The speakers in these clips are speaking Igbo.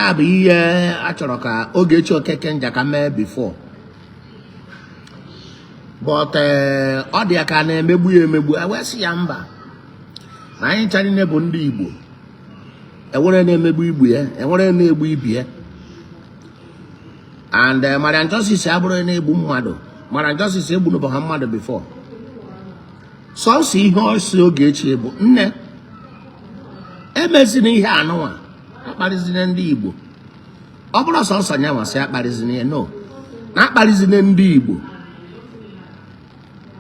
A bụ ihe a chọrọ ka Ogechi Okeke Njaka mee before, but ọ dị ya ka a na-emegbu ya emegbu. E wee sị ya mba, na anyị ncha niile bụ ndị Igbo, enwere na-emegbu igbu ya, enwere na-egbu ibe ya. And Mariam Justice abụrụ na-egbu mmadụ. Mariam Justice egbunụbeghị mmadụ before. Sọsọ ihe ọ sị Ogechi bụ, nne, emezina ihe anụnwa, akparịzina ndị Igbo. Ọ bụrọ sọsọ nya nwa sị akparịzina ya, no, na akparịzina ndị Igbo.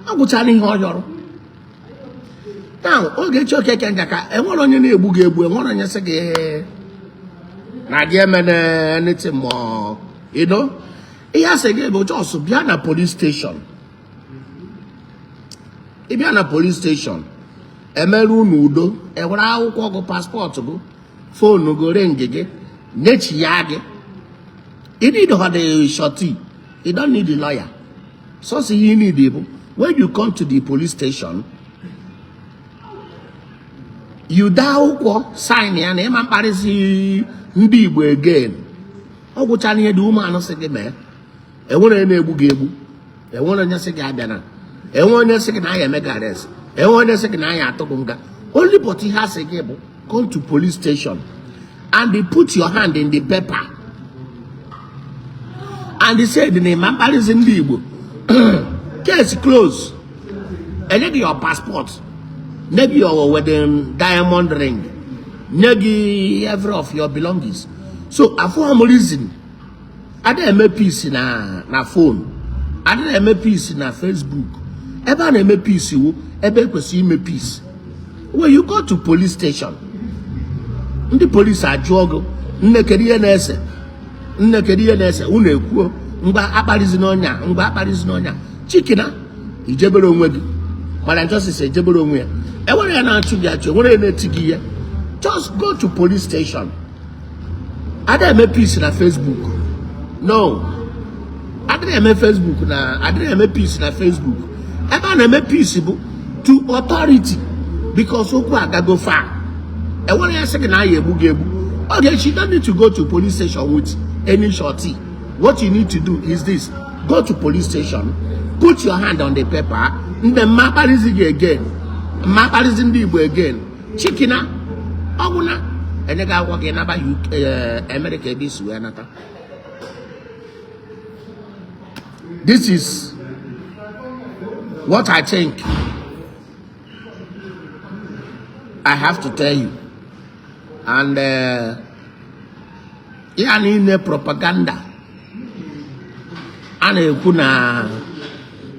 Ọ gwụchara ihe ọ yọrọ. Now, Ogechi Okeke Njaka, enwere onye na-egbu gị egbu, enwere onye sị gị na gị emene anything ma you know ihe a sị gị bụ just bịa na police station. Ị bịa na police station, emere unu udo, ewere akwụkwọ gị, passport gị, phone gị, ring gị, nyechi ya gị. You need the surety, you don't need the lawyer. Sọsọ ihe you need bụ when you come to the police station, you dee akwụkwọ, sign ya na ị ma mkparịzi ndị Igbo again. Ọ gwụchara ihe dị umeanụ sị gị mee. Enwere onye na-egbu gị egbu, enwere onye sị gị abịa na, enwe onye sị gị na aya eme gị arrest, enwe onye sị gị na aya atụ gị nga. Only but ihe a sị gị bụ come to police station and they put your hand in the paper and they said na ị ma mkparịzi ndị Igbo. Case close. Enye gị your passport, nye gị your wedding diamond ring, nye gị every of your belongings. So afụghị m reason adịghị eme peace na phone, adịghị eme peace na Facebook. Ebe a na-eme peace wụ ebe ekwesịrị ime peace, when you go to police station, ndị polisi ajụọ gị, nne, kedu ihe na-ese? Nne, kedu ihe na-ese? Unu ekwuo, ngwa, akparịzina onye a, ngwa, akparịzina onye a. Chikina, ijebere onwe gị. Mariam Justice ejebere onwe ya. Enwere ya na-achụ gị achụ, enwere ya na-eti gị ihe. Just go to police station. Ada eme peace na Facebook, no. Adịghị eme Facebook na, adịghị eme peace na Facebook. Ebe a na-eme peace bụ to authority, because okwu agago far. Enwere ya sị gị na aya egbu gị egbu. Ogechi, you don't need to go to police station with any surety. What you need to do is this: go to police station, put your hand on the paper, ndị mma akparịzi gị again, mma akparịzi ndị Igbo again. Chikina, ọgwụna. Enye gị akwụkwọ gị, naba UK, America ebe isi wee nata. This is what I think I have to tell you. And ya niile propaganda a na-ekwu na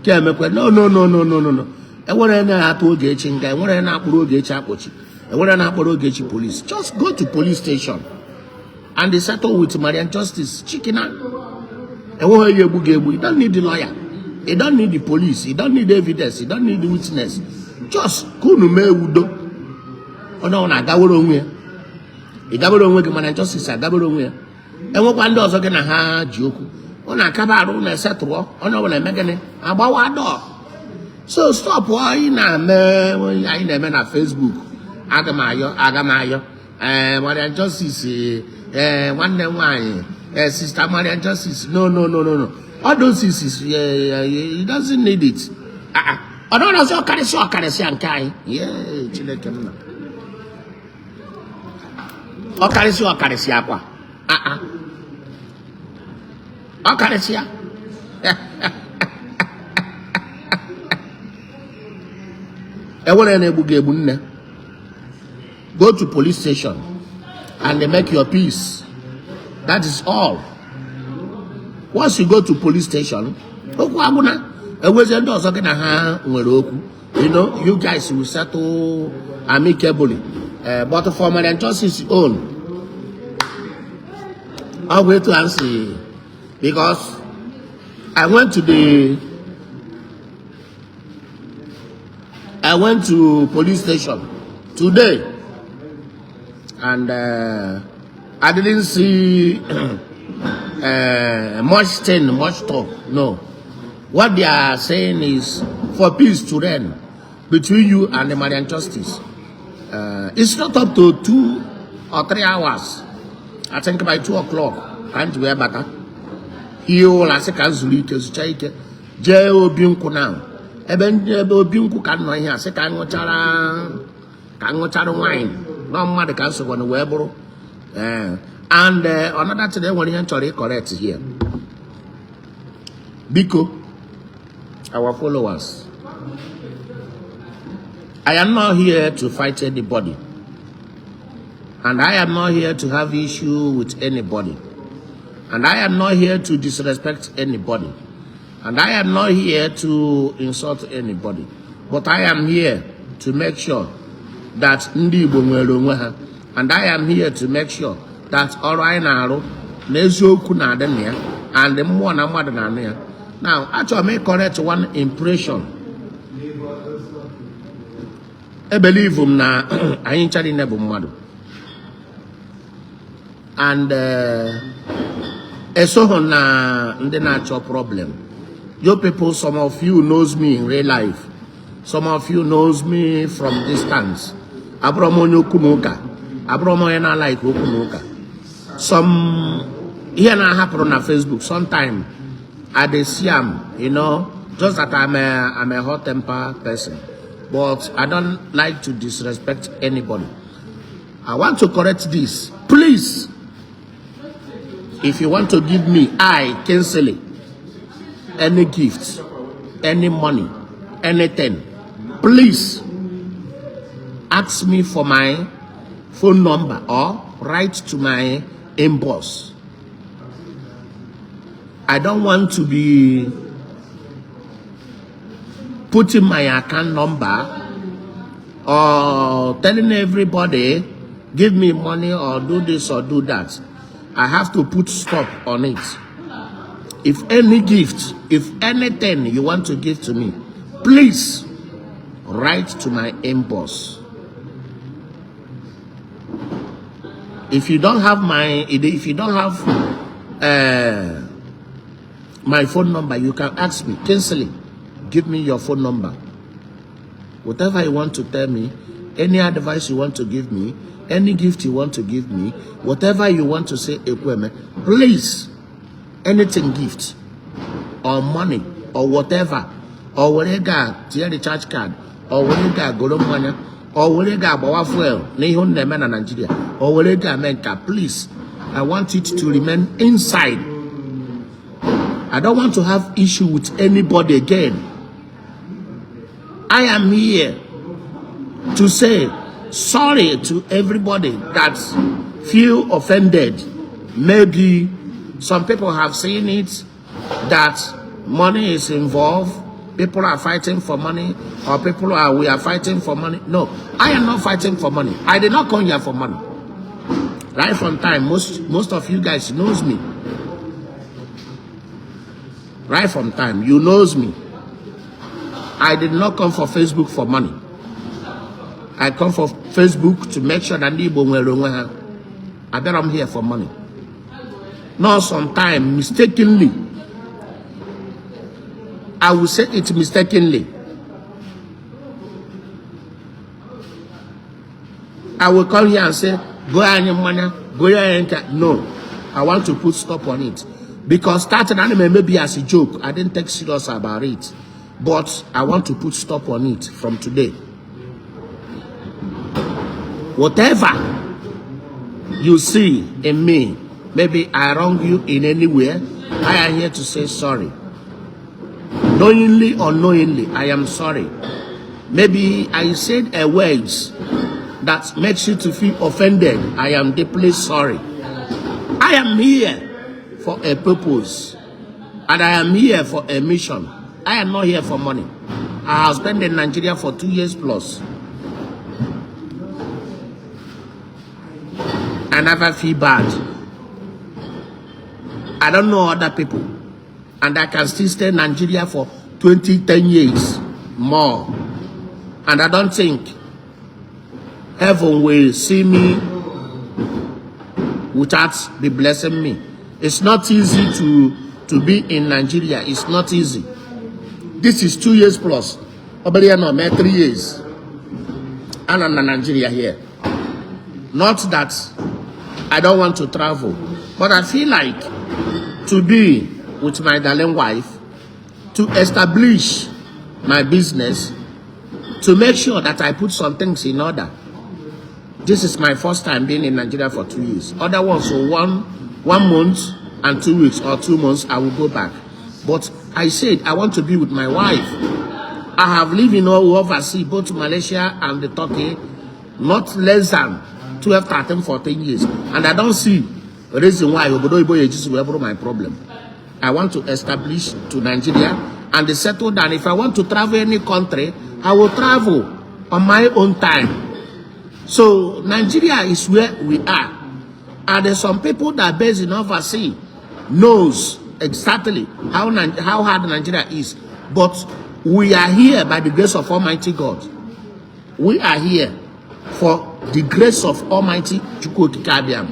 ka emekwe, no, no, no, no, no, no, no. Enwere na-atụ Ogechi nga, enwere na-akpụrụ Ogechi akpọchi, enwere na-akpọrọ Ogechi police. Just go to police station and they settle with Mariam Justice. Chikina, enweghị onye egbu gị egbu. You don't need the lawyer, you don't need the police, you don't need evidence, you don't need the witness. Just ka unu mee udo, onye ọ na-agawere onwe ya, ị gabere onwe gị, Mariam Justice agabere onwe ya. Enwekwa ndị ọzọ gị na ha ji okwu, ọ na-akaba arụ na esetụrụ, onye ọbụla eme gịnị, agbawa dọọ. So stop anyị na-eme, anyị na-eme na Facebook. Aga m ayọ, aga m ayọ, ee, Mariam Justice, ee, nwanne m nwaanyị, ee, Sister Mariam Justice, no, no, no, no, no. All those is, he doesn't need it. Ah, ah. Ọ nọrọzi ọkarịsịa ọkarịsịa nke anyị. Yee, Chineke m na ọkarịsịa ọkarịsịa akwa. Ah, ah. Ọkarịsịa enwere na-egbu gị egbu. Nne, go to police station and they make your peace. That is all. Once you go to police station, okwu agwụna. Enwezie ndị ọzọ gị na ha nwere okwu, you guys will settle amicably. But for Mariam Justice own, ọ bụ etu a m si, because I went to police station today and I didn't see much thing, much talk. No. What they are saying is for peace to reign between you and the Mariam Justice. It's not up to 2 or 3 hours. I think by 2 o'clock ka m ji wee bata hie ụra, sị ka m zuru ike, zucha ike, jee obi nkwụ na ebe ndị ebe obi nkwụ ka m nọ ihe a, sị ka m ṅụchara wine nọ mmadụ ka m sokwana wee bụrụ. Ee, and another thing, enwere ihe m chọrọ ịcorrect here. Biko, our followers, I am not here to fight anybody and I am not here to have issue with anybody and I am not here to disrespect anybody and I am not here to insult anybody, but I am here to make sure that ndị Igbo nwere onwe ha, and I am here to make sure that ọrụ anyị na-arụ na eziokwu na-adị na ya and mmụọ na mmadụ na-anụ ya. Now, achọrọ m ịcorrect one impression. Ebelieve m na anyị ncha niile bụ mmadụ and esoghị na ndị na-achọ problem. You people, some of you knows me in real life, some of you knows me from distance. Abụrọ m onye okwu na ụka, abụrọ m onye na-alike okwu na ụka. Some ihe na-ahapụrụ na Facebook sometime, I dey see am, just that I'm a hot temper person, but I don't like to disrespect anybody. I want to correct this, please. If you want to give me, I, Kingsley, any gift, any money, anything, please ask me for my phone number or write to my inbox. I don't want to be putting my account number or telling everybody, "Give me money," or do this or do that. I have to put stop on it. If any gift, if anything you want to give to me, please write to my inbox. If you don't have my phone number, you can ask me, "Kinsley, give me your phone number." Whatever you want to tell me, any advice you want to give me, any gift you want to give me, whatever you want to say, Ekweme, please, anything, gift or money or whatever, or were ego a tinye recharge card, or were ego a goro mmanya, or were ego agbawa fuel na ihe unu na-eme na Nigeria, or were ego a mee nka, please, I want it to remain inside. I don't want to have issue with anybody again. I am here to say sorry to everybody that feel offended. Maybe some people have seen it that money is involved. People are fighting for money, or people are we are fighting for money. No, I am not fighting for money. I did not come here for money. Right from time, most of you guys knows me. Right from time, you knows me. I did not come for Facebook for money. I come for Facebook to make sure that ndị Igbo nwere onwe ha. Abịara m here for money. Not sometime mistakenly. I will say it mistakenly. I will come here and say, "Go anyị mmanya, go anyị nka." No, I want to put stop on it. Because starting anime maybe as a joke, I didn't take serious about it. But I want to put stop on it from today. Whatever you see in me, maybe I wrong you in any way, I am here to say sorry. Knowingly or unknowingly, I am sorry. Maybe I said a words that makes you to feel offended. I am deeply sorry. I am here for a purpose and I am here for a mission. I am not here for money. I have spent in Nigeria for 2 years plus. I never feel bad. I don't know other people. And I can still stay in Nigeria for 20, 10 years more. And I don't think heaven will see me without be blessing me. It's not easy to be in Nigeria. It's not easy. This is 2 years plus. Obere ya nọ mee 3 years. Anọ na Nigeria here. Not that I don't want to travel, but I feel like to be with my darling wife, to establish my business, to make sure that I put some things in order. This is my first time being in Nigeria for 2 years. Other ones, so one month and 2 weeks or 2 months, I will go back. But I said I want to be with my wife. I have lived in all overseas, both Malaysia and the Turkey, not less than 12, 13, 14 years. And I don't see a reason why obodo oyibo ejizi wee bụrụ my problem. I want to establish to Nigeria and settle down. If I want to travel any country, I will travel on my own time. So Nigeria is where we are. And there's some people that based in overseas knows exactly how hard Nigeria is. But we are here by the grace of Almighty God. We are here for the grace of Almighty Chukwu Okike Abiama.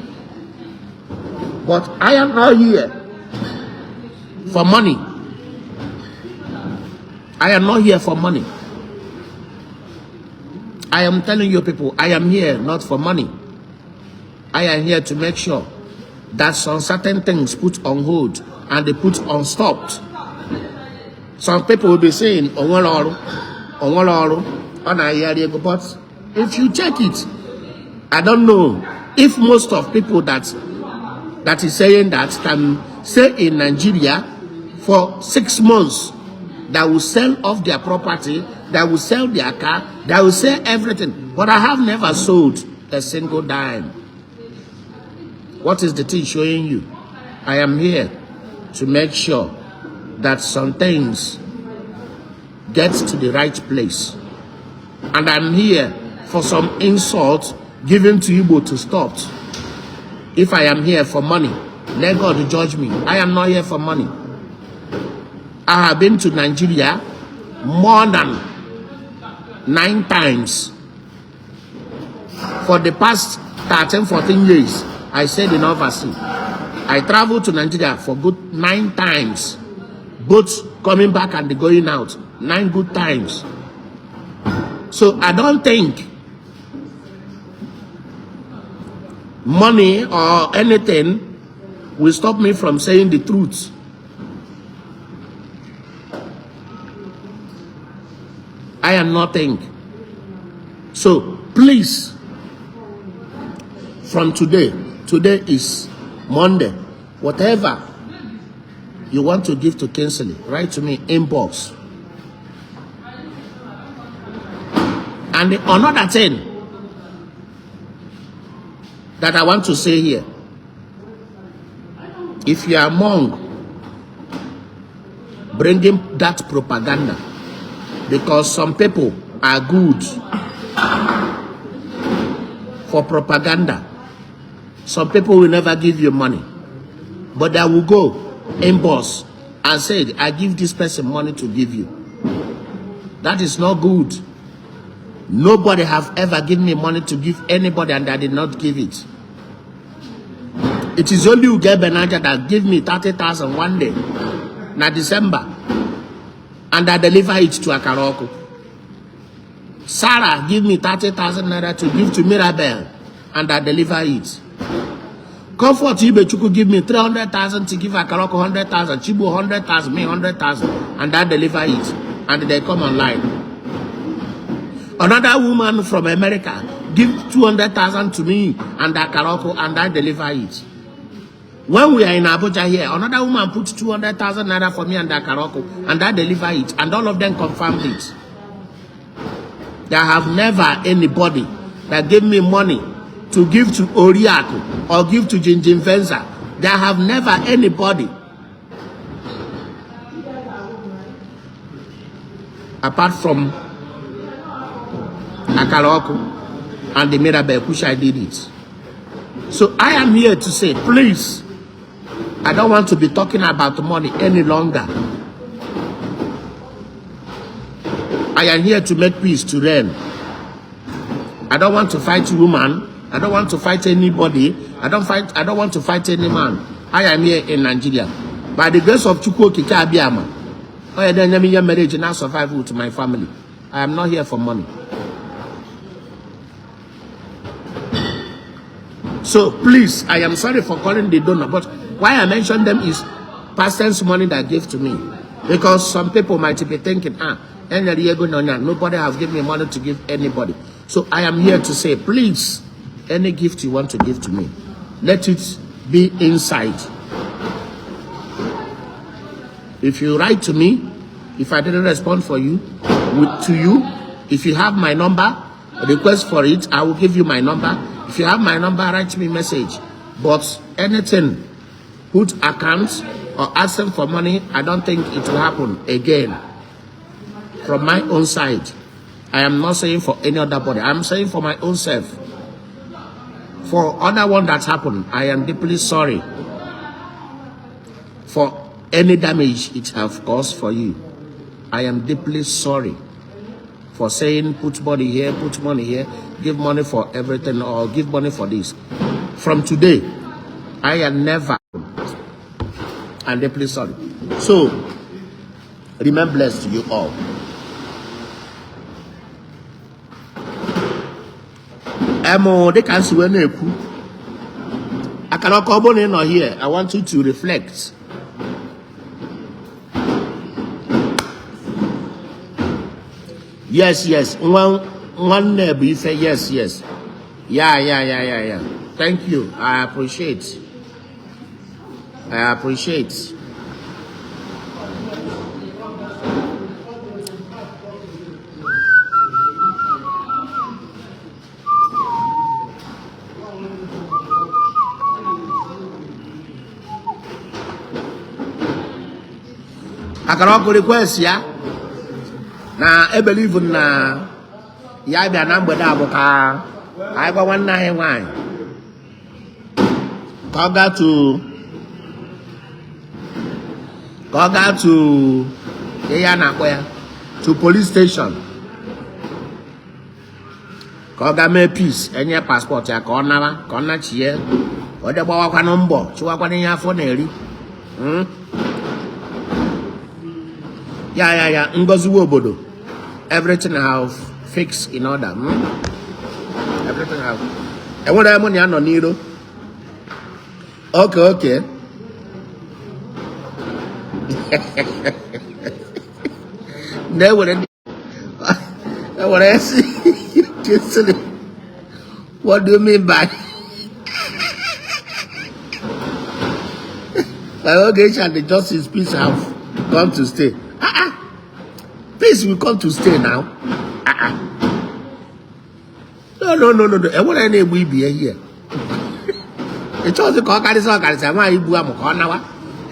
But I am not here for money. I am not here for money. I am telling you people, I am here not for money. I am here to make sure that some certain things put on hold and they put on stopped. Some people will be saying, "Onwere ọrụ, onwere ọrụ, ọ na-ayari ego." But if you check it, I don't know if most of people that is saying that can stay in Nigeria for 6 months, that will sell off their property, that will sell their car, that will sell everything. But I have never sold a single dime. What is the thing showing you? I am here to make sure that some things get to the right place. And I'm here for some insult given to Igbo to stop. If I am here for money, let God judge me. I am not here for money. I have been to Nigeria more than nine times. For the past 13, 14 years, I stayed in overseas. I traveled to Nigeria for good nine times, both coming back and going out. Nine good times. So I don't think money or anything will stop me from saying the truth. I am nothing. So please, from today, today is Monday, whatever you want to give to Kingsley, write to me inbox. And another thing that I want to say here, if you are among bringing that propaganda, because some people are good for propaganda. Some people will never give you money, but they will go inbox and say, "I give this person money to give you." That is not good. Nobody have ever given me money to give anybody and I did not give it. It is only Uge Benaja that give me 30,000 one day, na December, and I deliver it to Akaroko. Sarah give me 30,000 naira to give to Mirabel, and I deliver it. Comfort Ibechukwu give me 300,000 to give Akaroko 100,000, Chibu 100,000, me 100,000, and I deliver it. And they come online. Another woman from America give 200,000 to me and Akaroko, and I deliver it. When we are in Abuja here, another woman put 200,000 naira for me and Akaroko, and I deliver it, and all of them confirmed it. There have never anybody that gave me money to give to Oriaku or give to Jinjin Venza. There have never anybody apart from Akaroko and the Mirabel, which I did it. So I am here to say, please, I don't want to be talking about money any longer. I am here to make peace to reign. I don't want to fight woman. I don't want to fight anybody. I don't want to fight any man. I am here in Nigeria. By the grace of Chukwu Okike Abiama, oh, yeah, then let marriage and I survive with my family. I am not here for money. So please, I am sorry for calling the donor, but why I mention them is person's money that gave to me. Because some people might be thinking, enyere ya ego na onye a, nobody have given me money to give anybody. So I am here to say, please, any gift you want to give to me, let it be inside. If you write to me, if I didn't respond for you, to you, if you have my number, request for it, I will give you my number. If you have my number, write me message. But anything, put accounts or asking for money, I don't think it will happen again. From my own side, I am not saying for any other body. I'm saying for my own self. For other one that happened, I am deeply sorry for any damage it have caused for you. I am deeply sorry for saying put money here, put money here, give money for everything or give money for this. From today, I am never, I'm deeply sorry. So, remain blessed to you all. Emo, dịka m si wee na-ekwu, akara ọkụ ọ bụrụ na ị nọ here, I want you to reflect. Yes, nwa nwanne bụ ife, yes. Yeah. Thank you. I appreciate. I appreciate. Akara ọkụ request ya na e believe na ya bịa na mgbede a bụ ka anyị gwa nwanne anyị nwaanyị ka ọ gaa to ihe a na-akpọ ya to police station ka ọ gaa mee peace, enye passport ya ka ọ nara, ka ọ nachie, ka ọ je gbawakwanụ mbọ chụwakwanụ ihe afọ na-eri. Ya ngoziwe obodo, everything have fixed in order. Everything have, enwere mụ na ya nọ n'iro. Okay. Na-ewere ndị ewere esi Chisiri, what do you mean by Ogechi and the justice peace have come to stay? Ah ah, peace will come to stay now. Ah ah, no, enwere na-egbu ibi ya here. Ị chọọzi ka ọ karịsịa ọkarịsịa nwaanyị ibu amụ ka ọ nawa,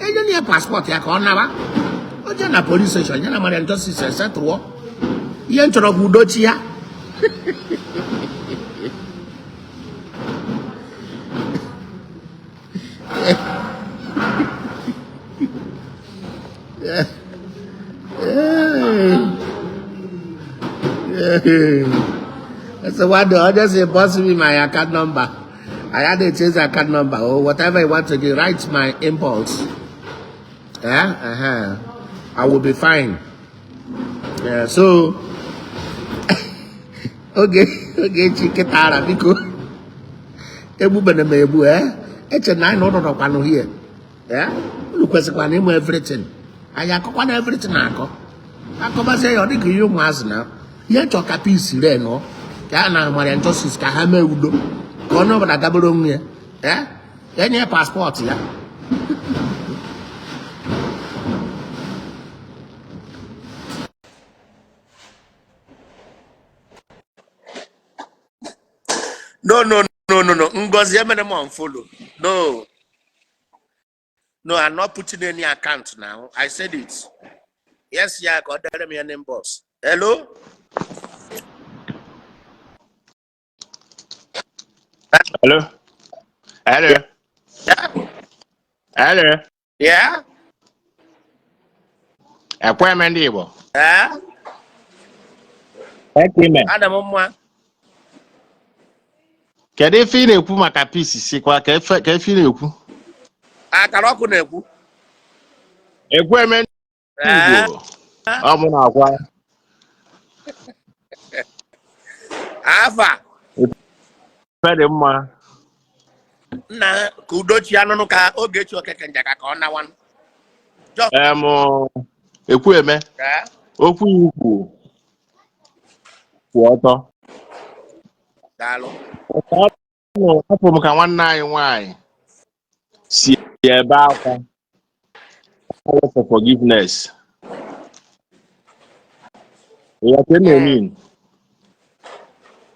enye ya passport ya ka ọ nawa, o jee na police station ya na Mariam Justice esetụọ ihe m chọrọ ka udo chi ya. So what do I just say, boss me my account number. I had to change the account number or whatever you want to do. Write my impulse. Yeah, I will be fine. Yeah, so okay, chiketara biko. Egbubene m egbu, eh? Eche na anyị na ụlọ nọkwanụ here. Eh? Unu kwesịkwana ịmụ everything. Anyị akọkwana everything akọ. Akọbazie ya ọ dịka ihe ụmụazị na ihe nchọ ka peace ree nọ ka a na Mariam Justice ka ha mee udo ka onye ọbụla gabere onwe ya. Eh? Enye passport ya. No. Ngozi emere m unfollow. No, I'm not putting any account now. I said it. Yes, yeah, ka ọ dere m ya n'inbox. Hello? Hello? Hello? Yeah? Hello? Yeah? Ekwe m ndị Igbo. Eh? Ekwe ime. Ana m mma. Kedu ife ị na-ekwu maka peace sikwa ka ife ka ife ị na-ekwu? Akara ọkụ na-ekwu. Ekwe m ndị Eh? Igbo. Ọ mụ na-agwa. Afa. Ife dị mma. Nna, ka udochi anụnụ ka Ogechi Okeke Njaka ka ọ nawa. Just Ekwueme, okwu ikwu kwụ ọtọ. Daalụ. Afụ m ka nwanne anyị nwanyị si ebe akwa for forgiveness. Ya ka na-eme.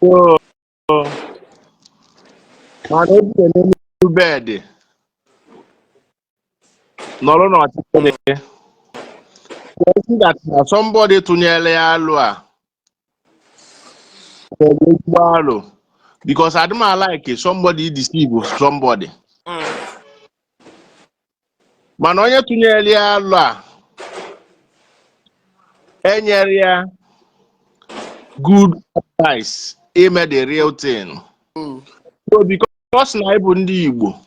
So, mana obi n'elu bed nọrọ n'ọchịchịrị that na somebody tụnyere ya alụ a ezigbo alụ, because adị m like somebody deceive somebody. Mana onye tụnyere ya alụ a enyere ya good advice ime the real thing. So because na anyị bụ ndị Igbo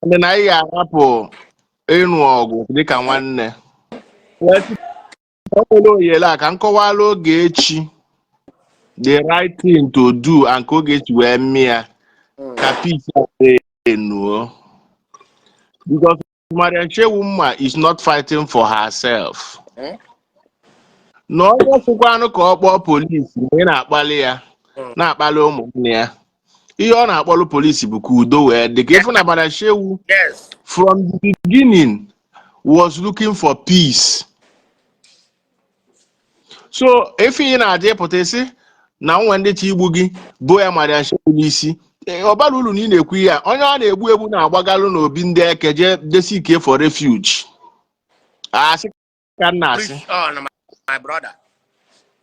ndị na anyị ga-ahapụ ịnụ ọgụ dịka nwanne, wee sị ka o nwere ohere a ka m kọwara Ogechi the right thing to do and ka Ogechi wee mee ya ka peace enuo, because Mariam Shehu Mma is not fighting for herself. Na onye sịkwanụ ka ọ kpọọ polisi mgbe ị na-akpali ya, na-akpali ụmụnne ya, ihe ọ na-akpọrọ polisi bụ ka udo wee dị, ka ịfụ na Mariam Shehu from the beginning was looking for peace. So ife ị na-aja ịpụta isi na nwe ndị chi igbu gị bo ya Mariam Shehu n'isi, ọ bara uru na ị na-ekwu ihe a. Onye ọ na-egbu egbu na-agbagalụ n'obi ndị eke jee desi ike for refuge, asị ka m na-asị. Preach on, my brother.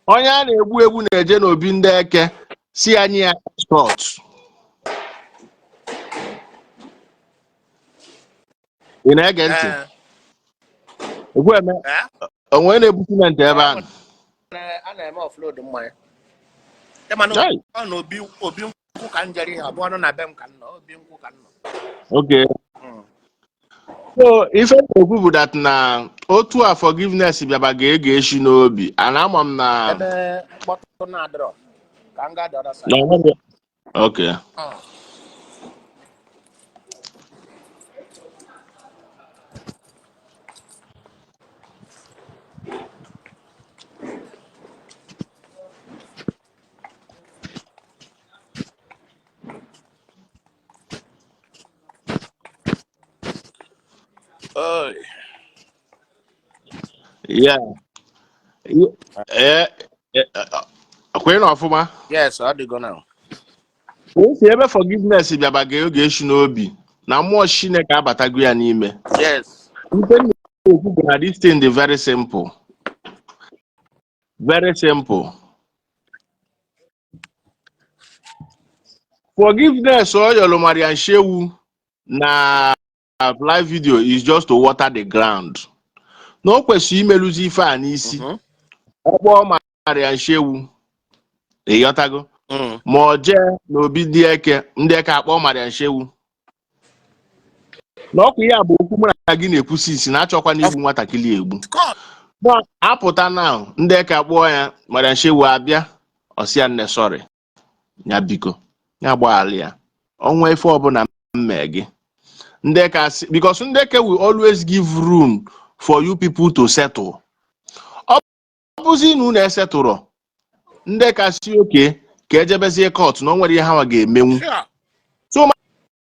Onye a na-egbu egbu na-eje n'obi ndị eke si anyị ya escort. Ị na-ege ntị? Eh. Ekwueme. Eh? Onwe na-ebu simenti ebe ahụ? A na-eme offload mmanya. Ịma na Hey. ọ na obi obi nkwụ ka m jere ihe ọ bụ ọnụ na be m ka m nọ, obi nkwụ ka m nọ. Okay. So ife m na-ekwu bụ that na otu a forgiveness bịaba ga-ege eshi n'obi and ama m na Ebe mkpọtụ na-adịrọ ka m gaa the other side. Na okay. Oi. Yeah. Kwenye na ọfụma. Yes, ọ dịgo now. O si ebe forgiveness bịaba ga-oge eshi n'obi na mmụọ Chineke abatago ya n'ime. Ife m na-ekwu bụ na this thing dị very simple. Very simple. Forgiveness ọ yọrọ Mariam Shehu na live video is just to water the ground. Na o kwesịrị imeluzi ife a n'isi. Ọ kpọọ Mariam Shehu, ịghọtago? Ma ọ jee n'obi ndị eke, ndị eke akpọ Mariam Shehu. Na ọkwa ihe a bụ okwu mụ na gị na-ekwusi isi na achọkwa na igbu nwatakịrị egbu. Of course. Na apụta na ndị eke akpọọ ya, Mariam Shehu abịa, ọsị ya, "Nne, sorry," ya biko ya gbaghara ya, ọnwa ife ọbụla mme gị. Ndị eke asị, because ndị eke will always give room for you people to settle. Ọ bụzi na unu esetụrụ, ndị eke asị oke ka ejebezie court na o nwere ihe ha nwa ga-emenwu. So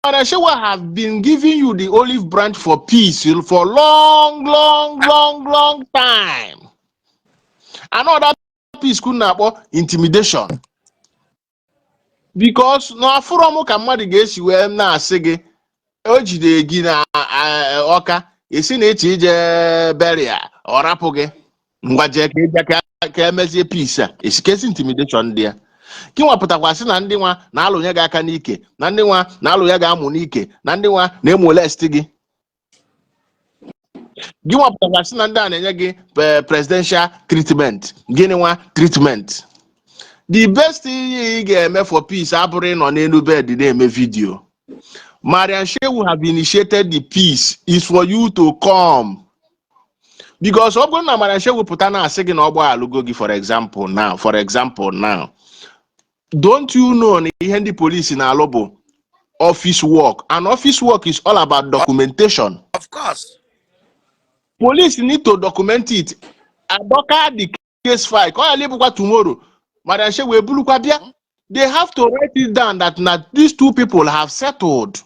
Mariam Shehu have been giving you the olive branch for peace for long, long, long, long time. Another peace kunu na-akpọ intimidation. Because na afụrọ m ka mmadụ ga-esi wee na-asị gị o jide gị na ọka esi na ịchọ ije beria, ọ rapụ gị, ngwa jee ka ịbịa ka emezie peace a esikesi intimidation dị ya. Gị nwapụtakwa sị na ndị nwa na-alụnye gị aka n'ike, na ndị nwa na-alụ ya ga-amụ n'ike, na ndị nwa na-emolest gị. Gị nwapụtakwa sị na ndị a na-enye gị presidential treatment. Gịnị nwa treatment? The best ihe ị ga-eme for peace abụrụ ịnọ n'elu bed na-eme video. Mariam Shehu have initiated the peace is for you to come, because ọ bụrụ na Mariam Shehu pụta na-asị gị na ọ gbaghalụgo gị, for example now, don't you know na ihe ndị polisi na-alụ bụ Office work, and office work is all about documentation. Of course. Police need to document it, adọka the case file, ka ọ ghara ịbụkwa tomorrow Madam Shehu ebulukwa bịa. They have to write it down that na these two people have settled,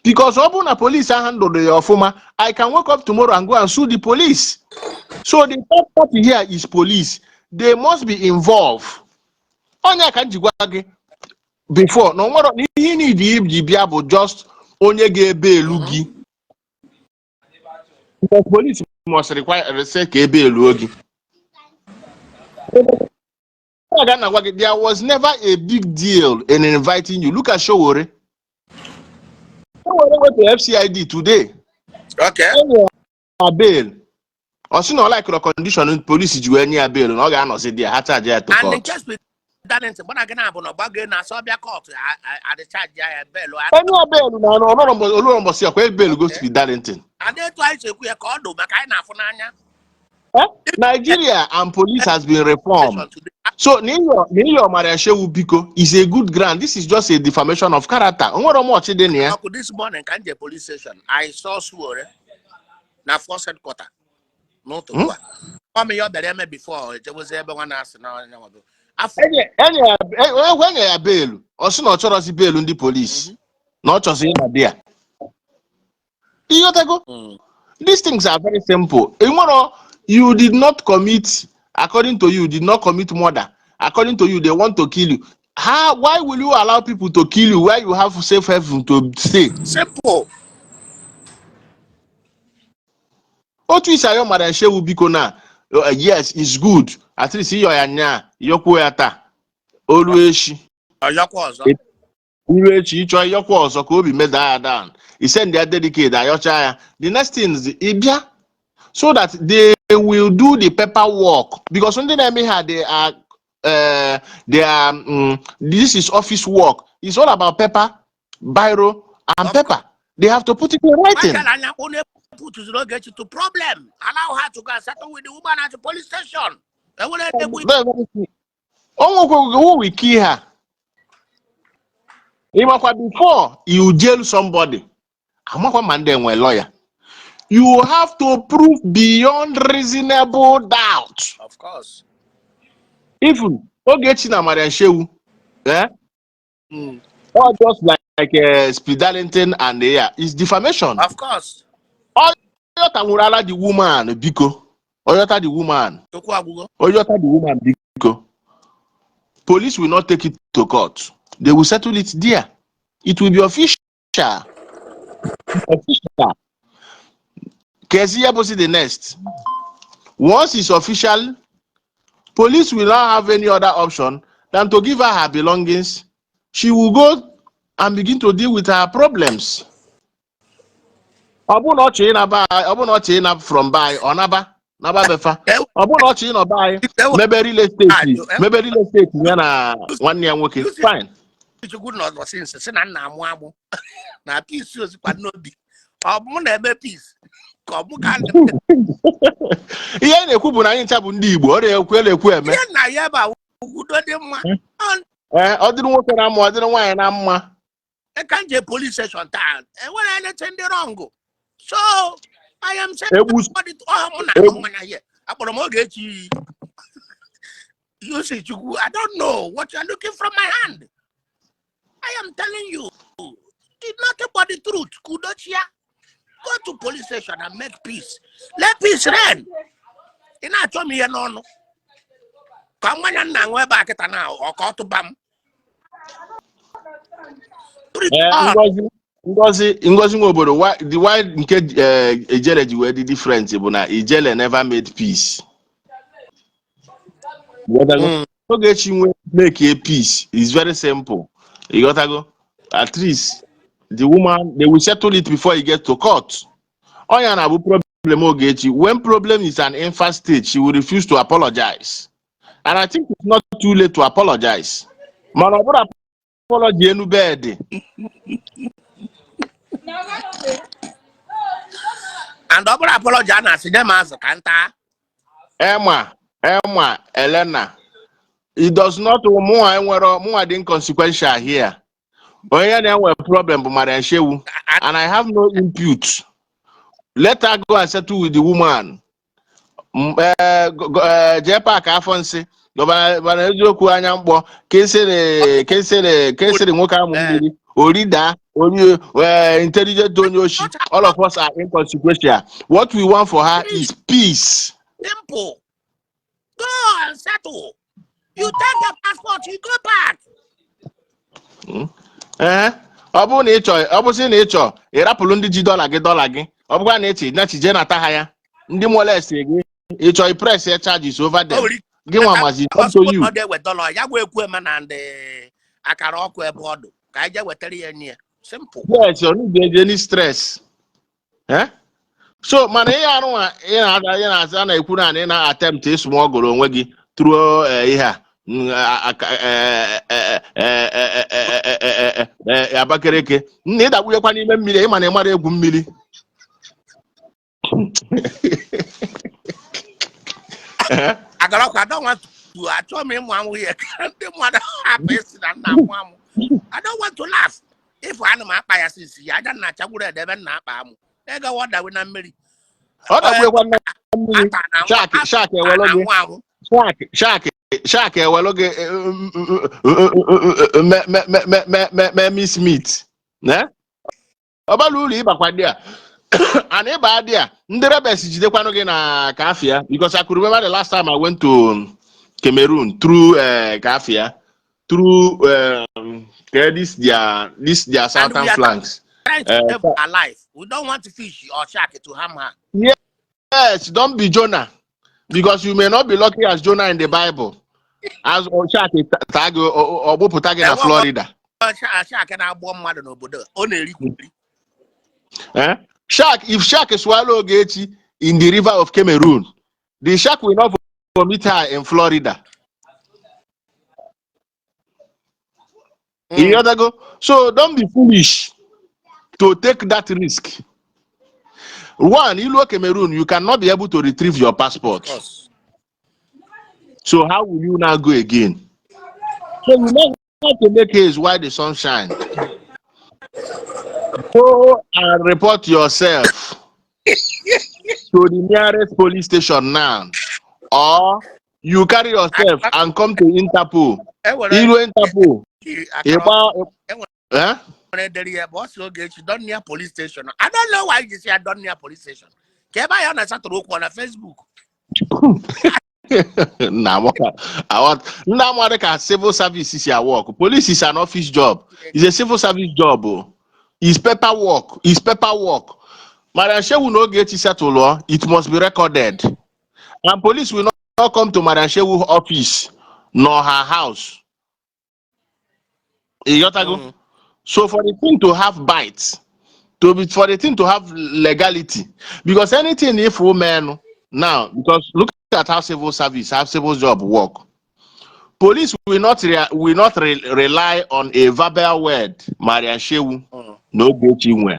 because ọ bụrụ na police handle ya ọfụma, I can wake up tomorrow and go and sue the police. So the third party here is police. They must be involved. Onye ka m ji gwa gị before na onwere na ihe need iji bịa bụ just onye ga-ebe elu gị, because police must require say ka ebe eluo gị. Ga na gwa gị, there was never a big deal in inviting you. Look at Sowore. Sowore went to FCID today. Enye ya bail, ọ sị na ọ like condition police ji wee nye ya bail, na ọ ga-anọzi there, ha charge ya to And in court. case with Darlington, mụ na gị na-abụ na ọgbago na asọ bịa court, adịchaji ya bail. Enye ya bail na ọnọrọ mbọsị akwa bail go to Darlington. Ada etu anyị si ekwu ya ka ọ dụ maka anyị na-afụ n'anya. Eh? Nigeria and police has been reformed. So Niyo Maria Shehu biko is a good ground. This is just a defamation of character. Onwere much dị na ya. Ọkụ this morning ka m je police station, I saw Sowore na force headquarter n'ụtụtụ a. Ọ m ihe ọ bịara eme before ejewezi ebe nwa na-asị na onye nwa bụ afọ. Enye ya bail. Ọ sị na ọ chọrọzi bail ndị police. Na ọ chọzi ịnọ dị ya. Ịghọtago? Mm. These things are very simple. Enwero, you did not commit, according to you, you did not commit murder. According to you, they want to kill you. How, why will you allow people to kill you where you have safe haven to stay? Simple. Otu isi ayọ Madam Shehu biko na yes, it's good. At least ịyọ ya nya, yọkwuo ya taa. Olu echi. Ọyọkwa ọzọ. Iru echi ịchọ ịyọkwa ọzọ ka obi meda ya down. I send ya dedicate ayọcha ya. The next thing is ị bịa so that they will do the paperwork, because ndị na-eme ha, they are this is office work. It's all about paper, biro and paper. They have to put it in writing. Michael anya onye putuziri Ogechi to problem. Allow her to go and settle with the woman at the police station. Enwere edegbu. Very, very simple. O nwekwa who will kill her. Ịmakwa, before you jail somebody, amakwa ma ndị enwe lawyer, you have to prove beyond reasonable doubt. Of course. Even Ogechi na Mariam Shehu, eh? Or just like Speed Darlington and, yeah, it's defamation. Of course. Oyota nwụrụala the woman biko. Oyota the woman. Okwu agwụgo. Oyota the woman biko. Police will not take it to court. They will settle it there. It will be official. Official. Kezi bụzi the next. Once it's official, police will not have any other option than to give her her belongings. She will go and begin to deal with her problems. Ọ bụrụ na ọ chọrọ ịnaba, ọ bụrụ na ọ chọrọ ịna from by, ọ naba naba befa. Ọ bụrụ na ọ chọrọ ịnọ be anyị, mebe real estate, mebe real estate ya na nwanne ya nwoke, fine. Chukwu nọ since si na nna amụ amụ na peace ozikwa n'obi. Ọ mụ na-eme peace ka ọ mụ ka Ihe anyị na-ekwu bụ na anyị ncha bụ ndị Igbo, ọ na-ekwu na-ekwu eme. Ihe nna ya ebe a, udo dị mma. Ee, ọ dịrị nwoke na mma, ọ dịrị nwaanyị na mma. Ka m jee police station taa, enwere anything dị wrong, so I am saying Egbu ọ mụ na aṅụ mmanya here akpọrọ m Ogechi. You see, Chukwu, I don't know what you are looking from my hand. I am telling you it's nothing but the truth. Kudochia, go to police station and make peace. Let peace reign. Ị na-achọ m ihe n'ọnụ ka mmanya m na-aṅụ ebe a kịta na ọ ka ọ tụba m. Preach Ee, on. Ngozi, Ngozi, Ngozi nwe obodo, the why nke Ijele ji wee dị different bụ na Ijele never made peace. Ịghọtago? Mm. Ogechi nwe make a peace is very simple. Ịghọtago? At least the woman, they will settle it before e get to court. Onya na-abụ problem Ogechi. When problem is an infant stage, she will refuse to apologize. And I think it's not too late to apologize. Mana ọ bụrụ apology enu bed. And ọ bụrụ apology a na-asị nye m azụ ka nta. Emma, Emma, Elena, it does not, mụnwa enwero, mụnwa dị inconsequential here. Onye na-enwe problem bụ Mariam Shehu, and I have no input. Let her go and settle with the woman. Jee park afọ nsị gọbara eziokwu anya mkpọ kesịrị kesịrị nwoke amụ mmiri orida ori intelligent onye oshi. All of us are inconsequential. What we want for her is peace. Simple. Go and settle. You take your passport, you go back. Ee, ọ bụrụ na ị chọọ, ọ bụsị na ị chọọ, ị rapụrụ ndị ji dọla gị dọla gị. Ọ bụkwa na echi na chije nata ha ya ndị molest gị, ị chọọ i press ya charges over O them. nwere ike Gị nwa mazi, up to you. Ọ ga-ewe dọla ya gwa ekwu eme na ndị akara ọkụ ebe ọ dụ ka anyị jee wetara ya nye ya. Simple. Yes, you need any stress, eh? So mana ihe arụnwa ị na-ada, ị na-aza na-ekwu na ị na-attempt ịsmuggle onwe gị through ihe a Abakaliki nna ịdagbunyekwa n'ime mmiri, ịma na ị mara egwu mmiri. Agara ọkụ, I don't want to, achọghị m ịmụ amụ ihe ka ndị mmadụ hapụ isi na nna amụ amụ. I don't want to laugh. If ana m akpa ya sisi ya aja nna achagburu ede ebe nna akpa amụ ego ọ dawe na mmiri. Ọ dagbunyekwa na mmiri. Ata na Shark, shark ewelu gị. anwụ anwụ. Shark, shark, shark ewelu gị me miss meat. Ọ bara uru ịbakwa dị a and ịba dị a ndị rebels jidekwanụ gị na Kafia, because I could remember the last time I went to Cameroon through Kafia, through this their And southern we are flanks. trying to save her life. We don't want fish or shark to harm her. Yes, don't be Jonah, because you may not be lucky as Jonah in the Bible. As shark taa gị, ọ gbụpụta gị na Florida. Shark na-agbọ mmadụ n'obodo ọ na-erikwu nri. Eh? Shark, if shark swallow Ogechi in the river of Cameroon, the shark will not vomit her in Florida. You go. So don't be foolish to take that risk. One, you Cameroon, you cannot be able to retrieve your passport. So how will you now go again? So you know how to make haste while the sun shines. Go and report yourself to the nearest police station now, or you carry yourself and come to Interpol. Iru Interpol. Eh? Ogechi don near police station. I don't know why you say I don near police station. Ka ebe ahụ na-asatọrọ okwu na Facebook. Nna amadị ka civil service si work. Police is an office job. It's a civil service job. Oh. It's paperwork. It's paperwork. Mariam Shehu na Ogechi settle, it must be recorded. And police will not come to Mariam Shehu office nor her house. You got to go? So for the thing to have bites, to be for the thing to have legality, because anything if women now, because look at how civil service, how civil job work. Police will not rely on a verbal word, Mariam Shehu, no Ogechi nwe.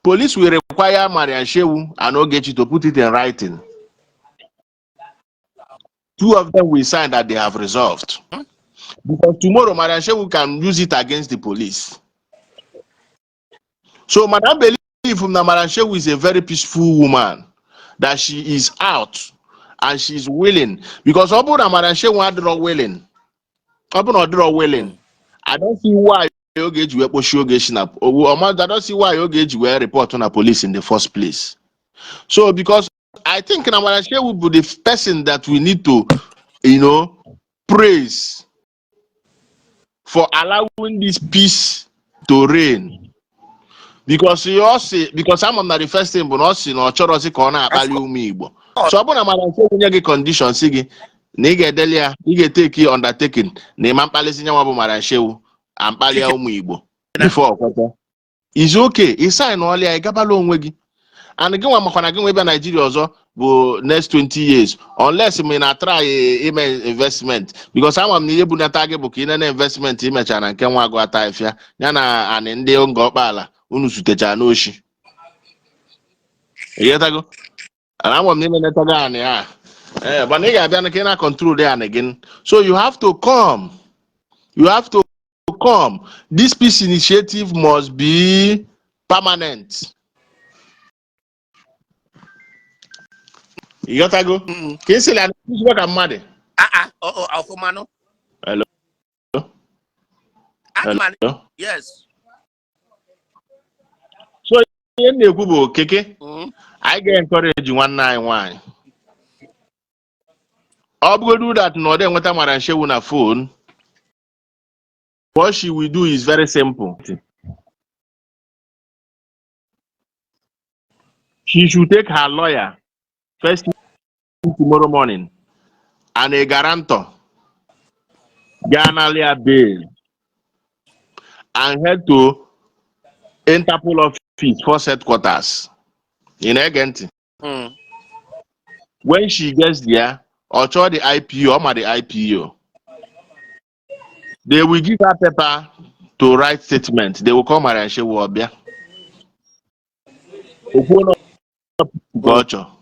Police will require Mariam Shehu and Ogechi to put it in writing. Two of them will sign that they have resolved. Because tomorrow, Mariam Shehu can use it against the police. So, Madam believe that Mariam Shehu is a very peaceful woman, that she is out and she is willing. Because Obu Mariam Shehu adịrọ willing. Obu adịrọ willing. I don't see why Ogechi wee kpochie Ogechi na I don't see why Ogechi wee report na police in the first place. So, because I think Mariam Shehu will be the person that we need to, you know, praise for allowing this peace to reign. Because you all see, because I'm on the first thing, but not see no chọrọzi ka ọ na-akpali ụmụ Igbo. So ọ bụrụ na Mariam Shehu nye gị condition si gị na ị ga-edeli ya, ị ga-eteki undertaking na ịma mkpalịsị nyanwa bụ Mariam Shehu amkpali ụmụ Igbo before ọkweta. Is okay, ị sign ọlịa, ị gabala onwe gị. And gị nwa makwa na gị nwe bịa Nigeria ọzọ bụ next 20 years unless ma ị na-try ime investment, because ama m na ihe bunata gị bụ ka ị nene investment imechara na nke nwa agụ ata afịa ya na anị ndị nga ọkpala unu zutechara n'oshi. Ịghọtago? And ama m na imenetago anị a, mana ị ga-abịa na ka ị na-control anị gị. So you have to come. You have to come, this peace initiative must be permanent. Ịghọtago? Ka ị sịrị ya ka mmadụ. Ah ah, ọfụmanụ. Hello? Hello? Yes. So ihe m na-ekwu bụ keke anyị ga-encourage nwanne anyị nwaanyị. Ọ bụgodu that na ọ dị enweta Mariam Shehu na phone, what she will do is very simple. She should take her lawyer first thing tomorrow morning and a guarantor, gaa nalịa bail and head to Interpol office, force headquarters. Ị na-ege ntị? When she gets there, ọ chọọ the IPO, ọ ma the IPO. They will give her paper to write statement. They will call Mariam Shehu ọ bịa. O kwuo na ọ ka ọ chọọ.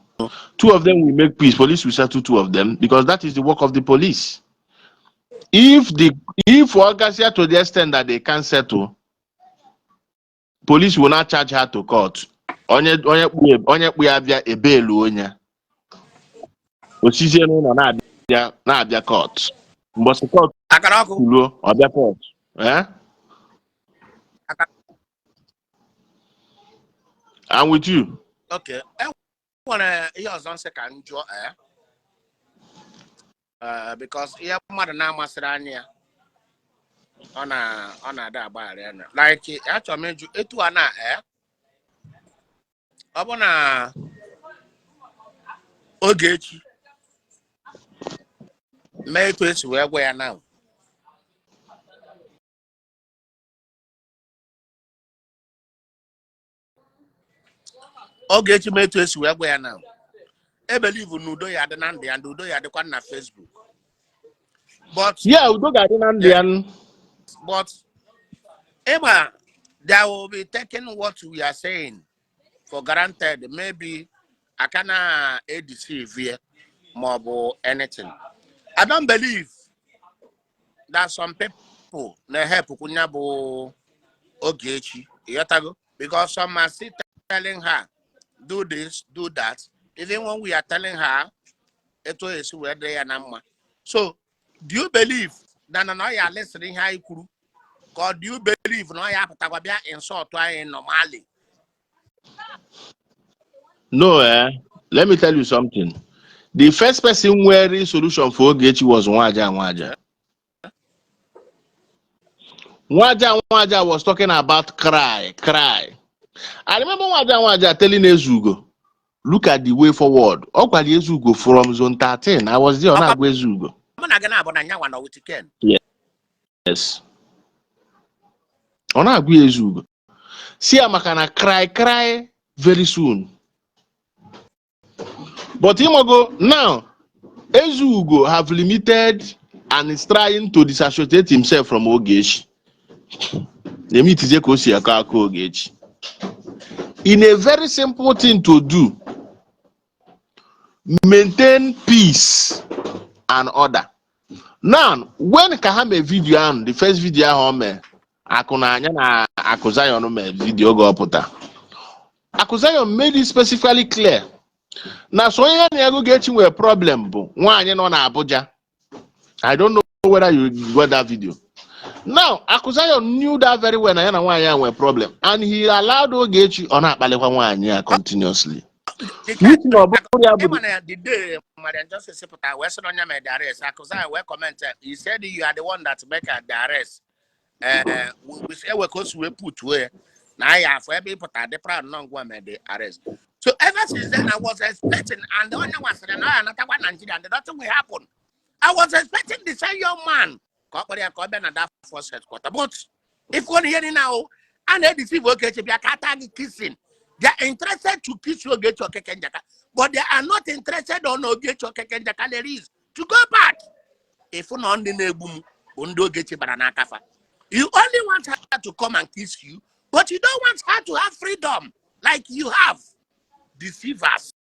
Two of them will make peace. Police will settle two of them because that is the work of the police. If ọ gasịa to the extent that they can't settle, police will not charge her to court. Onye kpụ ya bịa ebelu onye. Osizie n'ụlọ na-abịa court. Mbọsị court Akara ọkụ. Ruo, ọ bịa court. Eh? I'm with you. Okay. E nwere ihe ọzọ nsị ka m jụọ, because ihe mmadụ na-amasịrị anya ya, ọ na-ada agbaghara anya. Like, achọrọ m ịjụ etu a na ọ bụ na Ogechi mee etu esi wee gwa ya na Ogechi mee etu esi wee gwa ya na e believe na udo ya dị na ndụ ya, na udo ya dịkwa na Facebook, but Yeah, udo ga-adị na ndụ ya. But Emma, they will be taking what we are saying for granted. Maybe I cannot deceive here more anything. I don't believe that some people na help kunya bụ Ogechi. Ịghọtago? Because some are still telling her, do this, do that. Even when we are telling her, etu esi wee dị ya na mma. So, do you believe that na ọ ya listen ihe anyị kwuru? Ka ọ do you believe na ọ ya apụtakwa bịa insult anyị normally? No, eh? Let me tell you something. The first person wearing solution for Ogechi was Nwaja Nwaja. Nwaja Nwaja was talking about cry, cry. I remember Nwaja Nwaja telling Ezugo, look at the way forward. Ọ gwara Ezugo from zone 13. I was there ọ na-agwa Ezugo. Mụ na gị na-abụ na nyanwa nọ with Ken. Yes. Ọ na-agwa ya Ezugo. Si ya maka na cry cry very soon. But Imogo, now, Ezugo have limited and is trying to disassociate himself from Ogechi. Limit ka o si akọ aka Ogechi. In a very simple thing to do, maintain peace and order. Now, when ka ha mee video ahụ, the first video ahụ o mee, Akụ na anya na Akụ Zion mee video oge ọ pụta. Akụ Zion made it specifically clear na so onye ya na ya Ogechi nwere problem bụ nwaanyị nọ n'Abuja. I don't know whether you got that video. Now, Akụ Zion knew that very well na ya na nwaanyị a nwere problem and he allowed Ogechi ọ na-akpalikwa nwaanyị ya continuously. Which na ọ bụrụ ya bụ Ịma na the day Mariam Justice pụtara wee sị na onye mere the arrest, Akụzai wee comment, he said you are the one that make the arrest. Ewe ka o si wee put wee na anyị afọ ebe ị pụtara dị proud nọ ngwa mere the arrest. So ever since then I was expecting, and onye nwasịrị na ọ ya anatakwa Nigeria and nothing will happen. I was expecting the same young man ka ọ kpọrọ ya ka ọ bịa na that first headquarter. But if one hearing now, a na-edeceive Ogechi bịa ka ata gị kissing. They are interested to kiss Ogechi Okeke Njaka, but they are not interested on Ogechi Okeke Njaka there is to go back. If na ndị na-egbu m bụ ndị Ogechi bara n'aka fa. You only want her to come and kiss you, but you don't want her to have freedom like you have. Deceivers.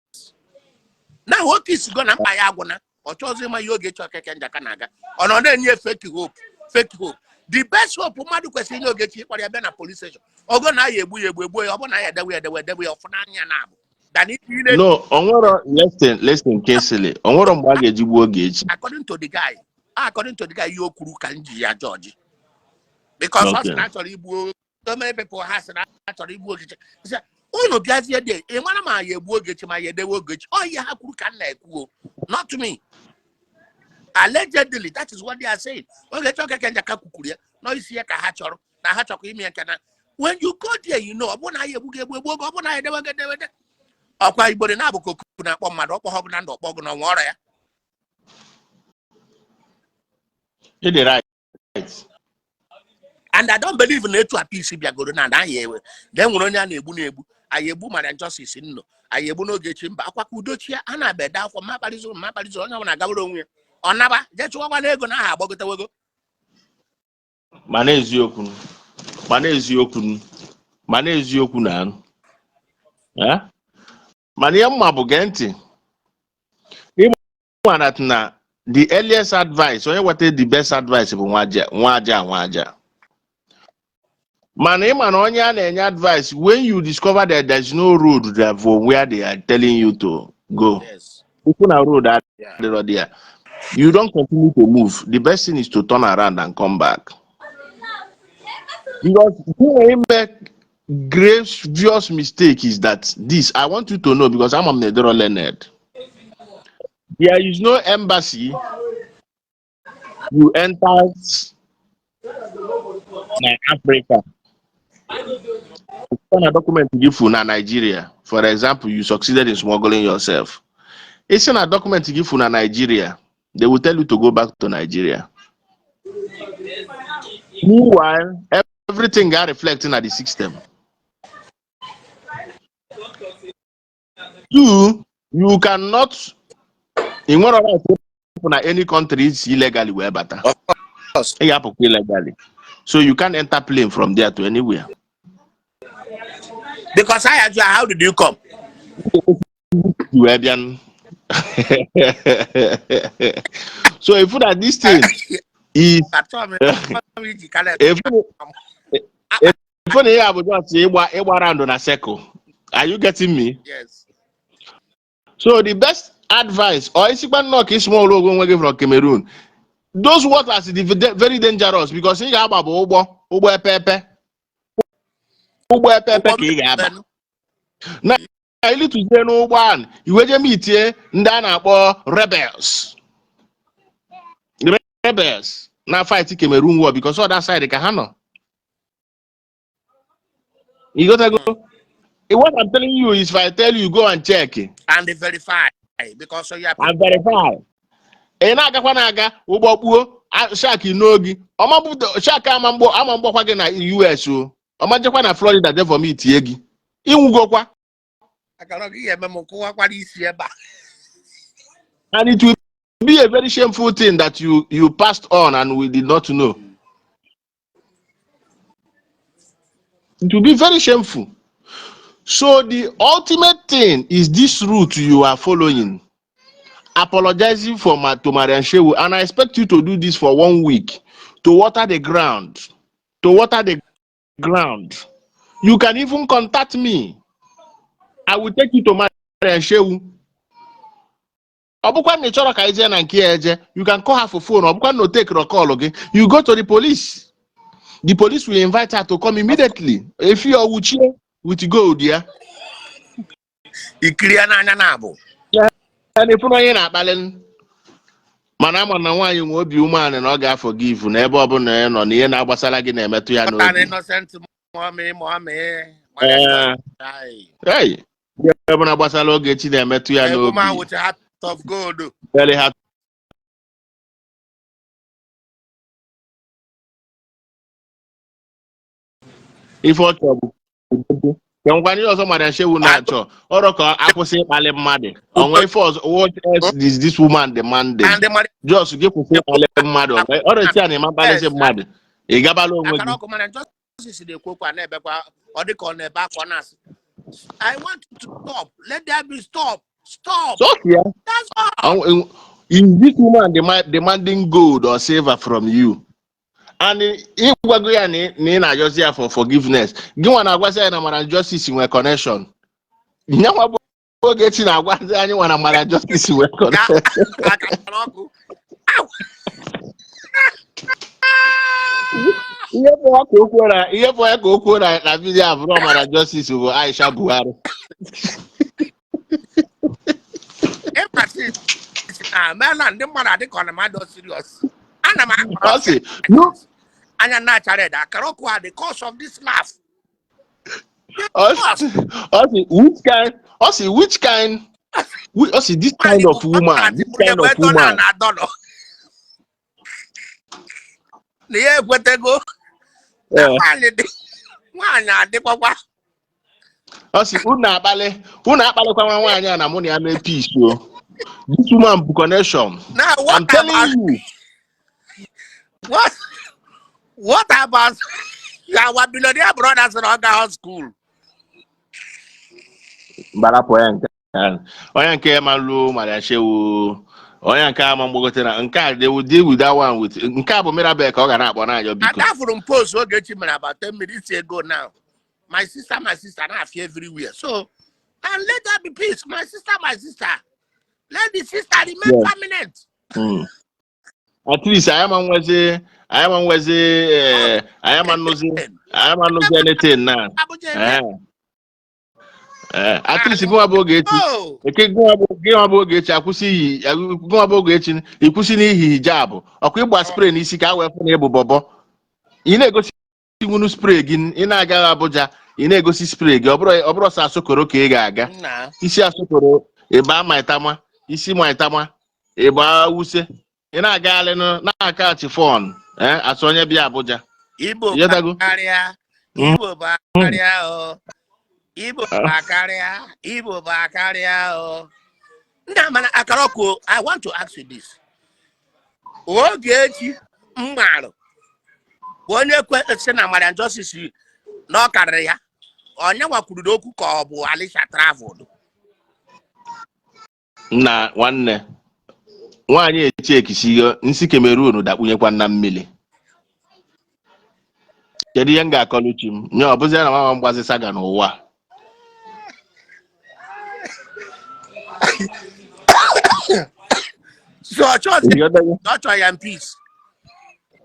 Now o kiss go na mkpa ya agwụna, ọ chọghịzị ịma ihe Ogechi Okeke Njaka na-aga. Ọ nọ na-enye fake hope, fake hope. The best hope mmadụ kwesịrị inye Ogechi, ịkpọrọ ya bịa na police station, ogo na ya egbu ya egbu, egbu ya, ọ bụ na ya edewe ya edewe, edewe ya ọfụna anya na abụ than ị No, onwero, listen, listen, Kingsley, onwero mgbe a ga-eji gbuo Ogechi. According to the guy, ihe o kwuru ka m ji ya judge, because ọ sị na achọrọ igbu so many people, ha sị na achọrọ igbu Ogechi. Sị, unu bịazie de, ị mara ma ya egbu Ogechi, ma ya edewe Ogechi. Ọ ihe ha kwuru ka m na-ekwu o, not me. Allegedly, that is what they are saying. Ogechi Okeke Njaka kwukwuru ya nọ isi ya ka ha chọrọ na ha chọkwa ime ya nke na when you go there, ọ bụrụ na ya egbu gị egbu, egbu oge, ọ bụrụ na ya edewe gị edewe ede. Ọkwa Igbo dị na-abụ ka oku na-akpọ mmadụ, ọkpọ gị na ndụ, ọkpọ gị n'ọnwa ọrịa ya. Ị dị right. And I don't believe na etu a peace bịagoro na anyị ewe na enwere onye a na-egbu na-egbu anyị egbu Mariam Justice nnọ anyị egbu n'Ogechi. Mba, akwa ka udochie a na-abịa ede akwụkwọ ma akparịzụ ma akparịzụ, onye ọbụla agabara onwe ya, ọ naba jee chụwakwa n'ego na aha agbagotewego. Mana eziokwu na mana ihe mma bụ, gee ntị, ịma na the earliest advice onye weta, the best advice bụ nwaja nwaja nwaja. Mana ịma na onye a na-enye advice, when you discover that there is no road there for where they are telling you to go, ụkwụ na road adịrọ there, you don't continue to move. The best thing is to turn around and come back, because ime grievous mistake is that this I want you to know, because I'm a Nedero learned. There is no embassy you enter na Africa na document gị fu na Nigeria. For example, you succeeded in smuggling yourself. Isi na document gị fu na Nigeria, they will tell you to go back to Nigeria. Meanwhile, everything got reflecting at the system. Two, you cannot, ị nwere right ịpụ na any country isi illegally wee bata. Of course. Ị ga-apụkwa illegally, so you can't enter plane from there to anywhere. Because I ask you, how did you come? Wee bịa. So if that this thing is Achọghị m iji karịa. If na ihe bụ just ịgba round na circle. Are you getting me? Yes. So the best advice, or isikwa nnọọ ka small ogo onwe gị from Cameroon, those waters dị very dangerous, because ị ga-agba bụ ụgbọ epepe, ụgbọ epepe ka ị ga-aba na ilituzie n'ụgbọ ahụ, iwe je mitie ndị a na-akpọ rebels na fight Cameroon war, because other side ka ha nọ. You gotta go. What I'm telling you is, if I tell you, go and check and verify, because you are and verify. Ị na-agakwa na-aga, ụgbọ kpuo, shark n'ogi shark ama mgbọ ama mgbọkwa gị na US o, ọmajekwa na Florida je vomit gị, ịnwugokwa. Akara gị ga-eme m kụwakwara isi ebe a. And it will be a very shameful thing that you passed on and we did not know. It will be very shameful. So the ultimate thing is this route you are following, apologizing for to Mariam Shehu, and I expect you to do this for one week to water the ground. To water the ground. You can even contact me. I will take you to Mariam Shehu. Ọ bụkwa na ị chọrọ ka ije na nke ya eje, you can call her for phone. Ọ bụkwa na o take call gị, you go to the police. The police will invite her to come immediately. If you are wuchie with gold ya. Ikiri ya n'anya na abụ. Ya na-efu onye na-akpali, mana ama na nwaanyị nwe obi umeala na ọ ga-forgive na ebe ọbụla ị nọ na ihe na-agbasara gị na-emetụ ya Pụtara n'obi. Innocent mommy, mommy. Ee, hey, ihe ọbụla gbasara Ogechi na-emetụ ya A woman n'obi. with a heart of gold. Very heart ife ọ chọrọ bụ ngwa ihe ọzọ Mariam Shehu na-achọ ọrụ ka akwụsị ịkpali mmadụ onwe ife ọzọ. What else is this woman demanding? And the money Just gị kwụsị ịkpali mmadụ onwe ọrụ eti a na-eme mkpalịsị mmadụ, ị gabala onwe akara gị. Ọkụ mana Justice na-ekwu okwu a na-ebekwa, ọ dị ka ọ na-ebe akwa, na-asị, "I want you to stop. Let there be stop. Stop." So yeah. That's all. Is this woman demanding gold or silver from you? And ịgwago ya na ị na-ayọzi ya for forgiveness. Gị nwa na-agwazi ya na Madam Justice nwee connection. Nyanwa bụ Ogechi na-agwazi anyị nwa na Madam Justice nwee Ya connection. Akara ọkụ. Ihe bụ ya ka o kwuo na ihe bụ ya ka o kwuo na video a bụrụ Madam Justice bụ Aisha Buhari. Ịmasị na meela ndị mmadụ adị ka ọ na mmadụ serious. Ana m akọrọ Ọ sị no. Anya na-achara ede akara ọkụ a, the cause of this laugh. Ọ sị which kind, ọ sị which kind, ọ sị this kind of woman, this kind of woman. Na-adọnọ na ya ekwetego na nwaanyị dị, nwaanyị adịkwakwa. Ọ sị unu akpalị, unu akpalịkwa nwa nwaanyị a na mụ na ya mee peace o. This woman bụ connection. Now what I'm telling about you. What about our billionaire brothers na ọ gaghị school? Mgbarapụ ya nke ahụ. Onye nke ma luo Maria Shewu, onye nke ama mgbagote na nke a, they will deal with that one with nke a bụ Mirabel ka ọ ga na-akpọ na-ayọ biko. Adafụrụ m post Ogechi mere about 10 minutes ago now. My sister, my sister na-afịa everywhere. So, and let there be peace. My sister, my sister. Let the sister remain permanent. At least anyị ama nwezi anyị ama nnụzi anything na Abuja eme. At least gịnwa bụ Ogechi. Oh, eke gịnwa bụ Ogechi akwụsị iyi, gịnwa bụ Ogechi ịkwụsị n'ihi hijab ọkwa ịgba spray n'isi ka a wee fụ na ịbụ bọbọ. Ị na-egosi nwunu spray gị, ị na-agaghị Abuja, ị na-egosi spray gị. Ọ bụrụ sọ Asokoro ka ị ga-aga. Nna. Isi Asokoro ịba Maitama, isi Maitama ịba Wuse, ị na-agagharị na-akachi fọn ee asụ onye bịa Abuja. Igbo Ịghọtago? Karịa. Igbo bụ akarịa o. Igbo bụ akarịa. Igbo bụ akarịa o. Nna, mana akara ọkụ, I want to ask you this. Ogechi m marụ bụ onye kwe sị na Mariam Justice na ọ karịrị ya. Onye nwakwuru n'okwu ka ọ bụ Alisha Travel. Nna, nwanne nwaanyị echekisigo nsi Cameroon dakpunyekwa na mmiri. Kedu ihe m ga-akọlụ chi m nye? Ọ bụzi ya na mama mgbazi saga n'ụwa a. So ọ chọọ Ịghọtago? ọ chọọ ya in peace.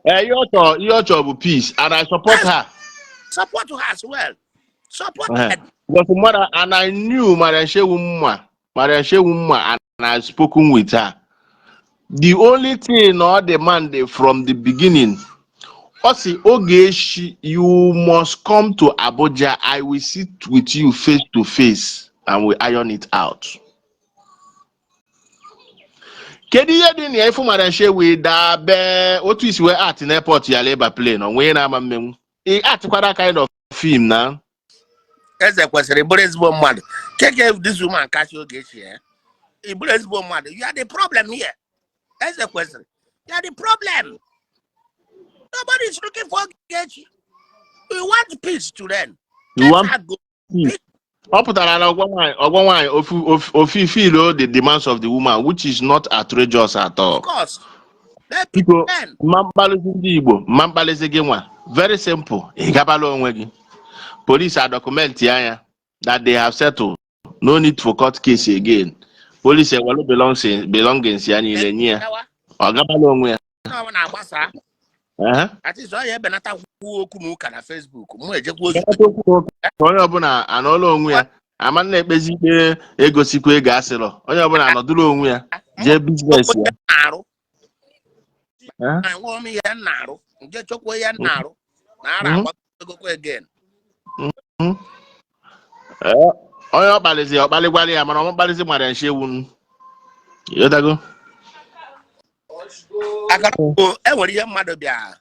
Ee, ihe ọ chọrọ bụ peace, and I support her. Support her as well. Support her. Because mother and I knew Mariam Shehu Mma, Mariam Shehu Mma, and I spoken with her. The only thing ọ demand from the beginning, ọ sị, "Ogechi, you must come to Abuja. I will sit with you face to face and we iron it out." Kedu ihe dị na ya ifu Mariam Shehu daa bee otu isi wee act na airport ya leba plane onwe na-ama mmenwu ị atịkwara kind of film na? Eze kwesịrị bụrụ ezigbo mmadụ. Keke this woman kacha Ogechi ya. Ị bụrụ ezigbo mmadụ. You are the problem here. Eze kwesịrị. You are the problem. Nobody is looking for Ogechi. We want peace to reign. You Let want her go. Peace. Ọ pụtara na ọgwa nwaanyị ofu feel the demands of the woman, which is not outrageous at all. Of course. Let peace Biko, reign. mma mkpalịzi ndị Igbo, mma mkpalịzi gị nwa, very simple, ị gabala onwe gị. Police a document anya that they have settled, no need for court case again. Police ewelu belongings ya niile nye ya, ọ gabala onwe ya. Ọ na-agbasa. At least ọ ya ebenata kwuo okwu na ụka na Facebook. Mụ ejekwa ozi. Onye ọbụla anọọla onwe ya, ama na-ekpezi ikpe egosikwa ego asịrọ onye ọbụla anọdụrụ onwe ya jee business ya. Na-arụ. Eh? Enwe m ihe m na-arụ. Nje chọkwa ihe m na-arụ. Na ara agbagokwa again. Ee, onye ọ kpalizi ọ kpalikwala ya, mana ọ mkpalizi mara nshi ewu n. Ịghọtago? Akara bụ enwere ihe mmadụ bịa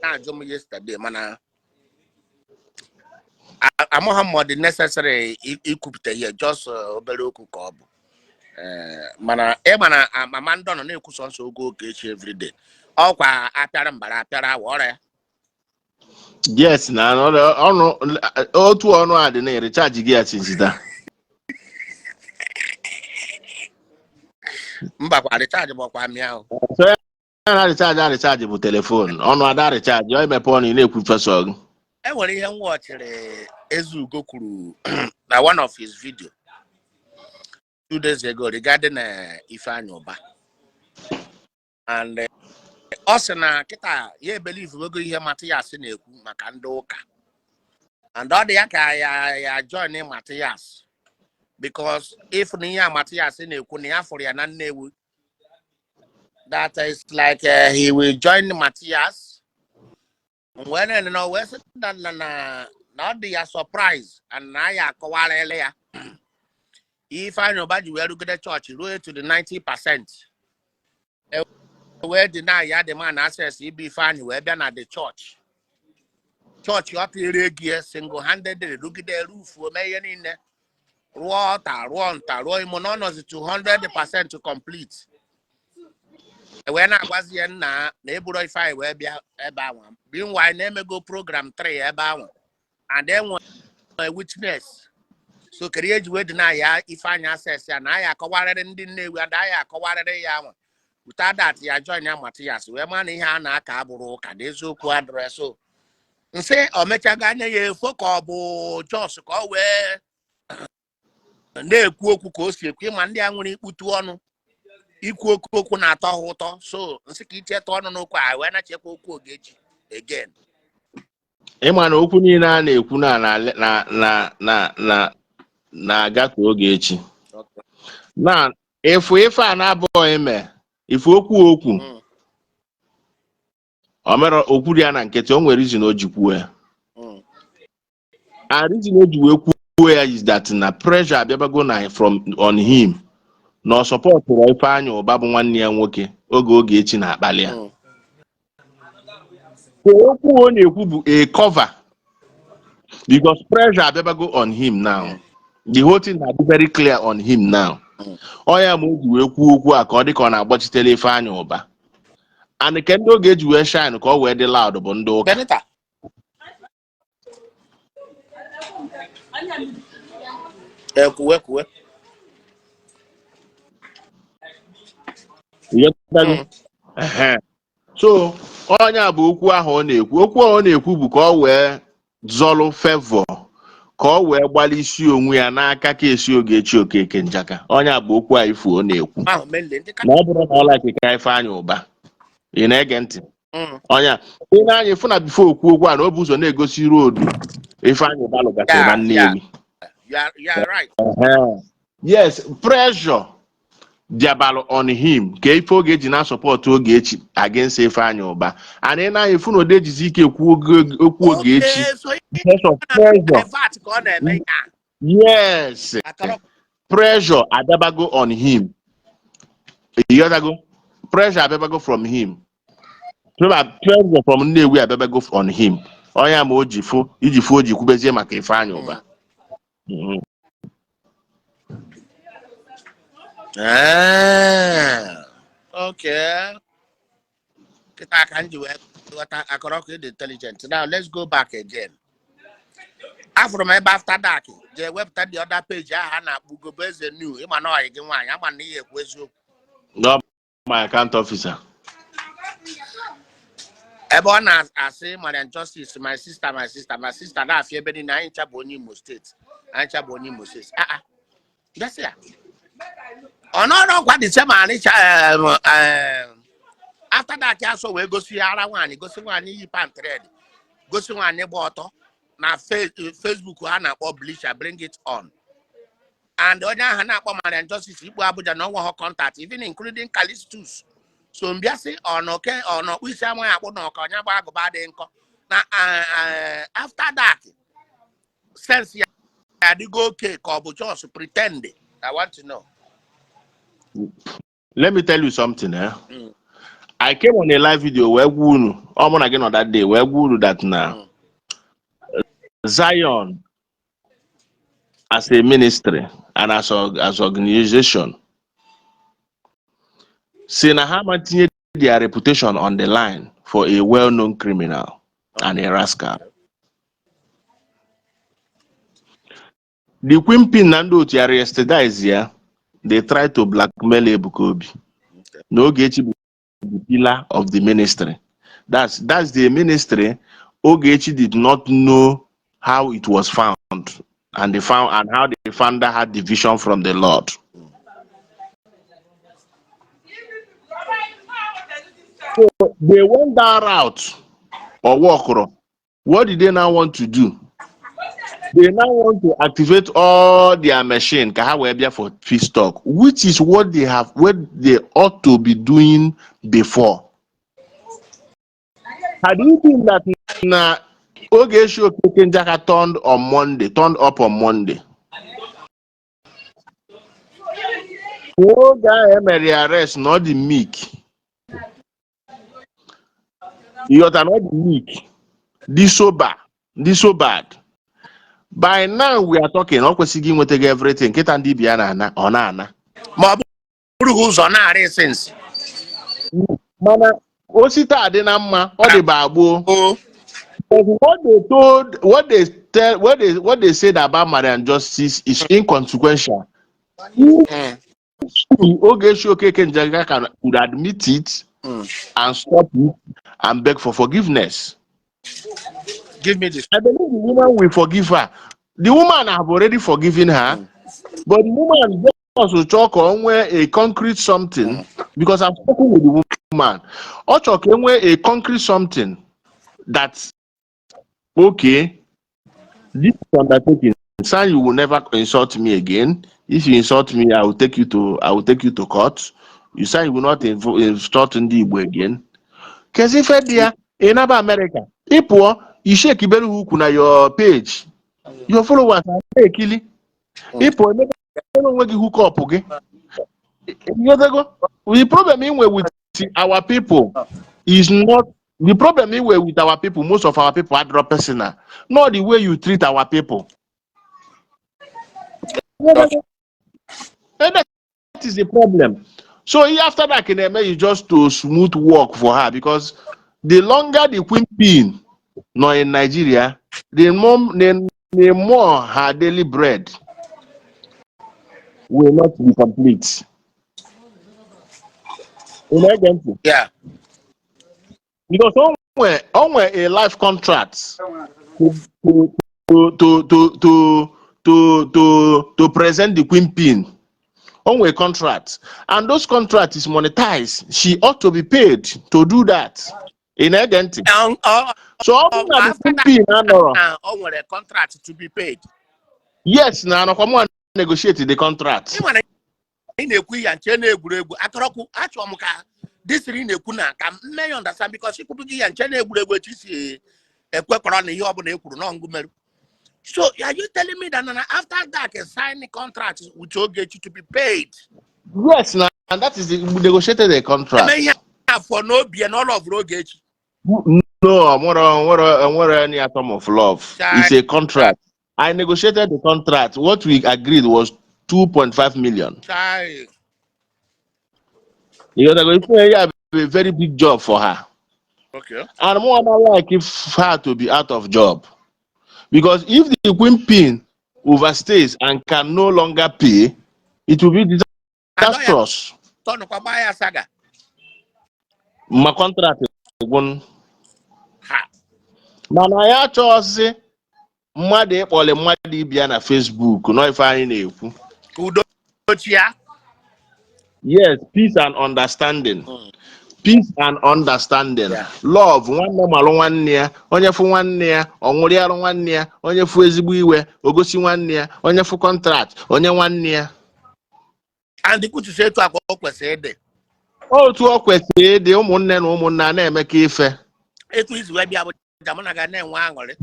na-ajụ m yesterday, mana amaghị m ma ọ dị necessary ikwupụta ihe, just obere okwu ka ọ bụ. Mana ịma na mama ndị nọ na-ekwu sọnsọ oge Ogechi everyday, ọkwa apịara mbara apịara awa ọrịa. Yes, na ọnụ otu ọnụ a dị na recharge gị ya since taa. Mbakwa, recharge gbakwa mịa ahụ. So na-arecharge arecharge bụ telephone. Ọnụ ada recharge, ọ imepe ọnụ, ị na-ekwu fesọ gị. E nwere ihe m watchịrị Ezeugo kwuru na one of his video 2 days ago regarding Ifeanyi Uba, and ọ sị na kịta ya ebelieve ogo ihe Mathias na-ekwu maka ndị ụka, and ọ dị ya ka ya join Mathias, because if na ihe a Mathias na-ekwu na ya fụrụ ya na Nnewi, that is like he will join Mathias. Wee na na wee sị na ọ dị ya surprise and na ya akọwarịla ya Ifeanyi Uba ji wee rugide chọọchị ruo to the 90%, wee deny ya the man access ibe Ifeanyi wee bịa na the church. Chọọchị ọ tịrị ego ya single handed, rugide roof, mee ihe niile, rụọ ọta, rụọ nta, rụọ imo, na ọ nọzi 200% complete. E wee na-agwazi ya nna na eburo Ifeanyi wee bịa ebe ahụ. Meanwhile, na-emego program 3 ebe ahụ and enwe witness. So kedu ihe eji wee deny ya Ifeanyi access ya, na ya akọwarịrị ndị Nnewi and ya akọwarịrị ya anwa? Without that, ya join ya Mathias, wee maa na ihe a na-aka abụrụ ụka na eziokwu adịrọ. So nsị o mechago anya ya efo, ka ọ bụ jos ka ọ wee na-ekwu okwu ka o si ekwu, ịma ndị a nwere ikputu ọnụ ikwu okwu, okwu na-atọ ha ụtọ. So nsị ka icheta ọnụ n'okwu a wee nachekwa okwu Ogechi again. Ịma na okwu niile a na-ekwu na na na na na na na-aga ka Ogechi na ịfụ ife a na-abụghị ime ife okwu okwu. O mere okwu dị ya na nkịtị, o nwere reason o ji kwuo ya. And reason o ji wee kwuo ya is that na pressure abịabago na from on him na ọ supportụrụ Ifeanyị Ụba bụ nwanne ya nwoke oge Ogechi na-akpali ya. So okwu ọ na-ekwu bụ a cover, because pressure abịabago on him now. The whole thing na very clear on him now. Ọ ya ma o ji wee kwuo okwu a ka ọ dị ka ọ na-agbachitere Ifeanyị Ụba, and nke ndị oge eji wee shine ka ọ wee dị loud bụ ndị ụka. Benita. Kwuwe kwuwe. Ịghọtago? Ehe. So onye a bụ okwu ahụ ọ na-ekwu, okwu ọ na-ekwu bụ ka ọ wee zọlụ favor, ka ọ wee gbalịsie onwe ya n'aka ka esi Ogechi Okeke Njaka. Onye a bụ okwu a ifu ọ na-ekwu ahụ mainly ndị ka na ọ bụrụ na ọ like ka Ifeanyị Ụba, ị na-ege ntị? Mm. Onye a ị na-anya ịfụ na before okwu okwu a na o bụ ụzọ na-egosi road Ifeanyị Ụba lụgasịrị na Nnewi. You are right. Ehe. Yes, pressure bịabalụ on him ka ife oge eji na support Ogechi against Ifeanyị Ụba, and ị na-anya ịfụ na ode ejizi ike ekwu okwu Ogechi Okay, so because of pressure. Divert ka ọ na-eme ya. Yes. Akọrọ. Pressure abịabago on him. Ịghọtago? Pressure abịabago from him, pressure from Nnewi abịabago on him. Onye ma o ji fụ iji fụ o ji kwubezie maka Ifeanyị Ụba. Ah, okay. Kịta ka m ji wee ghọta akọrọ ka dị intelligent. Now let's go back again. Afụrụ m ebe After Dark jee wepụta the other page ahụ a na-akpọ Ugobo Eze New. Ịma na ọyị gị nwaanyị ama na ihe ekwu eziokwu. No, my account officer. Ebe ọ na-asị Mariam Justice, "My sister, my sister, my sister," na-afịa ebe niile, anyị ncha bụ onye Imo Steeti, anyị ncha bụ onye Imo Steeti. Ah ah, gasị ya ọ nọrọ ọkwa the same anịcha After Dark asọ wee gosi ya ara nwaanyị, gosi nwaanyị yi pant red, gosi nwaanyị gba ọtọ na Facebook ha na-akpọ Bleacher, "Bring it on." And onye ahụ na-akpọ Mariam Justice ikpu Abuja na ọnwa ha contact, even including Calistus. So mbịasị ọnọke ọnọkpụ isi amaghị akpụ na ọka onye gba agụba adịghị nkọ na After Dark sense ya adịgo oke, ka ọ bụ just pretend? I want to know. Let me tell you something, eh? Mm. I came on a live video wee gwa unu, ọ mụ na gị nọ that day, wee gwa unu that na Zion as a ministry and as organization si na ha ma tinye their reputation on the line for a well-known criminal and a rascal. The Queen na ndị otu ya arrestize ya, they try to blackmail Ebuka Obi. Na Ogechi bụ the pillar of the ministry. That's the ministry Ogechi did not know how it was found and the found and how the founder had the vision from the Lord. So they went that route or work. What did they now want to do? They now want to activate all their machine ka ha wee bịa for peace talk, which is what they have, what they ought to be doing before. Had you been that na Ogechi Okeke Njaka turned on Monday, turned up on Monday? Oge ahụ emere ya arrest na ọ dị meek. Ịghọta na ọ dị meek, dị sober, dị so bad. By now we are talking, ọ kwesịghị inweta gị everything. Nkịta ndị ibi ya na-ana, ọ na-ana. Ma ọ bụrụ ụzọ na-arị since. Mana osita adị na mma, ọ dịba gboo. O But what they told, what they tell, what they said about Mariam Justice is inconsequential. Ogechi Okeke Njaka could admit it and stop it and beg for forgiveness. Give me this. I believe the woman will forgive her. The woman have already forgiven her, but the woman just to talk on where a concrete something, because I've spoken with the woman. Ọ chọrọ ka enwee a concrete something that, okay, this is undertaking. Sign you will never insult me again. If you insult me, I will take you to court. You say you will not insult ndị Igbo again. Kezi ife dị ya, ị naba America, ị pụọ, ishekibere ha ukwu na your page. Your followers na-ekili. Ị pụọ, emepere onwe gị hook up gị. Ịghọtago? The problem ị nwe with our people is not the problem ị nwe with our people. Most of our people are personal, not the way you treat our people. And that is the problem. So after that, can is just to smooth work for her, because the longer the queen pin nọ in Nigeria, the more her daily bread will not be complete. Ị na-ege ntị? Yeah. Because o nwe a life contract to present the queen pin. O nwe contract, and those contract is monetized. She ought to be paid to do that. Ị na-ege ntị? So ọ bụrụ na the After queen that, pin anọrọ, na o nwere contract to be paid. Yes, na anọkwa mụ negotiate the contract. Ị nwere ị na-ekwu ya nche na-egwuregwu akọrọkwu achọrọ m ka disiri ị na-ekwu na ka m mee ya understand, because ikwubu gị ya nche na-egwuregwu etu isi ekwekọrọ na ihe ọbụla e kwuru na ọngụ merụ. So are you telling me that na after that sign contract with Ogechi to be paid? Yes, na and that is the, we negotiated the contract. Eme ihe afọ n'obi ya na ọ loveụrụ Ogechi? No, nwere any atom of love. It's a contract. I negotiated the contract. What we agreed was 2.5 million. Chai. You know, it's a very big job for her. And more like if her to be out of job. Because if the queen pin overstays and can no longer pay, it will be disastrous. Tọnụkwa gbaa ya saga. Ma contract gwụnụ. Ha. Mana ya achọghịzị mmadụ ịkpọli mmadụ ibia na Facebook nọ ife anyị na-ekwu. Ka udo chia. Yes, peace and understanding. Peace and understanding. Love, nwanne malụ nwanne ya, onye fụ nwanne ya, ọ ṅụrịarụ nwanne ya, onye fụ ezigbo iwe, o gosi nwanne ya, onye fụ contract, onye nwanne ya. And kwuchisi etu akwa o kwesịrị ịdị. Otu ọ kwesịrị ịdị, ụmụnne na ụmụnne a na-emekọ ife. Etu isi wee bịa Abuja, mụ na ga na-enwe aṅụrị.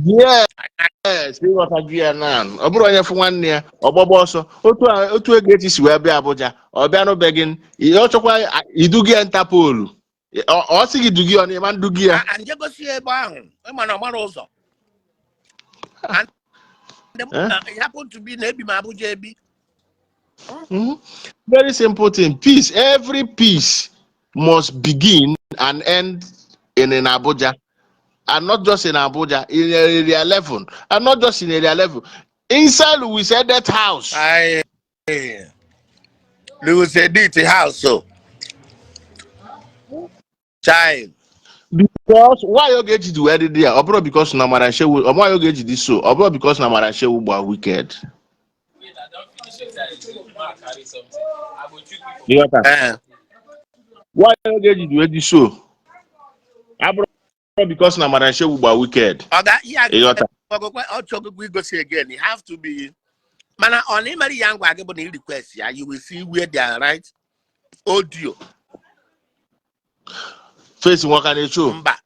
Yes, ịghọta gị ya na ọ bụrụ onye fụ nwanne ya ọgbọgba ọsọ otu otu Ogechi si wee bịa Abuja, ọ bịa n'ụbeghị ọ chọkwa idugi ya Interpol, ọ sị gị dugi ya, ọ na-ema ndugi ya. Nje gosi ya ebe ahụ ịma na ọ mara ụzọ. And Eh? It happen to be na ebi m Abuja ebi. Very simple thing. Peace. Every peace must begin and end in Abuja. And not just in Abuja, in Area 11. And not just in Area 11. Inside Louis Edet house. Aye. Louis Edith house so. Chai. Because why Ogechi ji wee dị ya, ọ bụrụ because na Madam Shewu, why Ogechi dị so, ọ bụrụ because na Madam Shewu gba wicked. Wait, I don finish exercise. Ma carry something. I go chook you for Ịghọta? Eh. Why Ogechi ji wee dị so abụrụ because na Madam Shewu gba wicked. Oga, ihe a Ịghọta? ọ chọgokwa igosi again. You have to be, mana ọ na imere ya ngwa gị bụ na i request ya, you will see where they are, right audio. Face nwoke na-echo Mba.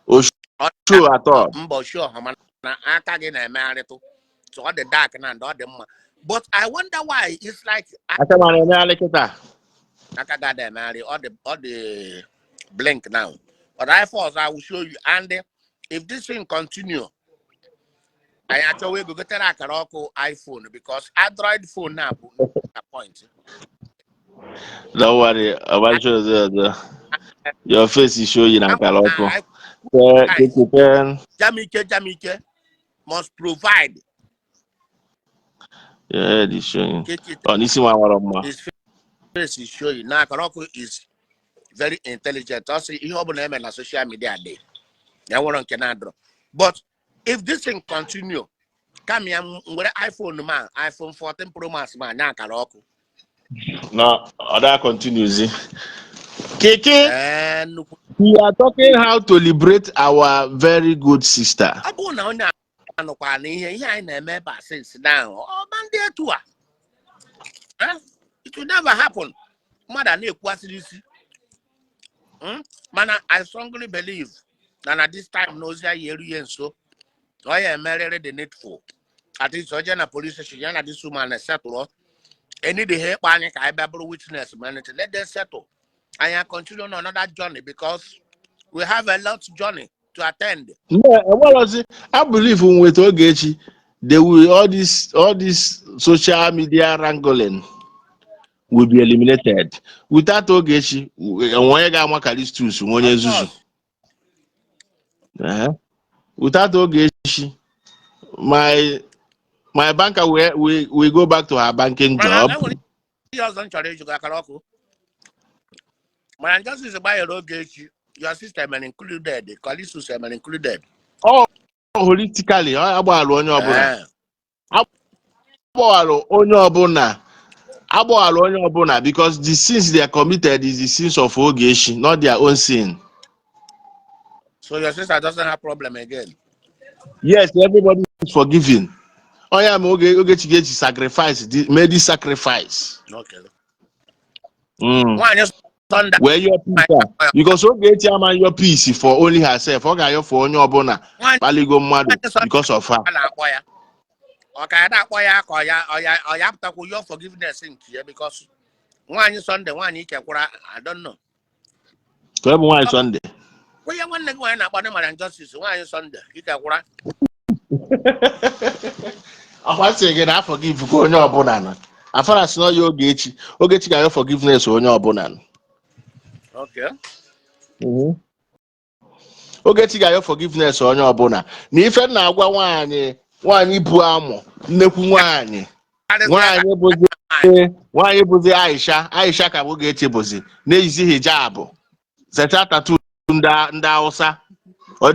o Ọ show atọ. Mba, oshi ọha, mana aka gị na-emegharịtụ, so ọ dị dark na and ọ dị mma, but I wonder why it's like Aka mara emegharị kịta. Aka gị ada emegharị, ọ dị blink now, but I first I will show you. And if this thing continue, anyị achọwa ego gotere akara ọkụ iPhone, because Android phone na bụ na point. Don't worry, ọgbachi ọzọ ọzọ, your face is showing na akara ọkụ. Kekete. Jamike, Jamike must provide. Your head is showing. Keke. Ọ n'isi nwa nwere mma. His face is showing na akara ọkụ is very intelligent. Ọ sị ihe ọ bụla eme na social media dị ya nwere nke na-adọrọ, but if this thing continue, kama ya m were iPhone, ma iPhone 14 Pro Max, ma anya akara ọkụ. No, ọ continues. Keke, Ee, nnukwu. We are talking how to liberate our very good sister. Ọ bụrụ na onye anụkwa na ihe anyị na-eme ebe a since now, ọma ndị etu a. Eh? It will never happen. Mmadụ a na-ekwuasịrị isi. Mana I strongly believe na this time na ozi anyị eru ihe nso, na ọ ya emerịrị the needful. At least o jee na police station, ya na this woman settle. Any ha ịkpa anyị ka anyị bịa bụrụ witness ma anything. Let them settle. Anyị continue on another journey because we have a lot journey to attend. No, enwerozi. I believe with Ogechi, they will all this social media wrangling will be eliminated. Without Ogechi, onye ga-ama Callistus nwe onye Of nzuzu. course. Without Ogechi, my banker will go back to her banking Mana job. enwere ihe ọzọ m chọrọ ịjụ gị, akara ọkụ. Mana Justice gbaghara Ogechi, your sister mere included, Callistus mere included. Ọ holistically, ọ agbaghalụ onye ọbụla. Agbaghalụ onye ọbụla. Agbaghalụ onye ọbụla because the sins they are committed is the sins of Ogechi, not their own sin. So your sister doesn't have problem again? Yes, everybody is forgiven. Onye ma oge Ogechi ga-eji sacrifice, made this sacrifice. Nwaanyị Sunday. Wee yọọ peace a because Ogechi ama yọọ peace for only herself, ọ ga-ayọ for onye ọbụla Nwaanyị kpaligo mmadụ Sunday because of her. a na-akpọ ya. Ọ ka ya na-akpọ ya ka ọ ya pụtakwu your forgiveness nke ya, because nwaanyị Sunday, nwaanyị ikekwara, I don't know. Ka ọ bụ nwaanyị Sunday. Onye nwanne gị nwaanyị na-akpọ ndị Mariam Justice, nwaanyị Sunday ikekwara. Ọkwa sị gị na forgive ka onye ọbụla nọ. Afara sị na ya Ogechi, Ogechi ga-ayọ forgiveness onye ọbụla nọ. Ogechi ga-ayọ forgiveness onye ọbụla na ife m na-agwa nwaanyị, nwaanyị bu amụ nnekwu, nwaanyị nwaanyị bụzi Aisha, Aisha ka Ogechi bụzi na-eyizi hijab, seta tattoo ndị Hausa, ọ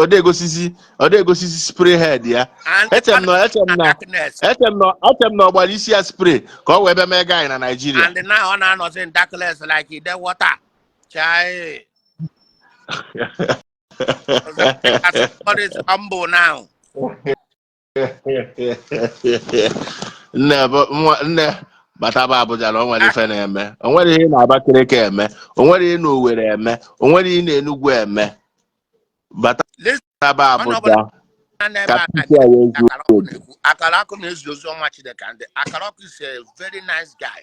dị egosisi spray head ya. And Eche m na darkness. eche m na ọ gbara isi ya spray ka ọ wee bịa mee guy na Naịjirịa. And now ọ na-anọzi in darkness like ide water. Chai. Somebody is humble now. Nne nne bataba Abuja na o nwere ife na-eme, o nwere ihe na Abakaliki eme, o nwere ihe na Owerri eme, o nwere ihe na Enugu eme, bataba Onye ọbụla Abuja na-ebe ka a peace a wee zuo akara ọkụ oke. Na-ekwu akara ọkụ na-ezi ozi ọma Chineke, and akara ọkụ is a very nice guy,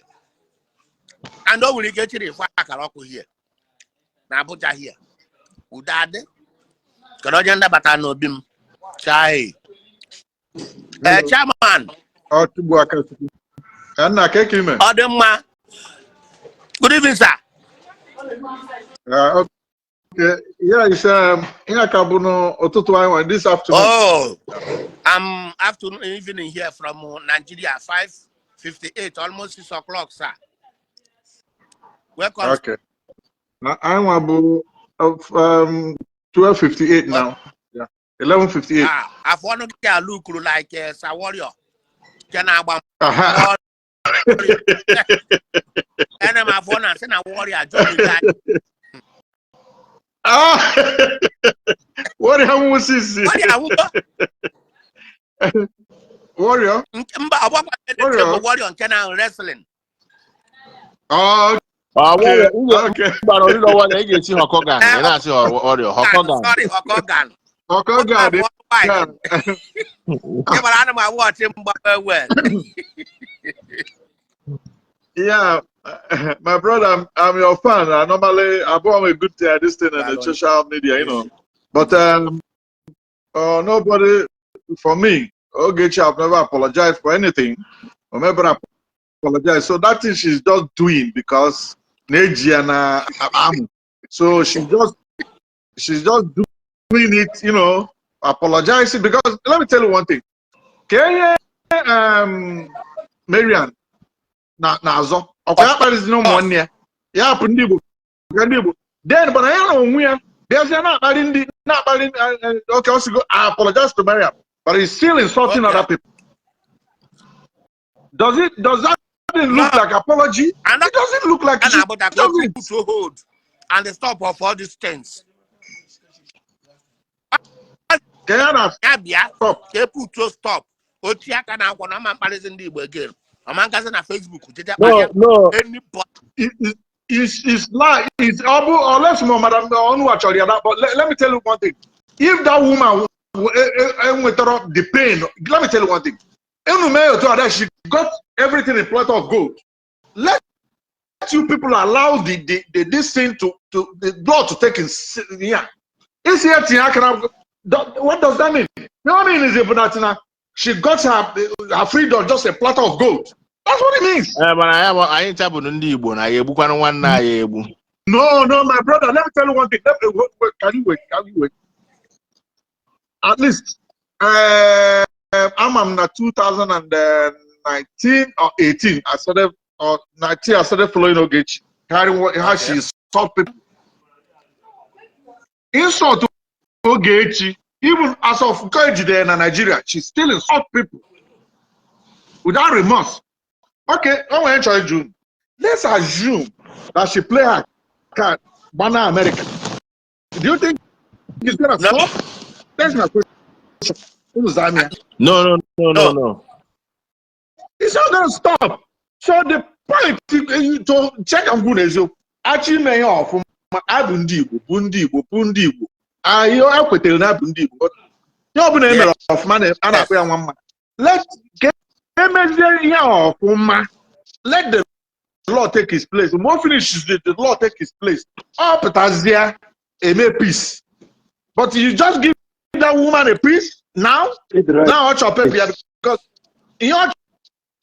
and o nwere ike chiri ịfụ akara ọkụ here na Abuja here, udo adị. Kedu onye ndabata n'obi m? Chai, ee, chairman. Ọ tugbu aka Chukwu. Ka nna ka eke ime. Ọ dị mma. Good evening, sir. Okay. Yeah, it's ihe a ka bụ n'ụtụtụ anyị nwere this afternoon. Oh, I'm afternoon, evening here from Nigeria, 5:58, almost 6 o'clock, sir. Welcome. Okay. Anyị nwa bụ 12:58 now. Yeah. 11:58. Ah, afọ ọnụ gị alụ kwuru like Sir Warrior nke na-agba Aha. Warrior. Ene m afọ na asị na Warrior join gị. Ah! Warrior Moses. Warrior awụgo. Warrior. Mba, ọgbakwa Warrior. Warrior nke na wrestling. Oh, Ọ okay. warrior, Okay. gbara oriro warrior, ị ga-esi Hulk Hogan, ị na-asị warrior, Hulk Hogan. Sorry, Hulk Hogan. Okay, God. White. Ị gbara ana m awọchị mgba well. Yeah, my brother, I'm your fan. I normally I born a good this thing on the social media. But nobody for me, Ogechi, I've never apologized for anything. Or never apologize. So that thing she's just doing because Neji and Amu. So she's just doing it, apologizing because let me tell you one thing. Can you Marian na na-azọ ọkwa ya kparịzi na ụmụnne ya ya hapụ ndị Igbo ka ndị Igbo then mana ya na onwe ya bịazie na-akparị ndị na-akparị okay, ọ sịgo, "I apologize to Mariam," but he's still insulting Okay. other people. Does that thing look No. like apology? And It doesn't look like a it. na-agbata ka Doesn't. put to hold and the stop of all these things. Ka ya na Ya bịa stop. ka e put to stop. Otie aka na akwụkwọ na ọma mkparịzi ndị Igbo again. Ọma ngasị na Facebook jeje No, kparịa no. anybody. It's like it's ọ bụ unless mo madam Onwa chọrọ ya that, but let me tell you one thing. If that woman enwetara the pain, let me tell you one thing. Enu mee otu ada, she got everything in plot of gold. Let you people allow the this thing to the blood to take in. Yeah, isi ya tinye aka na what does that mean? You know what I mean is that na she got her freedom, just a platter of gold. That's what it means. Ee, mana ya bụ anyị ncha bụ ndị Igbo na ya egbukwanụ nwanne anyị egbu. No, my brother. Let me tell you one thing. Let me, wait, wait, can you wait? Can you wait? At least, I'm in 2019 or 18. I started, or 19, I started following Ogechi. Hearing what, how she insult people. Insult Ogechi, even as of there in Nigeria, she still insult people without remorse. Okay, I want to June. Let's assume that she play her card, banner America. Do you think it's gonna No. stop? That's my question. Who's that man? No, no, no, no, no. It's not gonna stop. So the point you to check and good is actually may off abụ ndị Igbo bụ ndị Igbo bụ ndị Igbo anyị ekwetere na abụ ndị Igbo, but ihe ọbụla e mere ọfụma a na-akpọ ya nwa mma. Let ka emezie ihe a ọfụma. Let the law take its place. Mgbe o finishes, the law take its place, ọ pụtazie eme peace. But you just give that woman a peace now now, ọ chọrọ paper ya because ihe ọ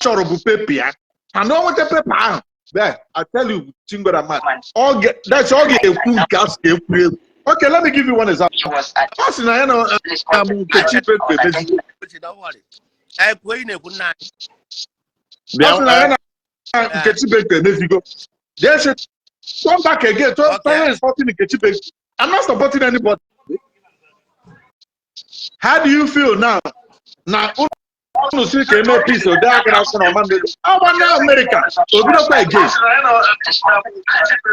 chọrọ bụ paper ya, and o nweta paper ahụ. There, I tell you, Chingwara man, ọ that's ọ ga-ekwu nke a sị ka ekwu ekwu. Okay, let me give you one example. Ọ sị na ya na Nkechi Pedro emezigo. Don't worry. Ee, kwuo ị na-ekwu, nna anyị. Bịa. Ọ sị na ya na Nkechi Pedro emezigo. Then she come back again to start insulting Nkechi Pedro. I'm not supporting anybody. How do you feel now? Na unu si ka eme peace, ode aka na akwụkwọ na ọma mmeri. Ọ gba na America, o bidokwa again.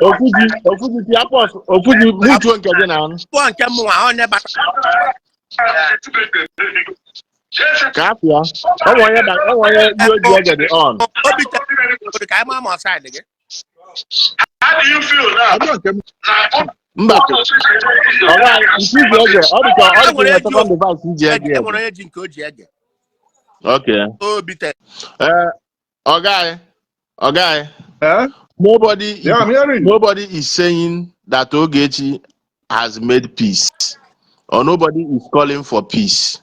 Ofuji, Ofuji, ti apọs, Ofuji, mutuo nke gị na anụ. Pụọ nke mụnwa onye bata. Ka afọ ya. Ọ nwe onye ọ nwe onye ndị oji ege dị on. Obi tere ka anyị maa ma ọ side gị. Ọ bụrụ nke m. Mba. Ọ ga nke iji ege, ọ dị ka E nwere nwere eji second device iji ege E ege. nwere onye ji nke o ji ege. Okay. Obi tere. Ee, ọga anyị, ọga anyị. Eh? Nobody is, Yeah, I'm hearing you. nobody is saying that Ogechi has made peace or nobody is calling for peace.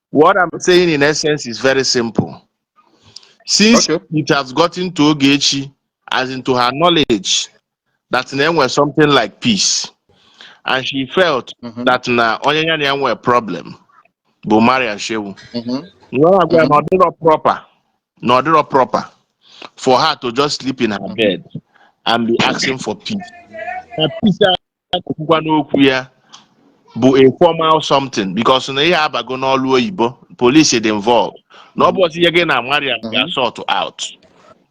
What I'm saying in essence is very simple. Since it has gotten to Ogechi, as into her knowledge, that there was something like peace, and she felt that na onye ya na ya nwere problem bụ Mariam Shehu. Nwa agwa ya na ọ dịrọ proper, na ọ dịrọ proper for her to just sleep in her bed and be asking for peace. Na peace a na-ekwukwa n'okwu ya bụ a formal something, because na ihe abago n'ọlụ oyibo, police dị involved, na ọ bụ ọsị ihe gị na Mariam ga-sort out,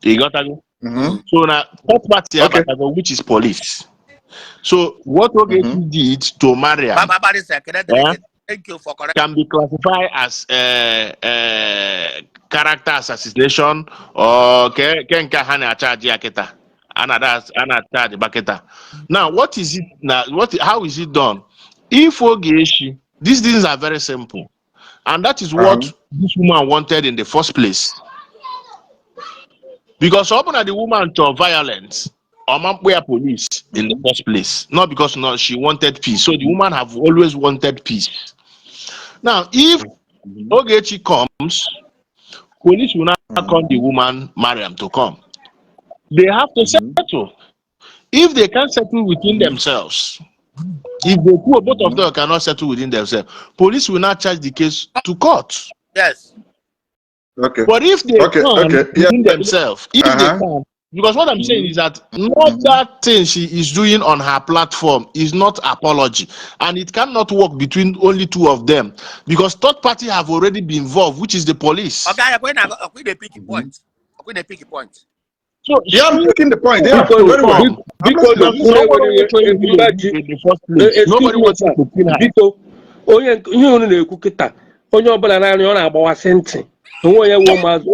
ị ghọtago? Mhm. So na third party abatago, which is police. So what Ogechi did to Mariam Baba Barrister, ekele dịrị eh, gị. Thank you for correcting. can be classified as character assassination or ke nke ha na-acharge ya kịta, a na-acharge ba kịta. Now, what is it now? What, how is it done? If Ogechi, these things are very simple, and that is what this woman wanted in the first place, because ọ bụ na the woman chọrọ violence, ọma mkpụ ya police in the first place, not because not she wanted peace. So the woman have always wanted peace. Now, if Ogechi comes, police will now call the woman Mariam to come. They have to settle. If they can't settle within themselves, if the two, both of them cannot settle within themselves, police will now charge the case to court. But if they can within themselves, if they can, because what I'm saying is that not that thing she is doing on her platform is not apology, and it cannot work between only two of them, because third party have already been involved, which is the police. Okay, ọkwa ị na-pick point. Ọkwa ị na-pick point. So Yeah, I'm she picking the point. Yeah, Biko, very well. I'm biko, listening. na Nobody wanted to Mbaji, in the first place. Excuse Nobody me, wanted sir. to kill her. Biko, onye ihe unu na-ekwu kịta, onye ọbụla naanị ọ na-agbawasị ntị onwe onye wu ụmụazụ,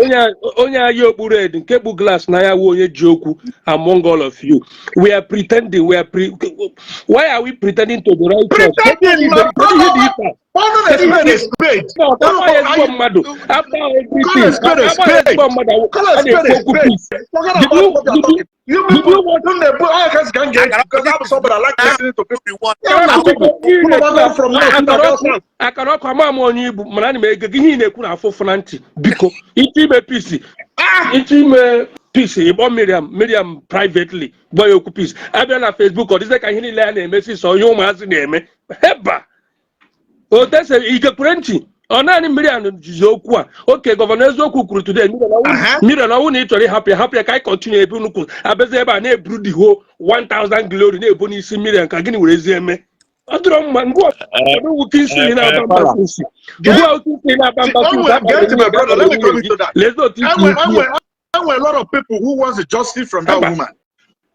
onye agha okpuru ed nke kpu glass na ya wu onye ji okwu. Among all of you, we are pretending, we are pre why are we pretending to be righteous? Pretending, my brother. Ọnụ na spade a spade. Ọkwa ya ezigbo mmadụ after everything. Call a spade a Akwa ya spade. ezigbo mmadụ Call a a spade na-ekwu a okwu spade. peace. Forget Did about you what you're did you talking. You did people you watch don't know. I can't get because I'm somebody I like listening to people. One. Yeah, Biko, ihe ị Unu na-ekwu gbagoro from north to akara ọkụ south. Akara ọkụ ama m onye ibu, mana ana m ege gị. Ihe ị na-ekwu na afụfụ na ntị. Biko, ịchọ ime peace, ịchọ ime peace, ịkpọ Miriam, Miriam privately, gwa ya okwu peace. Abịa na Facebook, ọ dịzị ka ihe niile a na-emesi sọ ihe ụmụazị na-eme heba otese ikekwere ntị. Ọ naanị Miriam jizi okwu a oke. Governor Eziokwu kwuru today, Miriam, Miriam, ọwụ na ị chọrọ ịhapụ ya, hapụ ya ka anyị continue ebe unu kwuru. Abịazi ebe a na-eburu the whole 1000 glory na-ebu n'isi Miriam, ka gịnị were zi eme? Ọ dịrọ mma ngwa ọdụ Kingsley na-aba mba sinsi ngwa Kingsley na-aba mba sinsi. Get to my brother. Let me come into that. Lezi otu isi I a lot of people who wants the justice from that Aba. woman.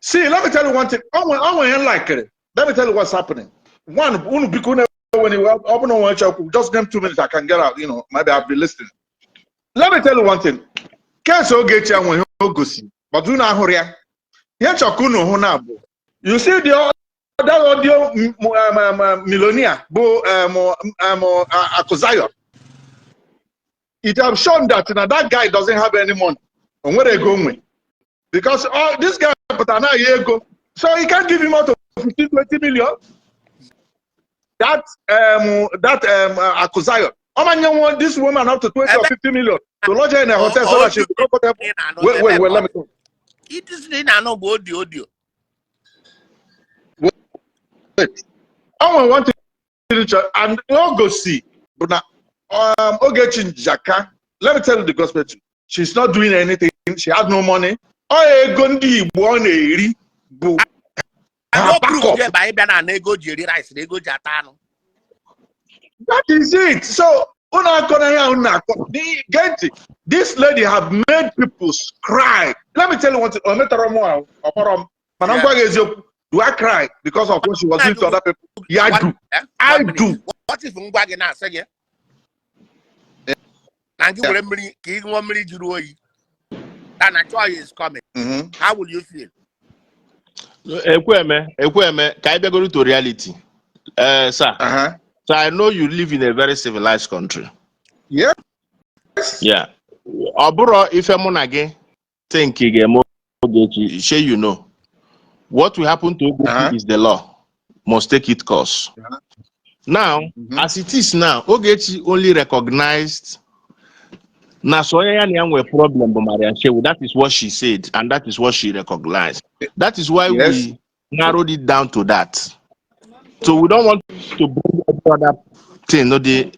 See, let me tell you one thing. I like it. Let me tell you what's happening. One, unu biko na when you open one check, just give me 2 minutes. I can get out. Maybe I'll be listening. Let me tell you one thing. Case Ogechi anwe ihe o gosi, but unu ahụrụ ya. Ihe nchọka unu hụ na bụ, you see the other audio millionaire bụ Akuzayon. It have shown that now that guy doesn't have any money. O nwere ego nwe. Because all this guy pụtara na ya ego. So he can't give him out of 15, 20 million. That Akuzayon. Ọ want this woman up to 20 or 50 million to lodge her in a hotel so that she'll be comfortable. Wait, wait, wait, let me talk. It is na ị na-anụ bụ audio audio. Wait. I want to and Ogosi, but now Ogechi Njaka, let me tell you the gospel truth. She's not doing anything. She has no money. Ọ ego ndị Igbo ọ na-eri bụ her No proof backup. dị ebe anyị bịa na ana ego ji eri rice na ego ji ata anụ. That is it. So, unu akọ na ya unu akọ. Gee ntị, this lady have made people cry. Let me tell you one thing. O metọrọ m ahụ, ọ kpọrọ m. Mana m gwa gị eziokwu, do I cry because of what she was doing to other people? Yeah, I do. Eh? I One minute. do. What if ngwa gị na-asị gị na gị were mmiri ka ị ṅụọ mmiri jụrụ oyi, that na joy is coming? How will you feel? Ekweme, Ekweme, ka anyị bịagoro to reality. Sir, so I know you live in a very civilized country. Yes. Yeah. Ọ bụrụ ife mụ na gị think ga-eme Ogechi, shey you know. What will happen to Ogechi is the law must take its course. Now, as it is now, Ogechi only recognized na so onye ya na ya nwere problem bụ Maria Shehu. That is what she said, and that is what she recognized. That is why we narrowed it down to that. So we don't want to bring any other thing. No, the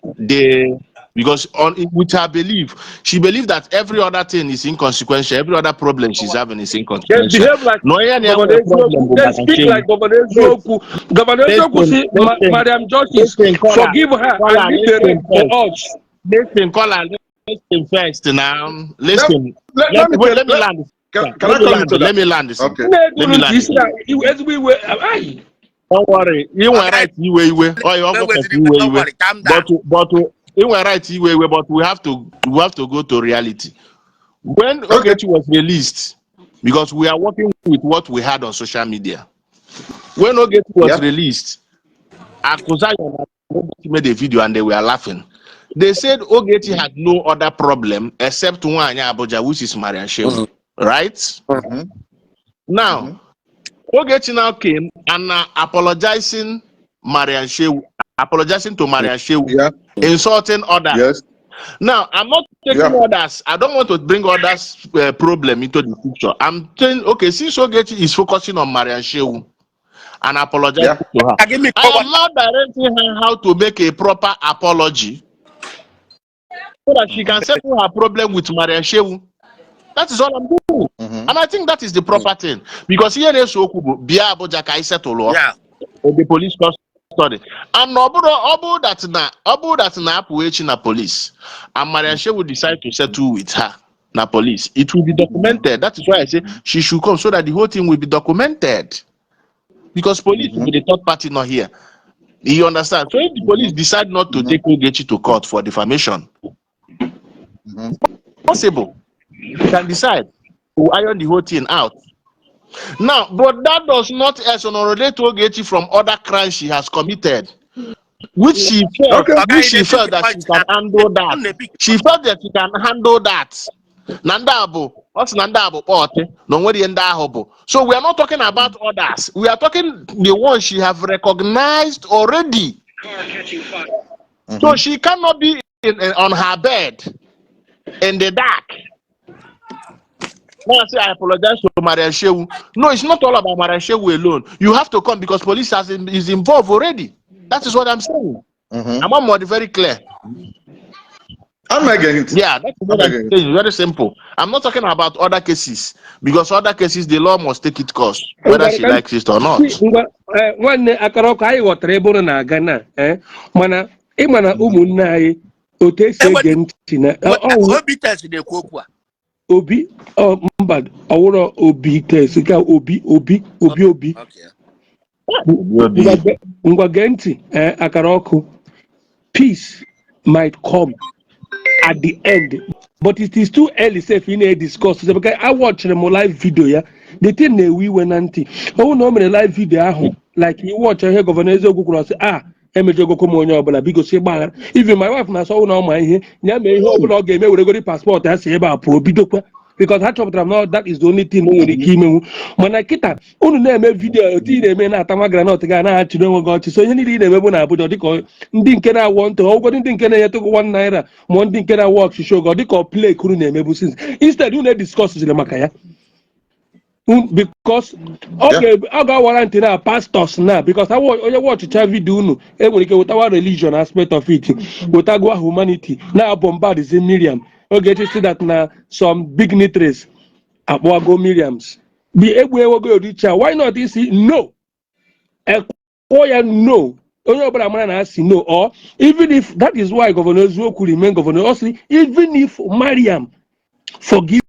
Because on with her belief, she believed that every other thing is inconsequential, every other problem she's having is They inconsequential. behave like No, yeah, yeah, Governor problem Eziokwu. bụ They maka speak Shehu. like Governor Eziokwu. Governor Eziokwu Listen, si listen, Mariam Justice, listen, caller, forgive her caller, and leave the listen rest for first. us. Listen, caller, listen first now. Listen. Let, let me Wait, tell let me let, land. can Let I me come land. into Let that? me land this. Okay. Let Na-eguru me ntị land. isi na iwe ezigbo iwe ayi. Don't worry. You Okay. were right iwe iwe. Oh, you Wait, also wait, iwe don't iwe. worry, calm down. But you were right iwe iwe, but we have to go to reality. When Okay. Ogechi was released, because we are working with what we had on social media. When Ogechi was released, Akuzayon and Ogechi made a video and they were laughing. They said Ogechi had no other problem except one Abuja, which is Mariam Shehu. Right? Mhm. Now, Ogechi now came and apologizing Mariam Shehu, apologizing to Mariam Shehu, insulting others. Now, I'm not taking others. I don't want to bring others' problem into the picture. I'm saying, okay, since Ogechi is focusing on Mariam Shehu and apologizing to her, Give me I am now directing her how to make a proper apology so that she can settle her problem with Mariam Shehu. That is all I'm doing. And I think that is the proper thing. Because here is okwu bụ bịa Abuja ka anyị settle the police custody. And ọ bụrụ that na apụ echi na police and Mariam Shehu decide to settle with her na police, it will be documented. That is why I say she should come so that the whole thing will be documented. Because police will be the third party not here. You understand? So if the police decide not to take Ogechi to court for defamation, possible. You can decide to iron the whole thing out. Now, but that does not exonerate Ogechi from other crimes she has committed, which she felt, which she felt that she can handle that. She felt that she can handle that. Na ndị a bụ ọ sị na ndị a bụ kpọọtị na onwere ihe ndị ahụ bụ. So we are not talking about others. We are talking the ones she have recognized already. So she cannot be on her bed in the dark. Now I say I apologize to Maria Shehu. No, it's not all about Maria Shehu alone. You have to come because police is involved already. That is what I'm saying. I'm more very clear. I'm not getting it. Yeah, that's what I'm I'm getting saying. Very simple. I'm not talking about other cases because other cases the law must take its course, whether she likes it or not. Ngwa nwanne akara ọkụ anyị ghọtara ebe ụnụ na-aga na mana ịma na ụmụnne anyị otu esi ege ntị na ọwụ Obi test na-ekwu okwu a. Obi ọ mba ọwụrọ obi test ka obi obi obi obi. Ngwa gee ntị, akara ọkụ, peace might come at the end, but it is too early sef ị na-ediscuss because I watched m live video ya, the thing na-ewe iwe na ntị ọwụ na o mere live video ahụ like i watch ihe Governor Eziokwu kwuru, sị ah emejọgokwa m onye ọbụla, biko si gbaghara. Even my wife na-asọ ọwụ na ọ ma ihe ya mee ihe ọbụla ọ ga-eme weregori passport ya si ebe a pụọ bidokwa because ha chọpụtara m na that is the only thing o nwere ike imenwu. Mana kịta unu na-eme video otu ị na-eme na-ata nwa groundnut ga na-achịrị onwe gị ọchị, so ihe niile ị na-emebu na Abuja dịka ndị nke na-awọ ntị ọgwụgwọ ndị nke na-enyetụ gị ₦1 ma ndị nke na-awọ ọchịchị oge ọ dịka play kuru na-emebu since instead unu ediscussiziri maka ya because ọ ga-awara ntị na pastors na because onye watchịcha video unu enwere ike wetawa religion aspect of it, wetagwa humanity na bombardzi Miriam Ogechi si that na some dignitaries akpọwago Miriams bi egbu ewego oricha. Why not isi no ekpọ ya no onye ọbụla mara na asị no, or even if that is why Governor Eziokwu remain governor, ọ sị even if Mariam forgive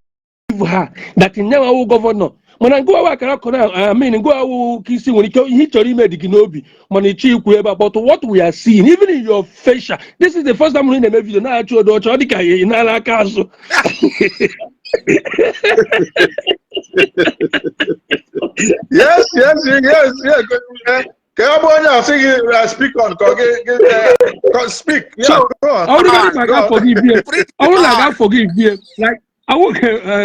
her that nyanwawu governor mana ngụwa akara ọkụ na I mean ngụwa ka isi nwere ike ihe ị chọrọ ime dị gị n'obi mana ịchọ ikwu ebe a. But what we are seeing, even in your facial, this is the first time ị na-eme video na-achị odo ọcha ọ dị ka ị na-ala aka azụ. Yes. Ka ọ bụ onye asị gị speak on ka ọ gị speak. Yeah, So, go on. ọ bụrụ na Go ga on. forgive you, ọ bụrụ na ga forgive you, like awụ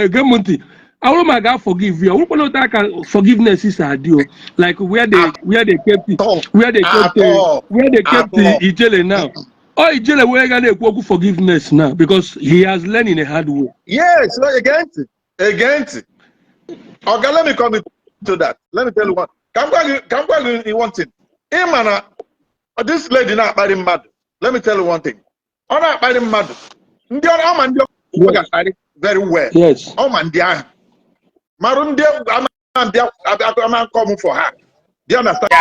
ege m ntị, ọ bụrụ ma ga forgive you, ọ bụrụkwa na otu aka forgiveness is adị o like where they kept it, At all. where they kept At all. where they At kept all. Ijele now. Ọ Ijele wee ga na-ekwu okwu forgiveness now because he has learned in a hard way. Yes, no, against it. Against it. Okay, let me come into that. Let me tell you one. Ka m gwa gị one thing. Ị ma na this lady na-akparị mmadụ. Let me tell you one thing. Ọ na-akparị mmadụ. Ndị ọ ama ndị ọ ga-akparị very well. Ọ ma ndị ahụ. Marụ ndị ama abịa abịa ama come for her. Do you understand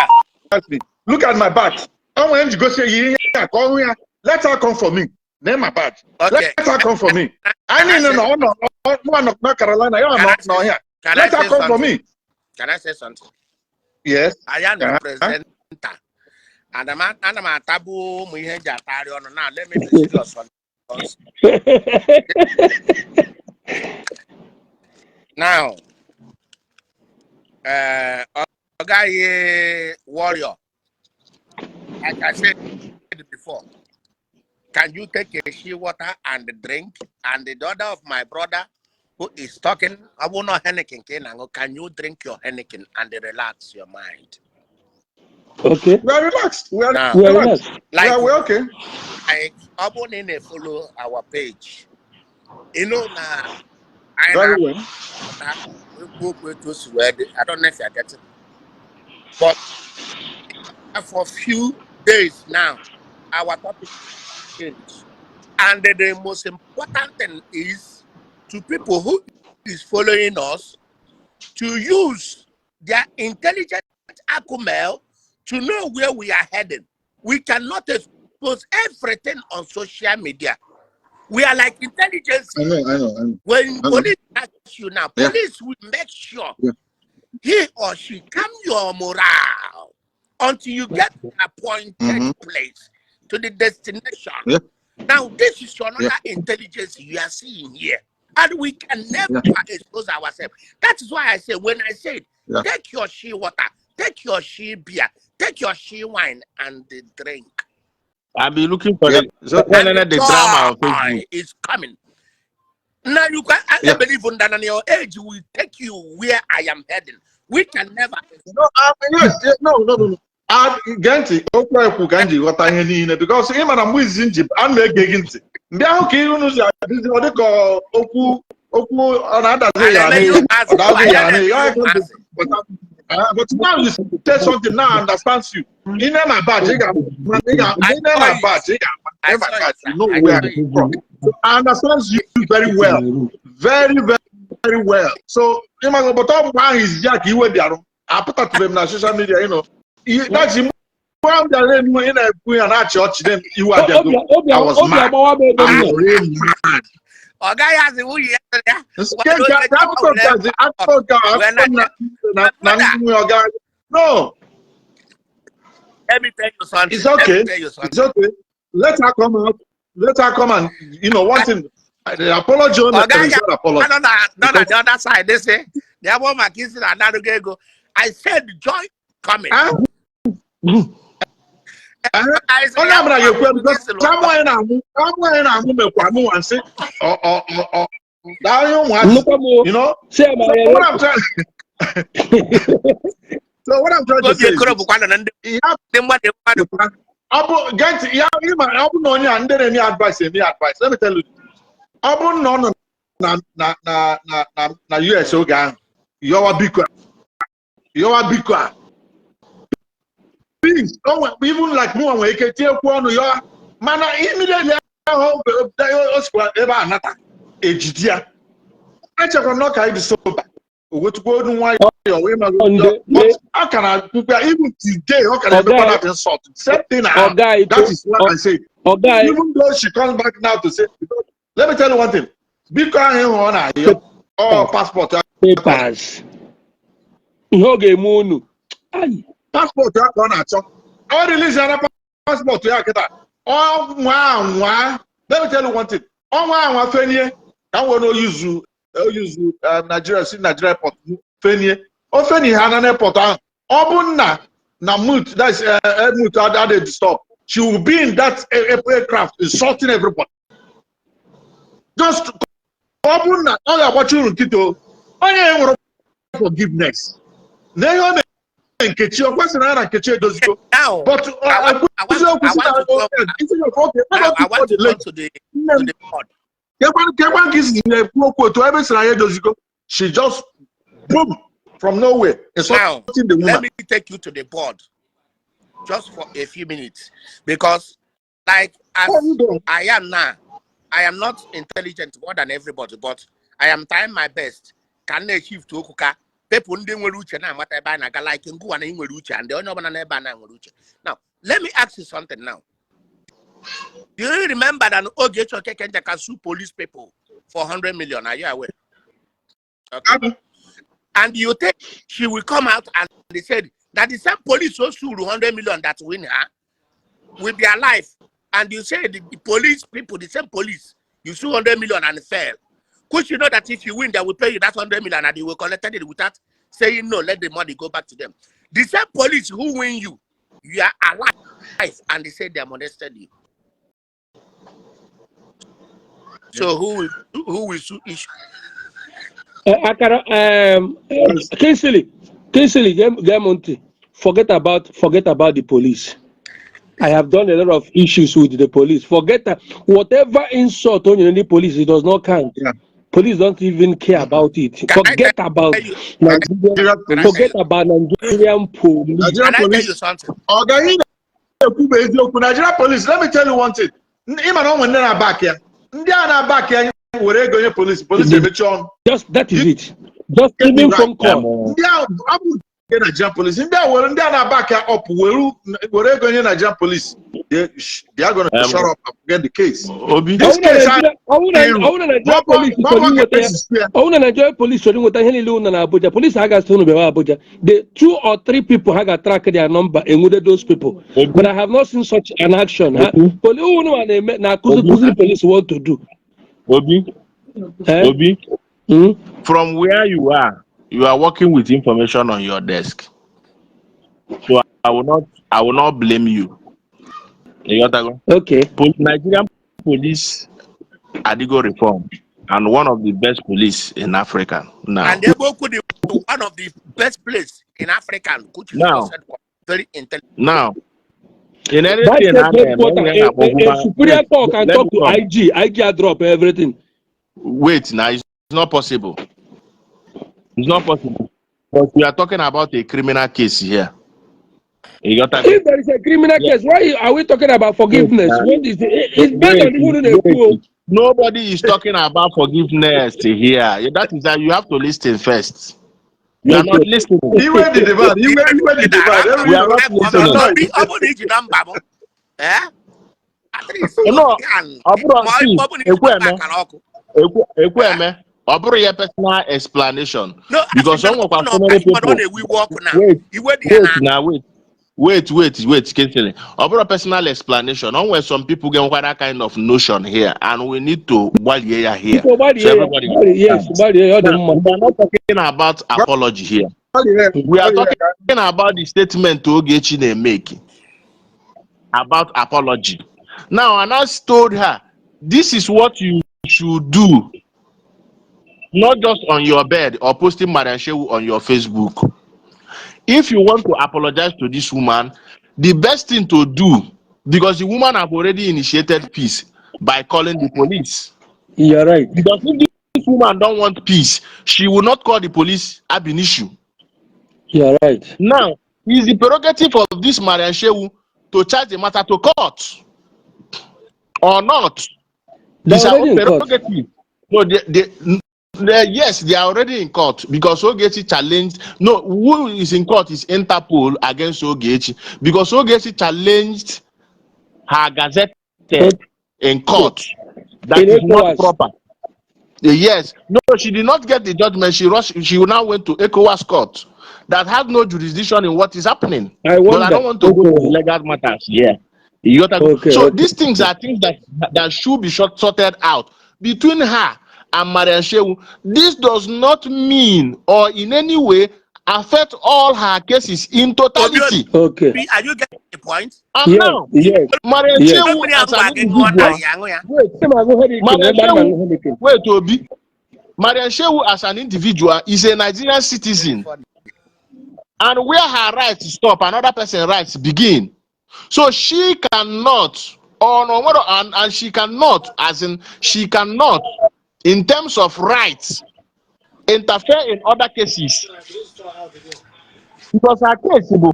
me? Look at my badge. Ọ nwere nji gosi ya ihe ya ka ọ hụ ya. Let her come for me. Name my badge. Let her come for me. Anyị niile nọ ọ nọ ọ nọ na Carolina, ya Can nọ I say, n'ọhịa. can I Let her say come for something? me. Can I say something? Yes. I am the presenter and ana m atabu ụmụ ihe eji atagharị ọnụ. Now let me be serious on this. Now, ọ gaghị warrior, like I said before, can you take a shea water and drink? And the daughter of my brother who is talking, I will not Heineken, can you drink your Heineken and relax your mind? Okay. We are relaxed. We are Now, We are relaxed. relaxed. We like are we're okay. like ọ bụrụ na ị na-follow our page, you know na anyị Very well. Na-apụta ekwu okwu etu o si wee dị. I don't know if you are getting, but for few days now, our topic changed. And the most important thing is to people who is following us to use their intelligent acumen to know where we are heading. We cannot expose everything on social media. We are like intelligence. I know, I know, I know. When I know. police catch you now, police will make sure he or she calm your morale until you get to the appointed place, to the destination. Now, this is another intelligence you are seeing here. And we can never expose ourselves. That is why I say, when I said, take your shea water, take your shea beer, take your shea wine and drink. I be looking for the So, And the drama on joy Facebook. is coming. Now you can I believe in that your age will take you where I am heading. We can never No, yes, no. Ah, gee ntị, okwu ekwu ka m ji ghọta ihe niile because ị mara mgbe izizi m ji a na-ege gị ntị mgbe ahụ ka ihe unu si adịzi ọ dịka okwu okwu ọ na-adazi ya n'iyi ọ dazi ya n'iyi ya. But now you say something now I understand you. Ị na my badge, ị ga ị na my badge, ị ga-ama my badge, you know where I'm from. So I understand you very well, very, very, very well. So ị ma but ọ mgbe ahụ izizi ya ka iwe bịarụ apụtatụbeghị m na social media. That's mgbe ahụ bịara enu ị na-ekwu ya na-achị ọchị na iwe abịago. Obi I was obi mad. agbawa m ebe m I'm nọ. really mad. Ọ gaghị azị nwunye ya sịrị ya Nke nke akụkọ nke azi akụkọ nke a, akụkọ na na nwunye ọga no. Let me tell you something. It's okay. Let me tell you something. It's okay. Let her come out. Let her come and one thing, the apology on Ọ gaghị is not apology. anọ na nọ na the other side, they say the abụ maka isi na anarugo ego. I said joy coming. Ah? Ah? I said, Onye ọbụla ga-ekwu because isi amụ anyị na-amụ mekwa amụ nwa nsị ọ ọ ọ ọ daa ihe ụmụazị Nnukwu m o. Si ya ma So ya what I'm trying so what I'm trying to Obi say is Ekoro this. bụkwa nọ na ndị Ya ndị mmadụ mmadụ. Ọ bụ gee ntị ya ịma ọ bụ na onye a ndị na-enye advice enye advice, let me tell you, ọ bụrụ na ọ nọ na US oge ahụ yọwa biko, yọwa biko a please o even like mụ nwere ike tinyekwu ọnụ yọwa mana immediately ahụ o sikwa ebe a nata ejidi ya echekwa na ọ ka ịdị sober o wetukwa onu nwayọọ wee ma Nde- ọ ka na-akwukwa even today ọ ka na-emekwa Ọga- that insult, same thing ahụ. Ọga anyị That is what I say. Ọga anyị Even though she comes back now to say, let me tell you one thing, biko ahụ ịhụ ọ na-ayọ ọ passport ya. Papers ihe ọ ga-eme unu. Ai. Passport ya ka ọ na-achọ. Ọ release ya na passport ya kịta ọ nwa anwa. Let me tell you one thing, ọ nwa anwa fenie ka m were oyuzu oyuzu Nigeria si Nigeria airport fenie o fenie ha na airport ahụ ọ bụ nna na mute, that's mute adịghị stop. She will be in that aircraft insulting everybody. Just ọ bụrụ na ọ ga-agbachi unu nkịtị o onye nwere forgiveness na ihe o mere Nkechi ọ kwesịrị ya na Nkechi edozigo. Now, But eziokwu si na I want to come to the board. Kekwa nke isi na-ekwu okwu otu ebe si na ya edozigo, she just boom from nowhere Now, insulting the let woman. Me take you to the board just for a few minutes because, like, As How you doing? I am now, I am not intelligent more than everybody, but I am trying my best. Ka m na-eshift okwu ka people ndị nwere uche na-amata ebe a na-aga, like ngụwa na ị nwere uche and onye ọbụla n'ebe a na nwere uche. Now, let me ask you something now. Do you remember that Ogechi Okeke Njaka sue police people for 100 million? Are you aware? Okay. And you think she will come out and they said that the same police who sued 100 million that win her will be alive. And you say the police people, the same police, you sue 100 million and fail. Could you know that if you win, they will pay you that 100 million and you will collect it without saying no, let the money go back to them? The same police who win you, you are alive, and they say they molested you. So who will sue each? Akara, Kingsley, Kingsley, gee m ntị. Forget about the police. I have done a lot of issues with the police. Forget that. Whatever insult on any police, it does not count. Police don't even care about it. Can I Forget tell about you? Nigerian, Nigeria Can I police. tell forget you? about Nigerian police. Nigerian Can I tell police. you something? Ọga, ihe na-ekwu bụ eziokwu. Nigeria police, let me tell you one thing. Ị ma na ọ nwere ndị na-aback ya. Ndị a na-aback ya were ego nye police, police emechi ọnụ. Just that is You it. Just get me even right. phone call. Ndị ahụ abụ nke Nigerian police. Ndị a were ndị a na-aback ya up were ego nye Nigerian police. They are gonna shut up and forget the case. Obi. This Ọwụ na case Nigeria, ọwụ na Nigeria police chọrọ inweta ya. Ọwụ na Nigeria police chọrọ inweta ihe niile unu na Abuja. Police agaghị unu bịawa Abuja. The two or three people ha ga-track their number enwude those people. Obi. But I have not seen such an action. Ha Obi. police unu a na-eme na-akụzi Obi. kụziri police what to do. Obi. Eh? Obi. Hmm? From where you are working with information on your desk. So I will not blame you. You got that? Okay. Nigerian police adigo reform and one of the best police in Africa now. And Eboku, the one of the best place in Africa, which is Now, just said, very intelligent. Now, in That anything state I am, headquarter, a superior wait, court can let talk me to come. IG. IG drop everything. Wait, now it's not possible. It's not possible. But we are talking about a criminal case here. You got that? If there is a criminal case, why are we talking about forgiveness? Wait, When is it's based on wait, who they wait. Nobody is talking about forgiveness here. That is that you have to listen first. You are not listening. Iwe dị divide, iwe dị divide. We are not listening. Obi, ọ bụrụ na iji nọmba m, eh? At least No, can ọ bụrụ ma see, ọ bụrụ na iji nọmba Ekwueme, akara ọkụ. Ekwueme, ọ bụrụ ya personal explanation No, because asị o nwekwa na so many ọ people. na-ewe iwe ọkụ na Wait, iwe dị ya wait na na wait. Wait, wait, wait, Kingsley. Ọ bụrụ personal explanation, o nwere some people ga-enwekwa that kind of notion here and we need to gbalie ya here. Biko gbarie So ya. everybody Yes, understands. gbarie ya, ọ dị Now, mma. we are not talking about apology here. We are talking about the statement Ogechi na-emeke about apology. Now, and I told her, this is what you should do, not just on your bed or posting Mariam Shehu on your Facebook. If you want to apologize to this woman, the best thing to do, because the woman have already initiated peace by calling the police. You're right. Because if this woman don't want peace, she will not call the police ab initio. You're right. Now, it's the prerogative of this Mariam Shehu to charge the matter to court or not. They're It's her already own in court. prerogative. No, yes, they are already in court because Ogechi challenged. No, who is in court is Interpol against Ogechi because Ogechi challenged her gazette in court. That In is not ECOWAS. proper. Yes. No, she did not get the judgment. She rushed. She now went to ECOWAS court that has no jurisdiction in what is happening. I But I wonder. don't want to go to Okay. legal matters. Yeah. You got that? Okay, So okay. these things are things that should be sorted out between her and Mariam Shehu. This does not mean or in any way affect all her cases in totality. Okay. Obi, are you getting the point? And Yes, now, yes. Mariam Yes. Shehu Mmiri as ahụ an gwa gị ṅụọ individual, na ya aṅụ ya. wait, Sị m agụ Heineken, Mariam ebe a Shehu, na-aṅụ Heineken. wait, Obi. Mariam Shehu as an individual is a Nigerian citizen. And where her rights stop, another person's rights begin. So she cannot, or no, and she cannot, as in she cannot, in terms of rights, interfere in other cases. Because her case, bụ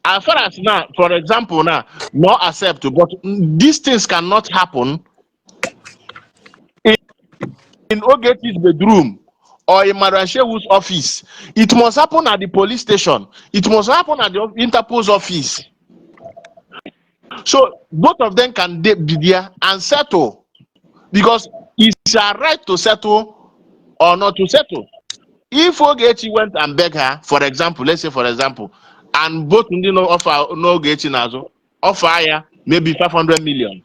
As far as now, for example, now, not accept, but these things cannot happen in Ogechi's bedroom or in Madam Shewu's office. It must happen at the police station. It must happen at the Interpol's office. So both of them can be there and settle because it's a right to settle or not to settle. If Ogechi went and beg her, for example, let's say for example, and both ndị no offer n'Ogechi n'azụ offer ya maybe 500 million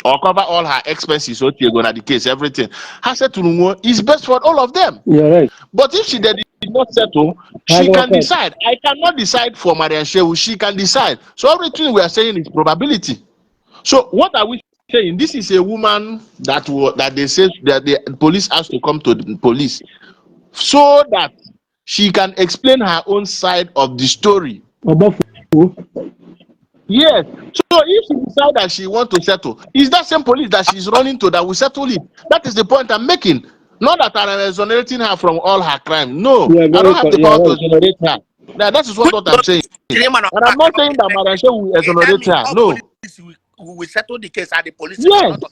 or cover all her expenses, otiego na the case, everything. Ha settle nwo is best for all of them. You're right. But if she did not settle, Ha she gawa can court. Decide. I cannot decide for Mariam Shehu. She can decide. So everything we are saying is probability. So what are we saying? This is a woman that they say that the police has to come to the police so that she can explain her own side of the story. Ọgbafuo. Yes. So if she decide that she want to settle, it's that same police that she's running to that will settle it. That is the point I'm making. Not that I'm exonerating her from all her crime. No, You are I very don't have the you are power to right. exonerate her. Now that is what I'm saying. And And I'm not saying that Madam Shehu will That exonerate means her. all No. police will settle the case at the police station. Yes. Not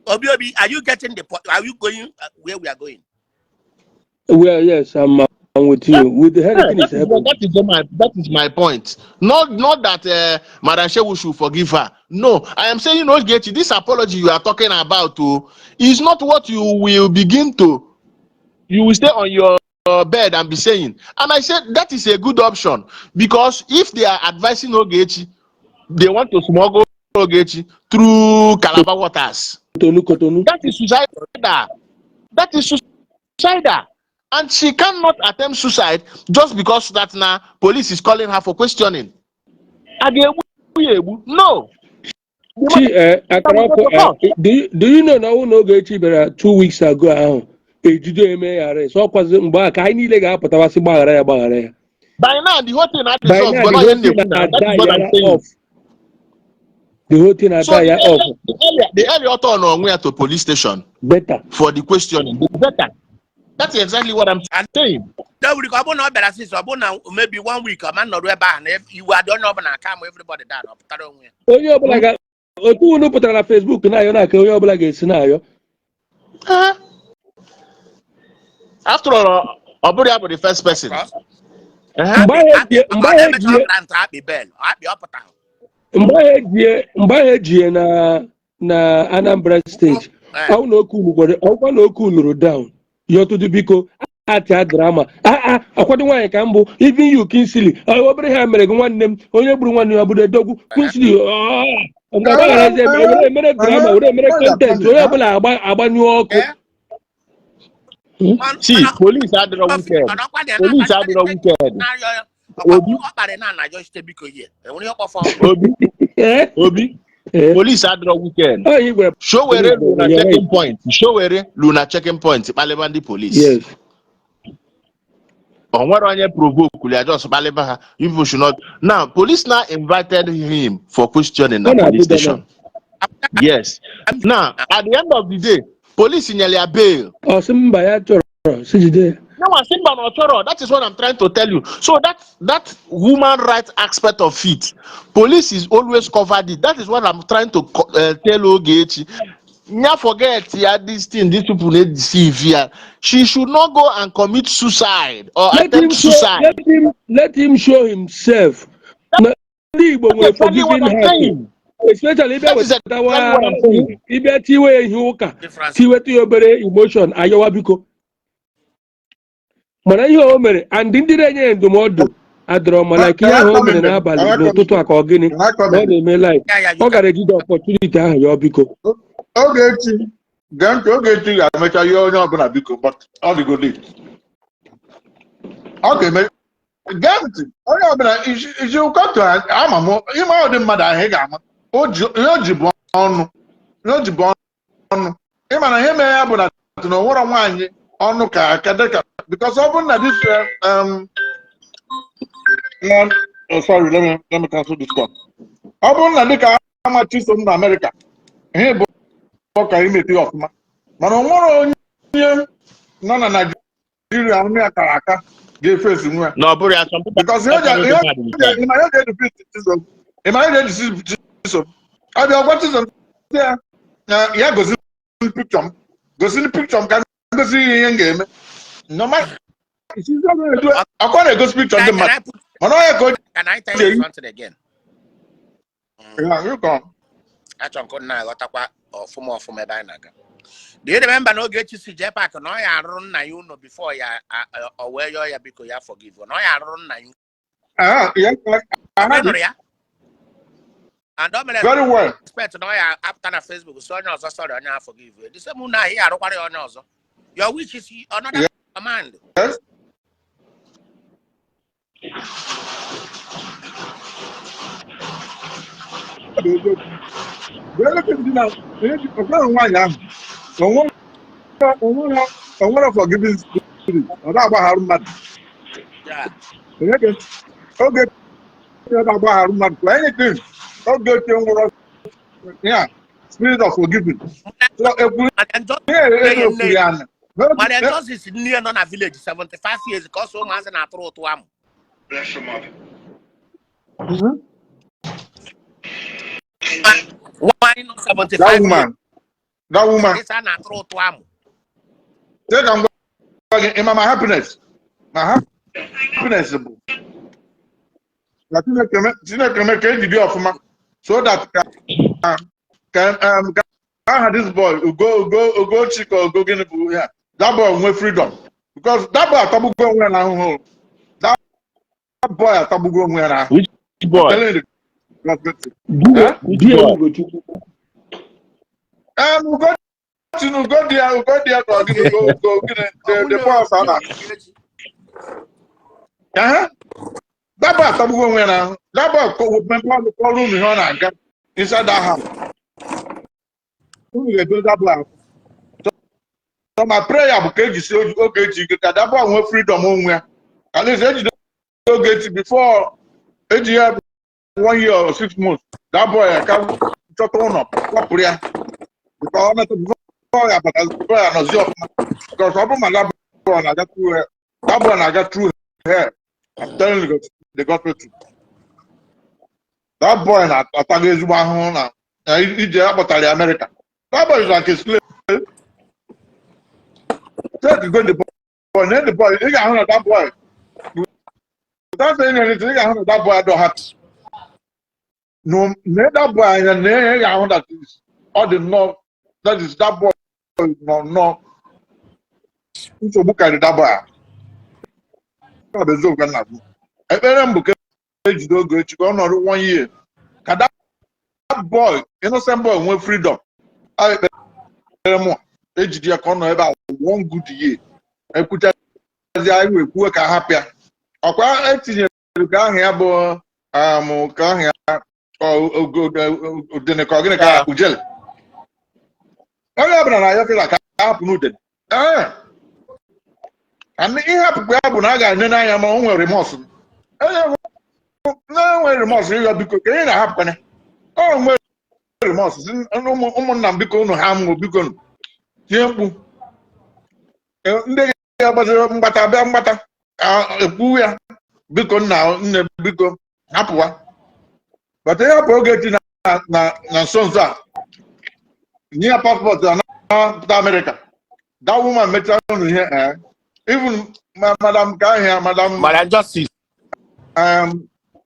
Obi Obi, are you getting the point? Are you going where we are going? Well, yes, I'm with you. With the Yeah, everything is that is what, happening. that is my point. Not that Madam Shehu should forgive her. No, I am saying, Ogechi, this apology you are talking about oh, is not what you will begin to. You will stay on your bed and be saying. And I said that is a good option because if they are advising Ogechi, they want to smuggle Ogechi through Calabar waters. Kotonu, Kotonu. That is suicidal. That is suicidal. And she cannot attempt suicide just because that now police is calling her for questioning. A ga-egbu ya egbu? No. The Chi akara matter will ọkụ go to court. do you know na ọnwụ na Ogechi bịara 2 weeks ago ahụ ejido eme ya arrest, ọkwazi mgbe a ka anyị niile ga-apụtawasị gbaghara ya, gbaghara ya. By now, the whole thing had By dissolved. now But the not whole yet thing now. That ada is what I'm ya saying. off, the whole thing So ada ya the off. earlier turn on where to police station Better. for the questioning, the better. That's exactly what I'm And saying. that will ọ bụrụ na ọ bịara since, ọ bụrụ na maybe one week ọ ma nọrọ ebe ahụ na iwe adị onye ọbụla aka ma everybody down, ọ pụtara onwe ya. Onye ọbụla ga otu unu pụtara na Facebook na-ayọ na-aka onye ọbụla ga-esi na-ayọ. After all, ọ bụrụ ya bụ the first person. Of course. Mgbe ahụ Akpị ejie mgbe ọ ahụ na-emecha ejie grant akpị bail akpị ọ pụtara. Mgbe ahụ ejie na Anambra Steeti. Ọwụ na oke unu gwara ọkwa na oke unuru down yọtụdụ biko atịa drama aa akwado nwaanyị ka mbụ. Even you, Kingsley, ọ obere ha mere gị nwanne m onye gburu nwanne ya obodo edogwu Kingsley mgbe were emere drama, were emere content, onye ọbụla agbanyụọ ọkụ. See, police adịrọ wicked. Police adịrọ wicked. Obi. Ọ kparị na ana jọchite biko ihe enwere ihe ọkpọfọ. Obi, Eh? Obi, Eh? police adịrọ wicked. Ọ ihe gwara Sowore lu na You're right. checking point. Sowore lu na checking point kpalịba ndị police. O nwere onye provoke ya, just kpalịba ha. You people should not. Now, police now invited him for questioning na Ọ na police Abuja. Station. Yes. Now, at the end of the day, police nyere ya bail. Ọ sị mba, ya chọrọ si jide ya. No, I think na ọ chọrọ. That is what I'm trying to tell you. So that human right aspect of it, police is always covered it. That is what I'm trying to tell Ogechi. Nya forget ya this thing. These people need deceive here. She should not go and commit suicide or Let him attempt show suicide. Let him show himself na ndị Igbo nwere That's exactly what forgiving I'm heart, saying. especially ịbịa That is exactly wetawa what I'm saying. ịbịa tiwe ya ihe ụka Difference. tiweta ya obere emotion ayọwa biko, mana ihe o mere and ndị na-enye ya ndụmọdụ adọrọ ma like ihe ahụ o mere n'abalị n'ụtụtụ a ka ọ gịnị na ọ na-eme live, ọ gara ejide opportunity ahụ ya biko. Ogechi, gee ntị. Ogechi ga-emecha ihe onye ọbụla biko, but ọ dịgo late. Ọ ga-eme, gee ntị, onye ọbụla isi ụkọtụ ama m ime ụdị mmadụ ahụ ị ga-ama. O ji ihe o ji bụ ọnụ, ihe o ji bụ ọnụ. Ịma na ihe mere ya bụ na na o nwere nwaanyị ọnụ ka aka dịka because ọ bụrụ na this one, oh, sorry, let me cancel this call. Ọ bụrụ na dịka ama Chisom na Amerịka, ihe bụ ka imete ya ọfụma, mana o nwere onye nọ na Naijiria ọnụ ya kara aka. Ga-efesi nwa. Na ọ bụrụ ya, some people Because ihe o ji are ihe o mad with ji ịma ihe ga-edefeat Chisom. Ịma ihe ga-edefeat Chisom. Ọ bịa gwa Chisom sị ya na ya gosi m picture m. Gosi m picture m ka m gosi ya ihe m ga-eme. Normal. Ọkọ na-egosi picture ndị Can, can mmadụ. I put Mana ọ ya ka o can I tell ji you eyi. something again? Ya, you come. Achọ nke na aghọtakwa ọfụma ọfụma ebe anyị na-aga. Do you remember na Ogechi si jee park na ọ ya arụrụ nna ya ụlọ before ya ọ wee yọọ ya biko ya forgive, na ọ ya arụrụ nna ya? Aha, ya, aha. Ị nụrụ ya? And o mere Very well. expect na ọ ya apụta na Facebook si onye ọzọ sorry, onye a forgive. The same ụlọ ahụ ya arụkwara ya onye ọzọ. Your wish is another command. Yes. Ọ bụ eziokwu. Bụ dị na ọkwara nwaanyị ahụ onwere forgiving spirit, ọ na-agbagharụ mmadụ. Oge ọ na-agbagharụ mmadụ for anything, oge oche nwụrụ ya spirit of forgiving. So ekwu ihe ekwuru ya na Mariam Justice nne ya nọ na village 75 years ka ọ sọ ụmụazị na-atụrụ ụtụ amụ. Nwaanyị nọ That 75 woman, that woman years a na-atụrụ ụtụ amụ. Take ka m gwa gị, ịma ma happiness, ma happiness bụ na Chineke mee ka ejide ọfụma so that ka aha this boy Ugo, Ugo, Ugochi ka Ugo gịnị bụ ya, that boy nwee freedom, because that boy atagbugo onwe ya n'ahụhụ. That boy atagbugo onwe ya n'ahụhụ. Which boy? Telling you the gospel truth. Di Eh? Which di boy? Ugochukwu. Ugochi na Ugo di ya, Ugo di ya ka ọ gịnị, Ugo, Ugo gịnị, the Nwunye boy ọsọ na Ogechi. Ehe. That boy atagbugo onwe ya n'ahụ. That boy mepe ọnụ kọrọ unu ihe ọ na-aga inside that house. Unu ga-edo that boy ahụ. So my prayer bụ ka ejisi Ogechi ike ka that boy nwee freedom onwe ya. At least ejide Ogechi before eji ya one year or 6 months. That boy ka chọta ụlọ kwapụrụ ya. Because ọ metụ before ya bata, before ya nọzi ọfụma. Because ọ bụrụ ma that boy na-aga through hell. That boy na-aga through hell. I'm telling you the gospel truth. That boy na-atago ezigbo ahụhụ na ije akpọtara ya America. That boy is like a slave. Take go the boy, na the boy, ị ga-ahụ na that boy. Without saying anything, ị ga-ahụ na that boy adọ happy. No, na that boy anya na ị ga-ahụ that is ọ dị nnọọ, that is, that boy nọ nnọọ nsogbu karịrị that boy a. Ọ bụ eziokwu ka m na-agwa. Ekpere m bụ ka ejide Ogechi ka ọ nọrọ one year ka that boy, innocent boy, nwee freedom. Ọ ekpere mụ ejide ya ka ọ nọ ebe a one good year, ekwuchazi anyị wee kwuo ka a hapụ ya. Ọkwa etinyere ka ahụ ya bụ ka ahụ ya udene ka ọ gịnị ka ujele onye ọbụla na-ayọ kịta ka a hapụ n'udene. Ee, and ịhapụkwa ya bụ na a ga-ene n'anya ma o nwere remorse. Onye na-enwe remorse ịrịọ biko ka ị na-ahapụkwana o nwere remorse sị, ụmụnna m, biko unu ha mụ, biko unu tie mkpu. Ndị ga-agbaziri mgbata bịa mgbata ekwu ya, biko nna, nne, biko hapụwa. Bata ịhapụ Ogechi na nso nso a nye ya passport ya na Amerịka, that woman mechara unu ihe. Even madam ka ahụ ya, madam Madam Justice.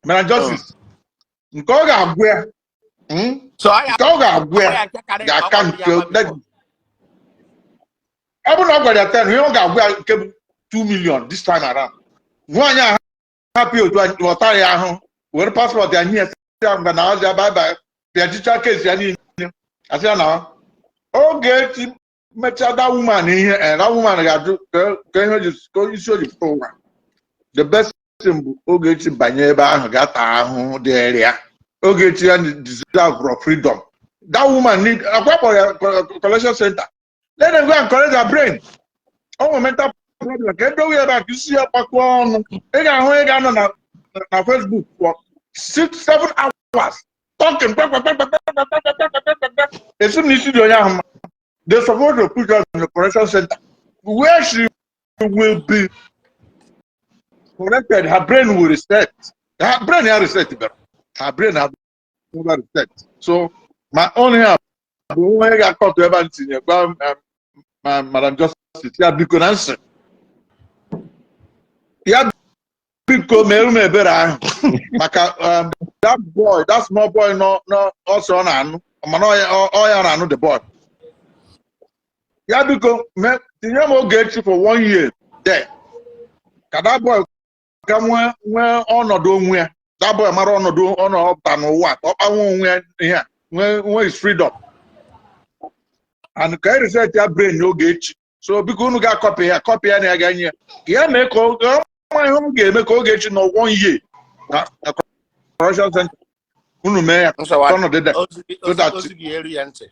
Madam Justice, nke ọ ga-agwụ ya, So ọ ya nke ọ ga-agwụ ọ ya ya nke karịrị ka ọ ga-aka gwara nke ya gwa before. Ọ bụrụ na ọ gwara ya 10, ihe ọ ga-agwụ ya nke bụ 2 million this time around. Nwaanyị a hapụ ya otu a, ghọtara ya ahụ, were passport ya nye ya, sị ya ngwa na ọzọ, bye bye, pịachicha case ya niile, asị ya na Ogechi mechaa that woman ihe. That woman ga-ajụ ka ihe o ji ka isi o ji pụta ụwa. The best thing bụ Ogechi banye ebe ahụ ga-ata ahụhụ dịrị ya. Ogechi ya deserve for freedom. That woman need akwa kpọrọ ya collection center. Let them go and correct their brain. O nwere mental problem, ka edowe ya ebe a ka isi ya gbakọọ ọnụ. Ị ga-ahụ ị ga-anọ na Facebook for 6, 7 hours talking kpa, kpa, kpa, kpa, kpa, kpa, kpa, kpa, kpa, kpa, kpa. Esi m na isi dị onye ahụ mma. They supposed to put her in the correction center where she will be. Corrected, her brain will reset. Her brain ya reset better. Her brain have never reset. So my own here bụ onye ga-akọtụ ebe a ntinye gwa ma Madam Justice, ya biko na nsị ya, biko mere m ebere ahụ maka that boy, that small boy nọ nọ ọsọ ọ na-anụ, mana ọ ya na-anụ the boy. Ya biko tinye m Ogechi for one year there, ka that boy ka nwee ọnọdụ onwe ya. That boy mara ọnọdụ ọ nọpụta n'ụwa, ka ọ kpanwe onwe ya ihe a, nwee his freedom and ka e reset ya brain n'Ogechi. So biko, unu ga-akọpị ya, kọpị ya na ya ga-enye ya, ka ya mee ka ọ ma ihe ọ ga-eme ka Ogechi nọ one year na correction center. Unu mee ya ka ọnọdụ dị so that Ozi gị eru ya ntị.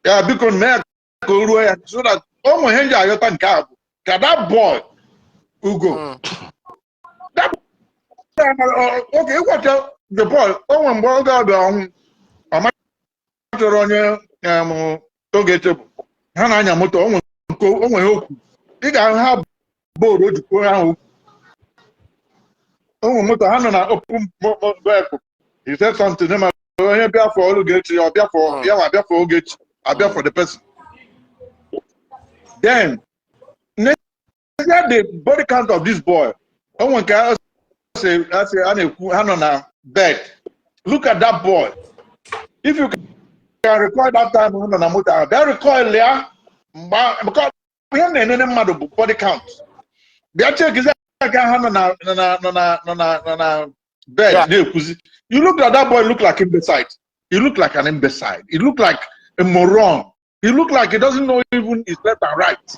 Ya biko, mee ya ka o ruo ya, so that o nwere ihe m ji ayọta. Nke a bụ ka that boy Ugo, that boy, okay, ịgwacha the boy, o nwere mgbe oge ọbịa ọnwụ ọ chọrọ onye Ogechi bụ ha na-anya moto, o nwere nke o nwere okwu ị ga-ahụ ha boodu o jikwuo ahụ okwu. O nwere moto ha nọ na open vehicle, he said something ma onye bịa for Ogechi, ọ bịa for ya, ma bịa for Ogechi, abịa for the person. Then n'ezie, the body count of this boy, o nwere nke a sị a na-ekwu ha nọ na bed. Look at that boy. If you can recall that time ha nọ na moto ahụ, bịa recall ya mgbe, because ihe m na-enene mmadụ bụ body count. Bịa chekizi aka ha nọ na nọ na nọ na nọ na nọ na bed na-ekwuzi. You look at that boy, look like imbecile. He look like an imbecile. He look like a moron. He look like he doesn't know even his left and right.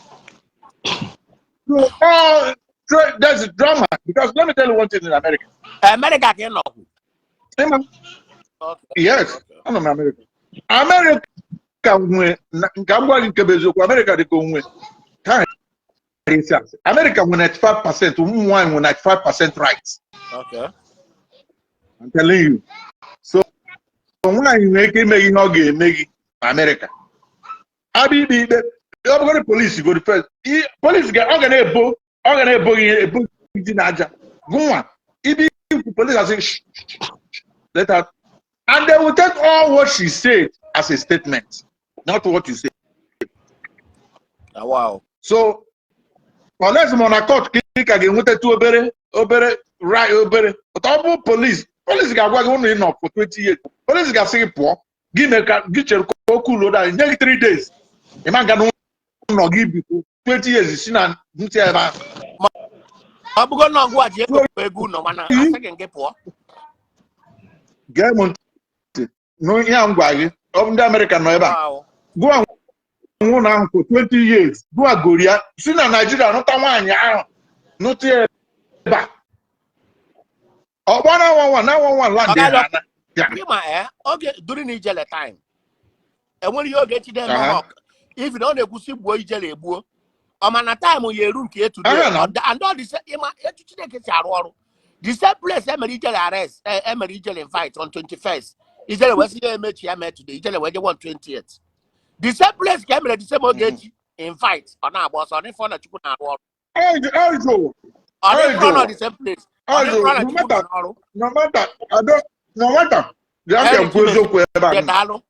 So there's a drama, because let me tell you one thing in America. America ka ị nọkwu? Yes, anọ m America. America nwe nke m gwa gị nke bụ eziokwu. America dị ka onwe ka ha esi asị. America nwe 95%, ụmụ nwaanyị nwe 95% right. I'm telling you. So nwaanyị nwere ike ime gị ihe ọ ga-eme gị na America. Abịa ikpe ikpe, ọ bụgodị polisi go first. Polisi ọ ga na-ebo gị ihe, ebo gị ji na aja. Gụnwa ibi ikwu, polisi asị, "Shh, shh, shh, let her," and they will take all what she said as a statement, not what you say. Ah, wow. So unless ma na court ka ị ka ga-enwetatụ obere obere right, obere, but ọ bụ police, police ga-agwa gị ụnụ ị nọ for 20 years. Police ga-asị gị pụọ, gị mee ka gị chere ka okwu load anyị nye gị 3 days, ị ma nga n'ụlọ gị bikwu 20 years si na ntị ebe ahụ. Ọ bụgo na ọgwụ a ji ego ego ụlọ, mana asị gị nke pụọ. Gee m ntị n'ihe a m gwa gị. Ọ bụ ndị Amerịka nọ ebe a. Gụa nwụrụ ahụ for 20 years, gụa goria si na Naijiria nụta nwaanyị ahụ, nụta ya ebe a, ọgbọ na nwa na nwa land Ọ ga-alọ- ha na ya. Ịma ee, oge during Ijele time, enwere ihe Ogechi na-eme. Hawk even ọ na-ekwusi gbuo Ijele, egbuo ọ, mana time ya eru nke today. And all the same, ịma etu Chineke si arụ ọrụ, the same place emere Ijele arrest, emere Ijele invite on 21st, Ijele wee sị ya emechi ya mee today, Ijele wee jewe on 20th, the same place ka emere the same Ogechi invite, ọ na-agba ọsọ. Ọ dịfọ na Chukwu na-arụ ọrụ. Ọjụ. Ọ dịfọ na Ọjụ. the same place, ọ Ọjụ. dịfọ na No Chukwu matter nọ n'ọrụ. No matter, I don't, no matter, bịa ka Henry m kwuo eziokwu ebe a. Chimezie, daalụ.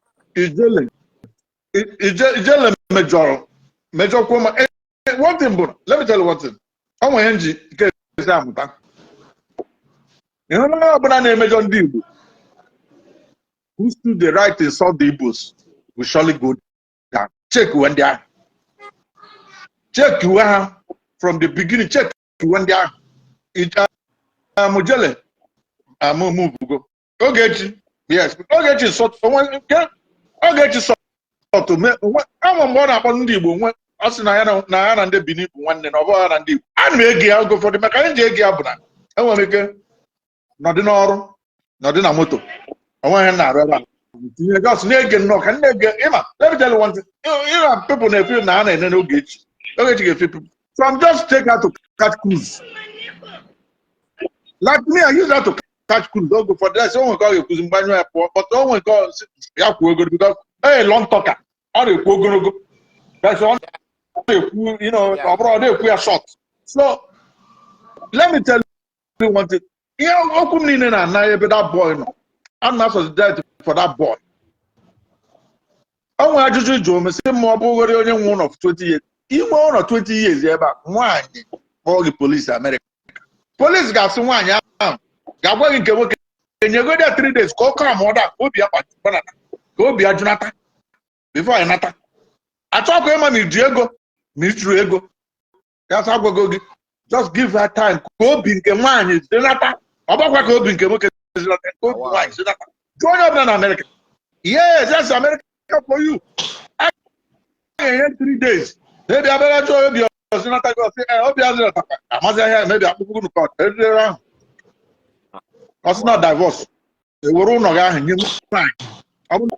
Ijele mejọrọ, mejọkwuo. Ma one thing bụ, let me tell you one thing, ọ nwere ihe nji nke esi amụta ịhụnanya. Ọbụla na-emejọ ndị Igbo, who stood the right to insult the Igbos will surely go down. Check uwe ndị ahụ, check uwe ha from the beginning, check uwe ndị ahụ. Mujele amụmụbugo Ogechi, yes, Ogechi sọt onwe nke Ogechi sọtụ ama mgbe ọ na-akpọ ndị Igbo nwe, ọ sị na ya na na ya na ndị Benin bụ nwanne, na ọ bụghị ya na ndị Igbo. Ana m ege ya oge ụfọdụ, maka anyị ji ege ya bụ na enwere m ike nọdị n'ọrụ, nọdị na moto, onweghị m na-arụ ebe a, tinye just na-ege nnọọ ka m na-ege. Ịma, let me tell you one thing, you know, people na-efe na ha na-ene n'Ogechi. Ogechi ga-efe people, so I'm just take her to catch cruise. Like me, I use that to catch cruise. Oge ụfọdụ that's onwe nke ọ ga-ekwuzi mgbanyụ ya pụọ, but onwe nke ya kwuo ogologo, because ee, long talker, ọ na-ekwu ogologo. That's ọ na-ekwu, ọ bụrụ ọ na-ekwu ya short. So Let me tell you one thing. Ihe okwu m niile na-ana ebe that boy nọ. I'm not solidarity for that boy. O nwere ajụjụ jụrụ m, sị ma ọ bụghịrị onye nwe ụlọ for 20 years. Inwe ụlọ 20 years ebe a, nwaanyị kpọọ gị polisi Amerịka. Polisi ga-asị nwaanyị ahụ ga-agwa gị nke nwoke enyegodi ya 3 days ka ọ kọọ ma ọ da ka obi ya gbanata, ka obi ya junata before anyị nata. Achọkwa ịma ma iji ego ma ijuru ego ya sị agwago gị, just give her time ka obi nke nwaanyị zinata. Ọ gbakwa ka obi nke nwoke zinata, ka obi nwaanyị zinata. Jụọ onye ọbụla na Amerịka. Yes, that's America for you. A ga-enye 3 days. Maybe abịara chọọ obi ọzinata gị, ọsị ee, obi azinata, amazi ahịa, mebi akpụkpọ unu court edere ahụ, ọsị na divorce, ewere ụlọ gị ahụ nye nwaanyị. Ọ bụrụ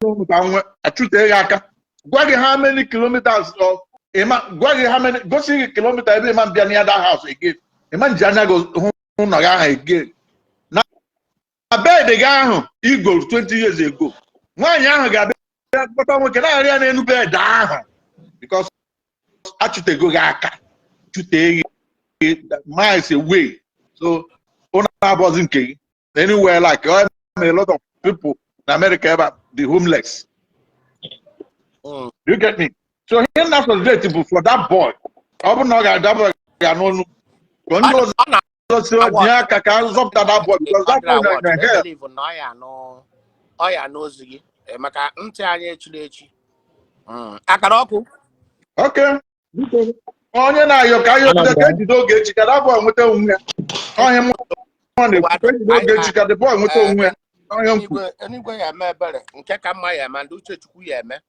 na ụnụ ka nwe achụte gị aka, gwa gị how many kilometers of ịma, gwa gị how many, gosi gị kilometer ebe ịma mbịa near that house again, ịma nji anya gị hụ ụlọ gị ahụ again na bed gị ahụ igoro 20 years ago. Nwaanyị ahụ ga-abịa kpọta nwoke na-arị ya n'elu bed ahụ because achụtego gị aka, chụtee gị miles away. So ụlọ abụọzi nke gị anywhere. Like a lot of people in America ebe a, the homeless. You get me? So ihe na solidarity bụ for that boy. Ọ bụrụ na ọ ga-adaba ga n'ọnụ ka ndị Ọ na ọzọ si tinye aka ka a zọpụta that boy, because that boy na hell. Believe na ọ ya anụ, ọ ya anụ ozi gị, maka ntị anyị echiri echi. Akara ọkụ. Okay. Biko, onye na-ayọ ka ayọ ka ejide Ogechi ka that boy nweta onwe ya. Onye mụ na-ekwu ka ejide Ogechi ka the boy nweta onwe ya. Onye m kwuru. Eluigwe, eluigwe ya eme ebere nke ka mma ya eme, ndị uche Chukwu ya eme.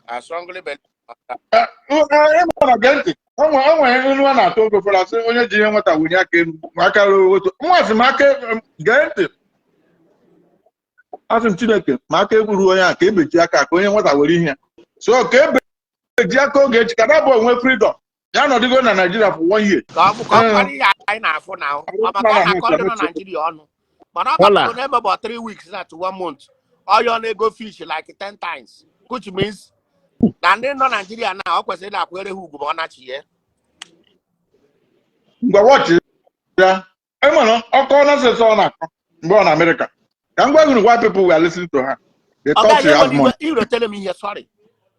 I strongly believe on that. Ịma na gee ntị, o nwere ilu a na-atụ oge ụfọdụ, asị onye ji ihe nweta wunye aka elu ma aka ruo otu nwa sị m aka. Gee ntị, asị m Chineke ma aka egburu onye a ka ebeji aka ka onye nweta were ihe ya. So ka ebeji aka Ogechi ka that boy nwee freedom ya nọdịgo na Nigeria for one year. Ka ọ bụ ka ọ bụkwara ihe anyị na-afụ na ọ maka ọ na-akọ ndị nọ Naijiria ọnụ, mana ọ Hola. batago n'ebe about 3 weeks na to one month, ọyọ na-ego fish like 10 times, which means na ndị nọ Naijiria na ọ kwesịrị na-akwanyere ha ugwu ma ọ nachie. Mgbe wọchị ya enwere ọkọ nonsense ọ na-akọ mgbe ọ na Amerịka, ka m gwa gị why people were listening to her. They Ọ thought gaghị she has enwere money. iwe irotere m ihe. Sorry,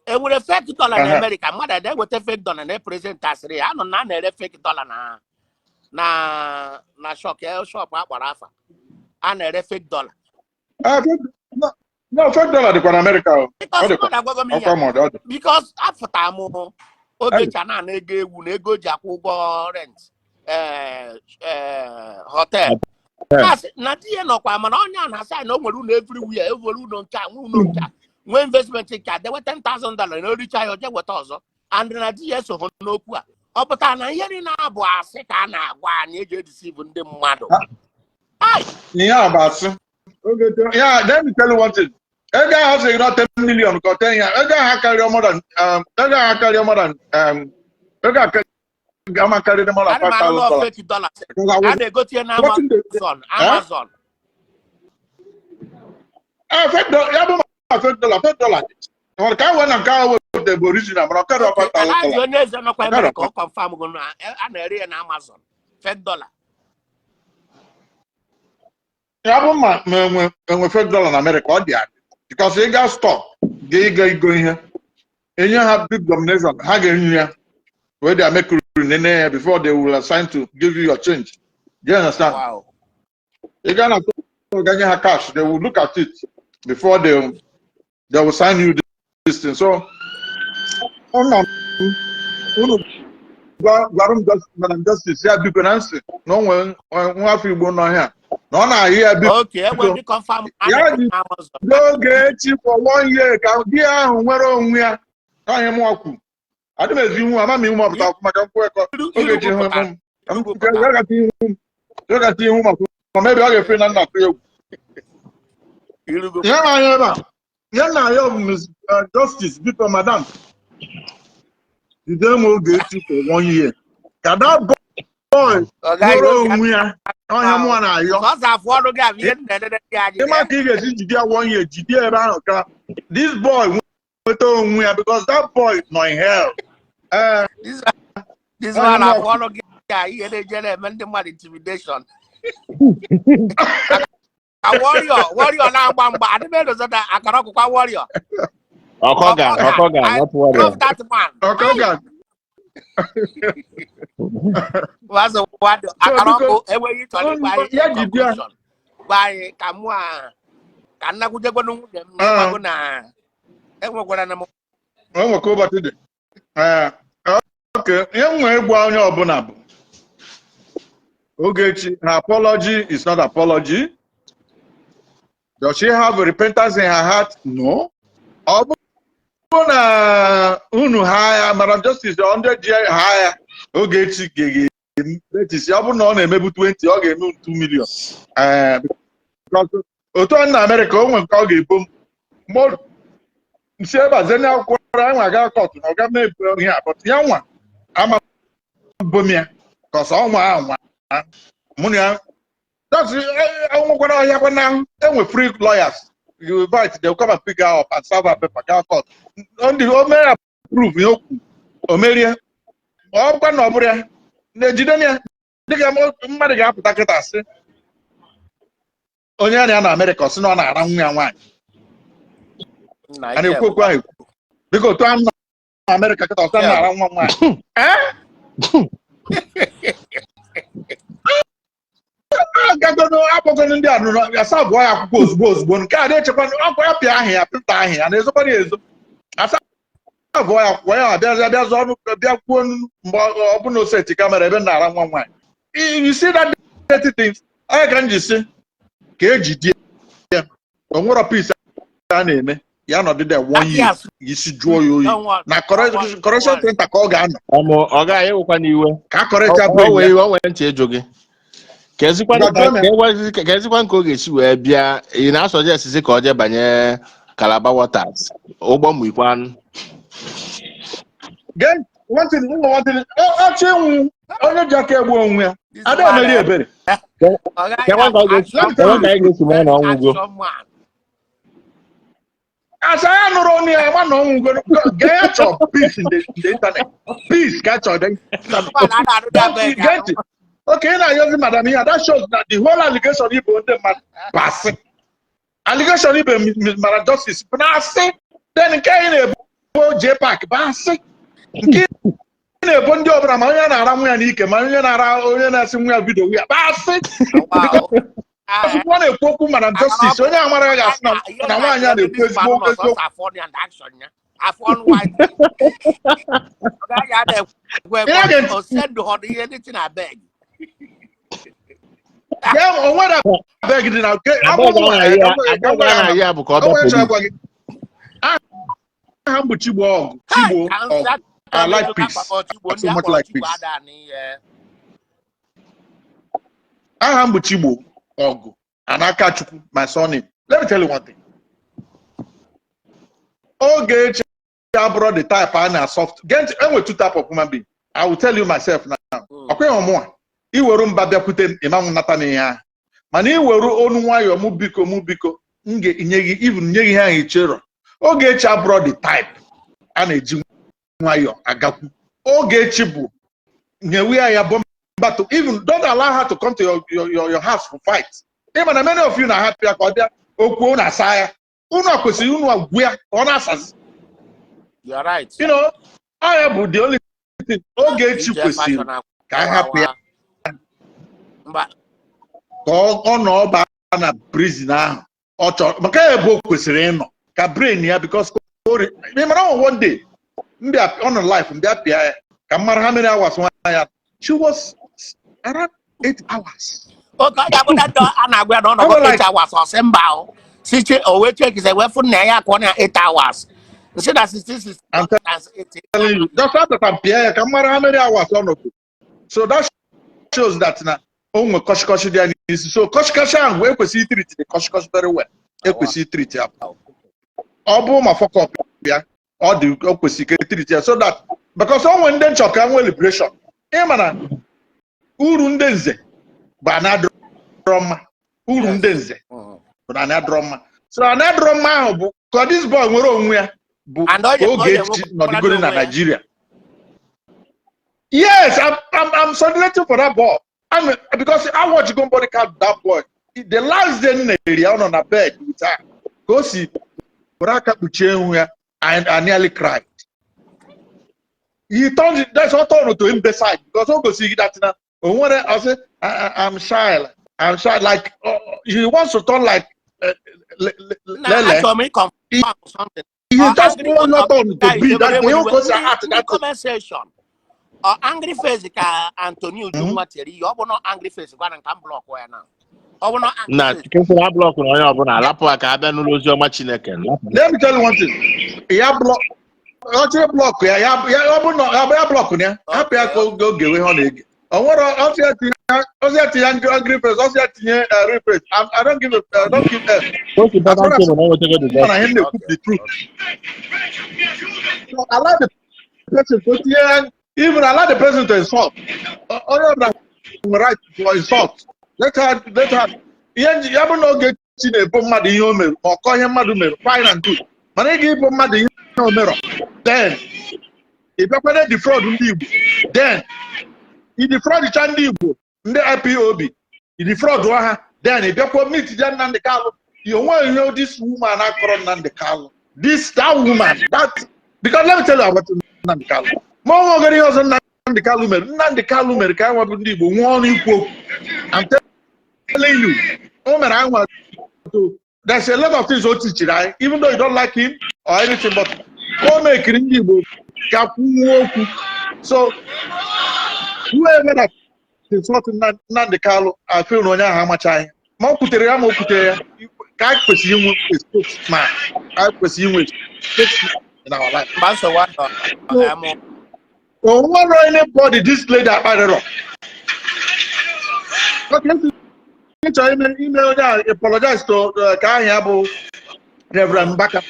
enwere fake dollar na Amerịka? Mmadụ ada eweta fake dollar na present asịrị ya anọ na a na-ere fake dollar na shop akpọrọ afa, a na-ere fake dollar. Ah, no, fake dollar dịkwa na Amerịka o. Ọ Because dịkwa. Mmadụ agwago m ihe. Ọkwa ma ọ dị, ọ dị. Because afụta m Ogechi a na-ana ego ewu na ego o ji akwụ ụgwọ rent, hotel. Na-asị na di ya nọkwa, mana onye a na-asị anyị na o nwere ụlọ everywhere, e nwere ụlọ nke a, nwee ụlọ nke a, nwee investment nke a, dewe $10,000 na oricha ya, oje weta ọzọ, and na di ya esogho n'okwu a. Ọ pụtara na ihe niile abụ asị ka a na-agwa anyị eji edeceive ndị mmadụ. Ai! Ihe a bụ asị. Yeah, let me tell you one thing. Ego ahụ sị na 10 million ka ọ 10 ya. Ego ahụ akarịa more than ego ahụ akarịa more than ego ama karịrị more than Ana m anụ $5,000. Fake dollars Because I a was na-egote ya na watching the Amazon. Eh? Amazon. Ah, fake dollar, ya bụ ma fake dollar, fake dollar. Nwere ka wee na nke ahụ wepụta bụ original, mana ọ karịa Okay, $5,000. Alhaji onye eze nọkwa Ọ karịa ebe ka ọ confirm go na a na-ere ya na Amazon, fake dollar. Ya bụ ma enwe fake dollar na America, ọ dị adị. Because ị gaa store ga ịga igo ihe, enye ha big domination, ha ga-enye ya wee dị mercury nene ya before they will assign to give you your change. Do you understand? Wow. Ị gaa na store ga nye ha cash, they will look at it before they will sign you this thing. So ụnọ unu gwara m Madam Justice ya biko na nsị na o nwere nwa afọ Igbo nọ here na ọ na-ahụ ya, biko. Okay, enwe ndị confirm a Ya na-ere ji na Amazon. n'Ogechi for one year ka di ya ahụ nwere onwe ya. Ọhịa mụọ kwu adị m ezi ihu ama m ihu m ọpụta ọfụma ka m kwuo ekọ Iru Ogechi iru hụ pụtara. m ka m Iru pụtara. wegata ihu m, wegata ihu m ọfụma, maybe ọ ga-efe na nna atụ egwu. Irugo. Ihe na-anya ebe a, ihe na-aya bụ Miss Justice, biko madam, jide m Ogechi for one year ka that boy Ọ gaghị nwere oge onwe ya. Ọhịa mụọ na-ayọ. Sọsọ afụ ọnụ gị abụ ihe na-elele gị anyị. Ịma ka ị ga-esi jide ya one year, jide ya ebe ahụ ka this boy nweta onwe ya, because that boy nọ in hell. Ee. This Ọhịa one mụọ afụ ọnụ gị a ihe na-eje na-eme ndị mmadụ intimidation. Ka warrior, warrior na-agba mgba, adị m edozo na akara ọkụkwa warrior. Ọkọga, Ọkọga, Ọkọga, I not warrior. love that man. Ọkọga. Wazụ wado So akara biko, ọkụ enweghị chọrọ ịgwa anyị ya in jide ya. conclusion. Gwa anyị ka mụ a ka nnakwujekwanụ nwunye m Ah. ịgwago na enwekwara na m. O nwere ka ụbọchị dị. Ee, okay, ihe m nwere ịgwa onye ọbụla bụ Ogechi, her apology is not apology. Does she have a repentance in her heart? No. Ọ bụrụ na unu ha ya, Madam Justice, ọ ndị ji ha ya, Ogechi ga-eme, ọ bụrụ na ọ na-emebu 20, ọ ga-eme 2 million. Ee, because otu ọ na Amerịka, o nwere nke ọ ga-ebo m. Mgbe nsi ebe a zenye akwụkwọ anyị nwa gaa court na ọ ga mee ihe a, but ya nwa ama bom ya kọsọ ọnwa anwa mụ na ya. That's enwekwara ọhịa kwa na enwe free lawyers you invite, they will come and pick her up and serve her paper, gaa court. Ndị o mere approve ihe okwu, o merie, ọ bụkwa na ọ bụrụ ya na-ejide ya dịka mmadụ ga-apụta kịta sị onye ya na ya na Amerịka, ọ sị na ọ na-ara nwa ya nwaanyị. Nna A na-ekwu okwu ahụ ekwu. Biko, otu a m nọ na Amerịka kịta, ọsọ m na-ara nwa m nwaanyị. Ee, agagono akpọgono ndị a nụrụ asa abụọ ya akwụkwọ ozugbo ozugbo. Nke a na-echekwa akwa ya, pịa ahụ ya, pịta ahụ ya na-ezokwana ya ezo, asa abụọ ya akwụkwọ ya, abịa bịa zụọ ọnụ, bịa kwuo mgbe ọ bụ na oseti camera ebe m na-ara nwa m nwaanyị. You see that dirty things onye ka m ji si ka ejide ya. O nwere peace a na-eme ya nọdụ there one year, isi jụọ ya oyi na correction center ka ọ ga-anọ. Ọmụ ọ gaghị ewekwa n'iwe. Ka a correct O brain wee ya. iwe, o nwere ntị ịjụ gị. Ka ezikwa Ngwa, jụọ m ya. ka ezikwa nke ọ ga-esi wee bịa, ị na-asuggest ka ọ jee banye Calabar Waters, ụgbọ mmikwanụ. Gee one thing, ụlọ one thing, ọchị ịnwụ onye ji aka egbu onwe ya ada emeri ebere. Kekwa ka ọ ga-esi Let me tell kekwa you. ka anyị ga-esi mara na ọnwụgo? Asa ya nụrụ ọnụ ya ma na ọnwụgo. Gee ya, chọọ peace in the internet, peace ka chọọ the internet. Gee ntị, okay, ị na-ayọzi madam ihe a, that shows that the whole allegation ibo ndị mmadụ bụ asị. Allegation ibe Madam Justice bụ na asị. Then nke anyị na-ebo JPAC bụ asị. Nke ị na-ebo ndị ọbụla, ma onye na-ara nwa ya n'ike, ma onye na-ara, onye na-asị nwa ya video ya, bụ asị. Ozugbo ọ na-ekwu okwu Madam Justice, onye amara ga-asị na nwaanyị a na-ekwu ezigbo eziokwu. Afọ ọnụ white. Ọ gaghị ada ekwe. Ị na-ege ntị? O send họ ihe ndị na beg. Ya o nwere abeg dị na nke Abeg abụghị anaghị ka ya m gwa abeg ya na anaghị ya bụ ka ọ o bịa nwere chọrọ police. ịgwa gị, aha m bụ Chigbo Ọgụ, Chigbo Ọgụ. I like peace. I so much like peace. Aha m bụ Chigbo Ọgụ Anaka Chukwu, my surname. Let me tell you one thing. Ogechi abụrụ the type a na soft. Get enwe two type of human being. I will tell you myself now. Ọkwa ịhụ mụnwa, iweru mba bịakwute m, ịma m nata m ihe ahụ, mana iweru onu nwayọọ mụ biko, mụ biko, m ga-enye gị, even nye gị ihe ahụ icherọ. Ogechi abụrụ the type a na-eji nwayọọ agakwu. Ogechi bụ nyewe ya ya bomba to even don't allow her to come to your house for fight. Ịma na many of you na-ahapụ ya ka ọ bịa okwu unu asa ya. Unu a kwesịrị unu agwụ ya ka ọ na-asazi. You are right. Ọ ya bụ the only thing Ogechi kwesịrị ka a hapụ ya Mba. ka ọ nọ ọba na prison ahụ ọ chọrọ, maka ya ebe o kwesịrị ịnọ ka brain ya, because ị mara ọ one day mbịa ọ nọ life, mbịa pịa ya ka m mara how many hours nwa ya. She was around 8 hours. Oke ọ ga-abụta ndụ a na-agwa ya na ọ nọgo I was like- 8 hours, ọ sị mba o. Si che o wee check wee fụ nna ya ka ọ na 8 hours. Nsị na 16 I'm times 8. Telling you, just after m pịa ya ka m mara how many hours ọ nọgo. So that shows that na o nwe kọshikọshi dị ya n'isi. So kọshikọshi ahụ ekwesịghị itreat the kọshikọshi very well, ekwesịghị itreat ya. Ọ bụ ma fuck up ya, ọ dị o kwesịrị ka etreat ya so that, because o nwere ndị nchọ ka nwee liberation. Ịma na uru ndị nze bụ ana adịrọ mma, uru ndị nze bụ na ana adịrọ mma. So ana adịrọ mma ahụ bụ ka this boy nwere onwe ya bụ And ọ ka ọ Ogechi ya enwekwara nọdụgoro na onwe ya. Nigeria. Yes, I'm, I'm, I'm, I'm celebrating for that boy. I'm because I watch go body count that boy. The last day m na-eri ya, ọ nọ na bed with her. Ka o si were aka kpuchie ihu ya, I nearly cried. He turned, that's all turned to imbecile because o gosiri that na o nwere ọ sị, I'm shy, I'm shy," like he wants to turn like Na lele. Achọrọ m ịconfirm something. He Ọ just angry want not turn to be that way. O gosi act ndị that thing. Comment section, ọ angry face ka Anthony Ujunwa tiere ihe. Ọ bụ na angry face gwara nka m block ya na ọ bụ na angry Na face. kesịrị block na onye ọbụla alapụ aka abịa n'ụlọ ozi ọma Chineke lapụ. Let me tell you one thing. Ya block, ọchị block ya, ya ya ọ bụ na ya bụ ya block ya, hapụ ya ka oge oge ihe ọ na-ege. O nwere ọsị ya tinye, ọsị ya tinye angry face, ọsị ya tinye real face. I don't give a Most as important far as thing bụ na o nwetago the na gospel. ihe na-ekwu the truth. So allow the person to tinye, even allow the person to insult. Onye ọbụla nwere right to insult. Let her ihe nji ya bụ na Ogechi na-ebo mmadụ ihe o mere ma ọ kọọ ihe mmadụ mere, fine and good, mana ị ga-ebo mmadụ ihe o merọ, then ị bịakwana defraud ndị Igbo, then ị defraudcha ndị Igbo, ndị IPOB, ị defraud ha, then ị bịakwa meet ya Nnamdi Kanu. Onwe ihe this woman akọrọ Nnamdi Kanu, this that woman that, because let me tell you about Nnamdi Kanu. Ma ọ nwegoro ihe ọzọ Nnamdi Kanu mere, Nnamdi Kanu mere ka anyị nwabụ ndị Igbo nwee ọnụ ikwu okwu. I'm telling you, o mere anyị nwa to there's a lot of things o tichiri anyị, even though you don't like him or anything, but o mekiri ndị Igbo ka kwuo okwu. So whoever that insult Nnamdi Kanu, I feel na onye ahụ amachaghị ma o kwutere ya, ma o kwutere ya, ka anyị kwesịrị inwe a spokesman, anyị kwesịrị inwe spokesman in our life. Mba, nsogbu adọ. So, o nwere anybody this lady akparịrọ. Okay, ị chọrọ ime onye a apologize to ka aha ya bụ Reverend Mbaka.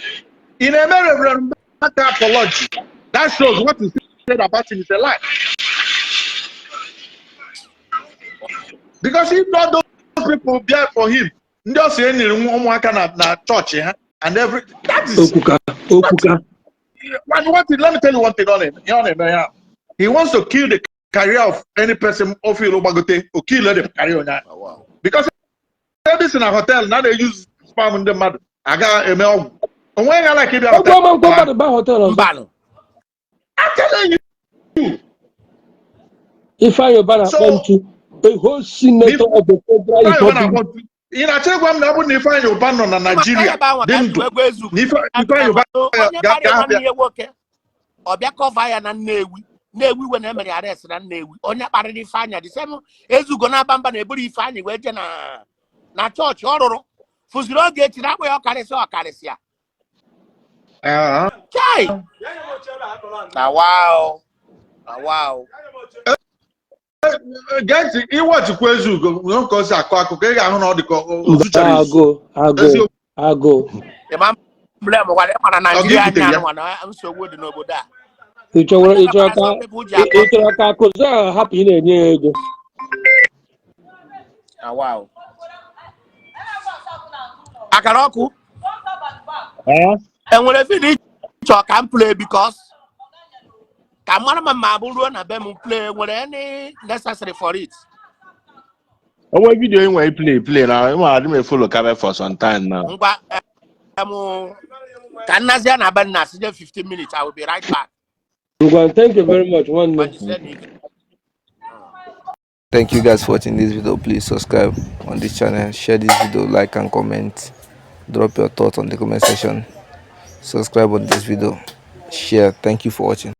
Ị na-eme Reverend Mbaka apology. That shows what you said about him is a lie. Because if not those people there for him, ndị ọ sị enyere ụmụaka na chọọchị ha and every that is Okwuka, okwuka. One thing, let me tell you one thing on him. Ihe ọ na-eme ya. He wants to kill the career of any person o feel gbagote, o kill the career onye ahụ. Because ebe si na hotel na na-use spam ndị mmadụ aga eme ọgwụ. Onwe ya like ịbịa Ọgwụ hotel. ọma nkwa mmadụ ba hotel ọzọ. Mbanụ. I'm telling you. Ifeanyi Uba na-akpọ ntu, a whole senator of the Federal Ifeanyi Uba Republic. na-akpọ ntu. Ị na-achọ ịgwa m na ọ bụrụ na Ifeanyi Uba nọ na Naịjirịa ebe ahụ dị ka ndụ ji wee ezu na Ifeanyi Uba onye kparịa ga-abịa nwanne ya nwoke, ọ bịa cover ya na Nnewi. Nnewi we na-emere arrest na Nnewi. Onye kparịrị Ifeanyị dị same ezugo na-aba mba na-eburu Ifeanyị wee jee na chọọchị ọ rụrụ fụziri oge echi na akpọ ya ọkarịsịa ọkarịsịa. Ah. Chai, na wow, na wow. Gee ntị, ịwọchikwa Ezugo nwee ka o si akọ akụkọ, ị ga-ahụ na ọ dị ka o Mba. zuchara ezu. Agụ agụ. Eziokwu. Agụ. Ịma blem gwara ịma na Ọ Naijiria ga-ebutere anya ya. anụnwa na nsogbu dị n'obodo a. Ị chọrọ ị chọrọ Onye ka some people ji ị akọ ị chọrọ ka akụzi ahụ hapụ ị na-enye ya ego. Na wow, akara ọkụ. Eh? Enwere video ịchọ ka m play? Because ka mara ma bụ ruo na be m play, nwere any necessary for it? Onwe video ị nwere play, play na ịma adị m efollow kabe for some time now. Ngwa, em, ka nnazia na be nna sinye 15 minutes, I will be right back. Ngwa, thank you very much, nwanne. Gbajisie n'ike. Thank you guys for watching this video. Please subscribe on this channel, share this video, like and comment, drop your thoughts on the comment section. Subscribe on this video, share. Thank you for watching.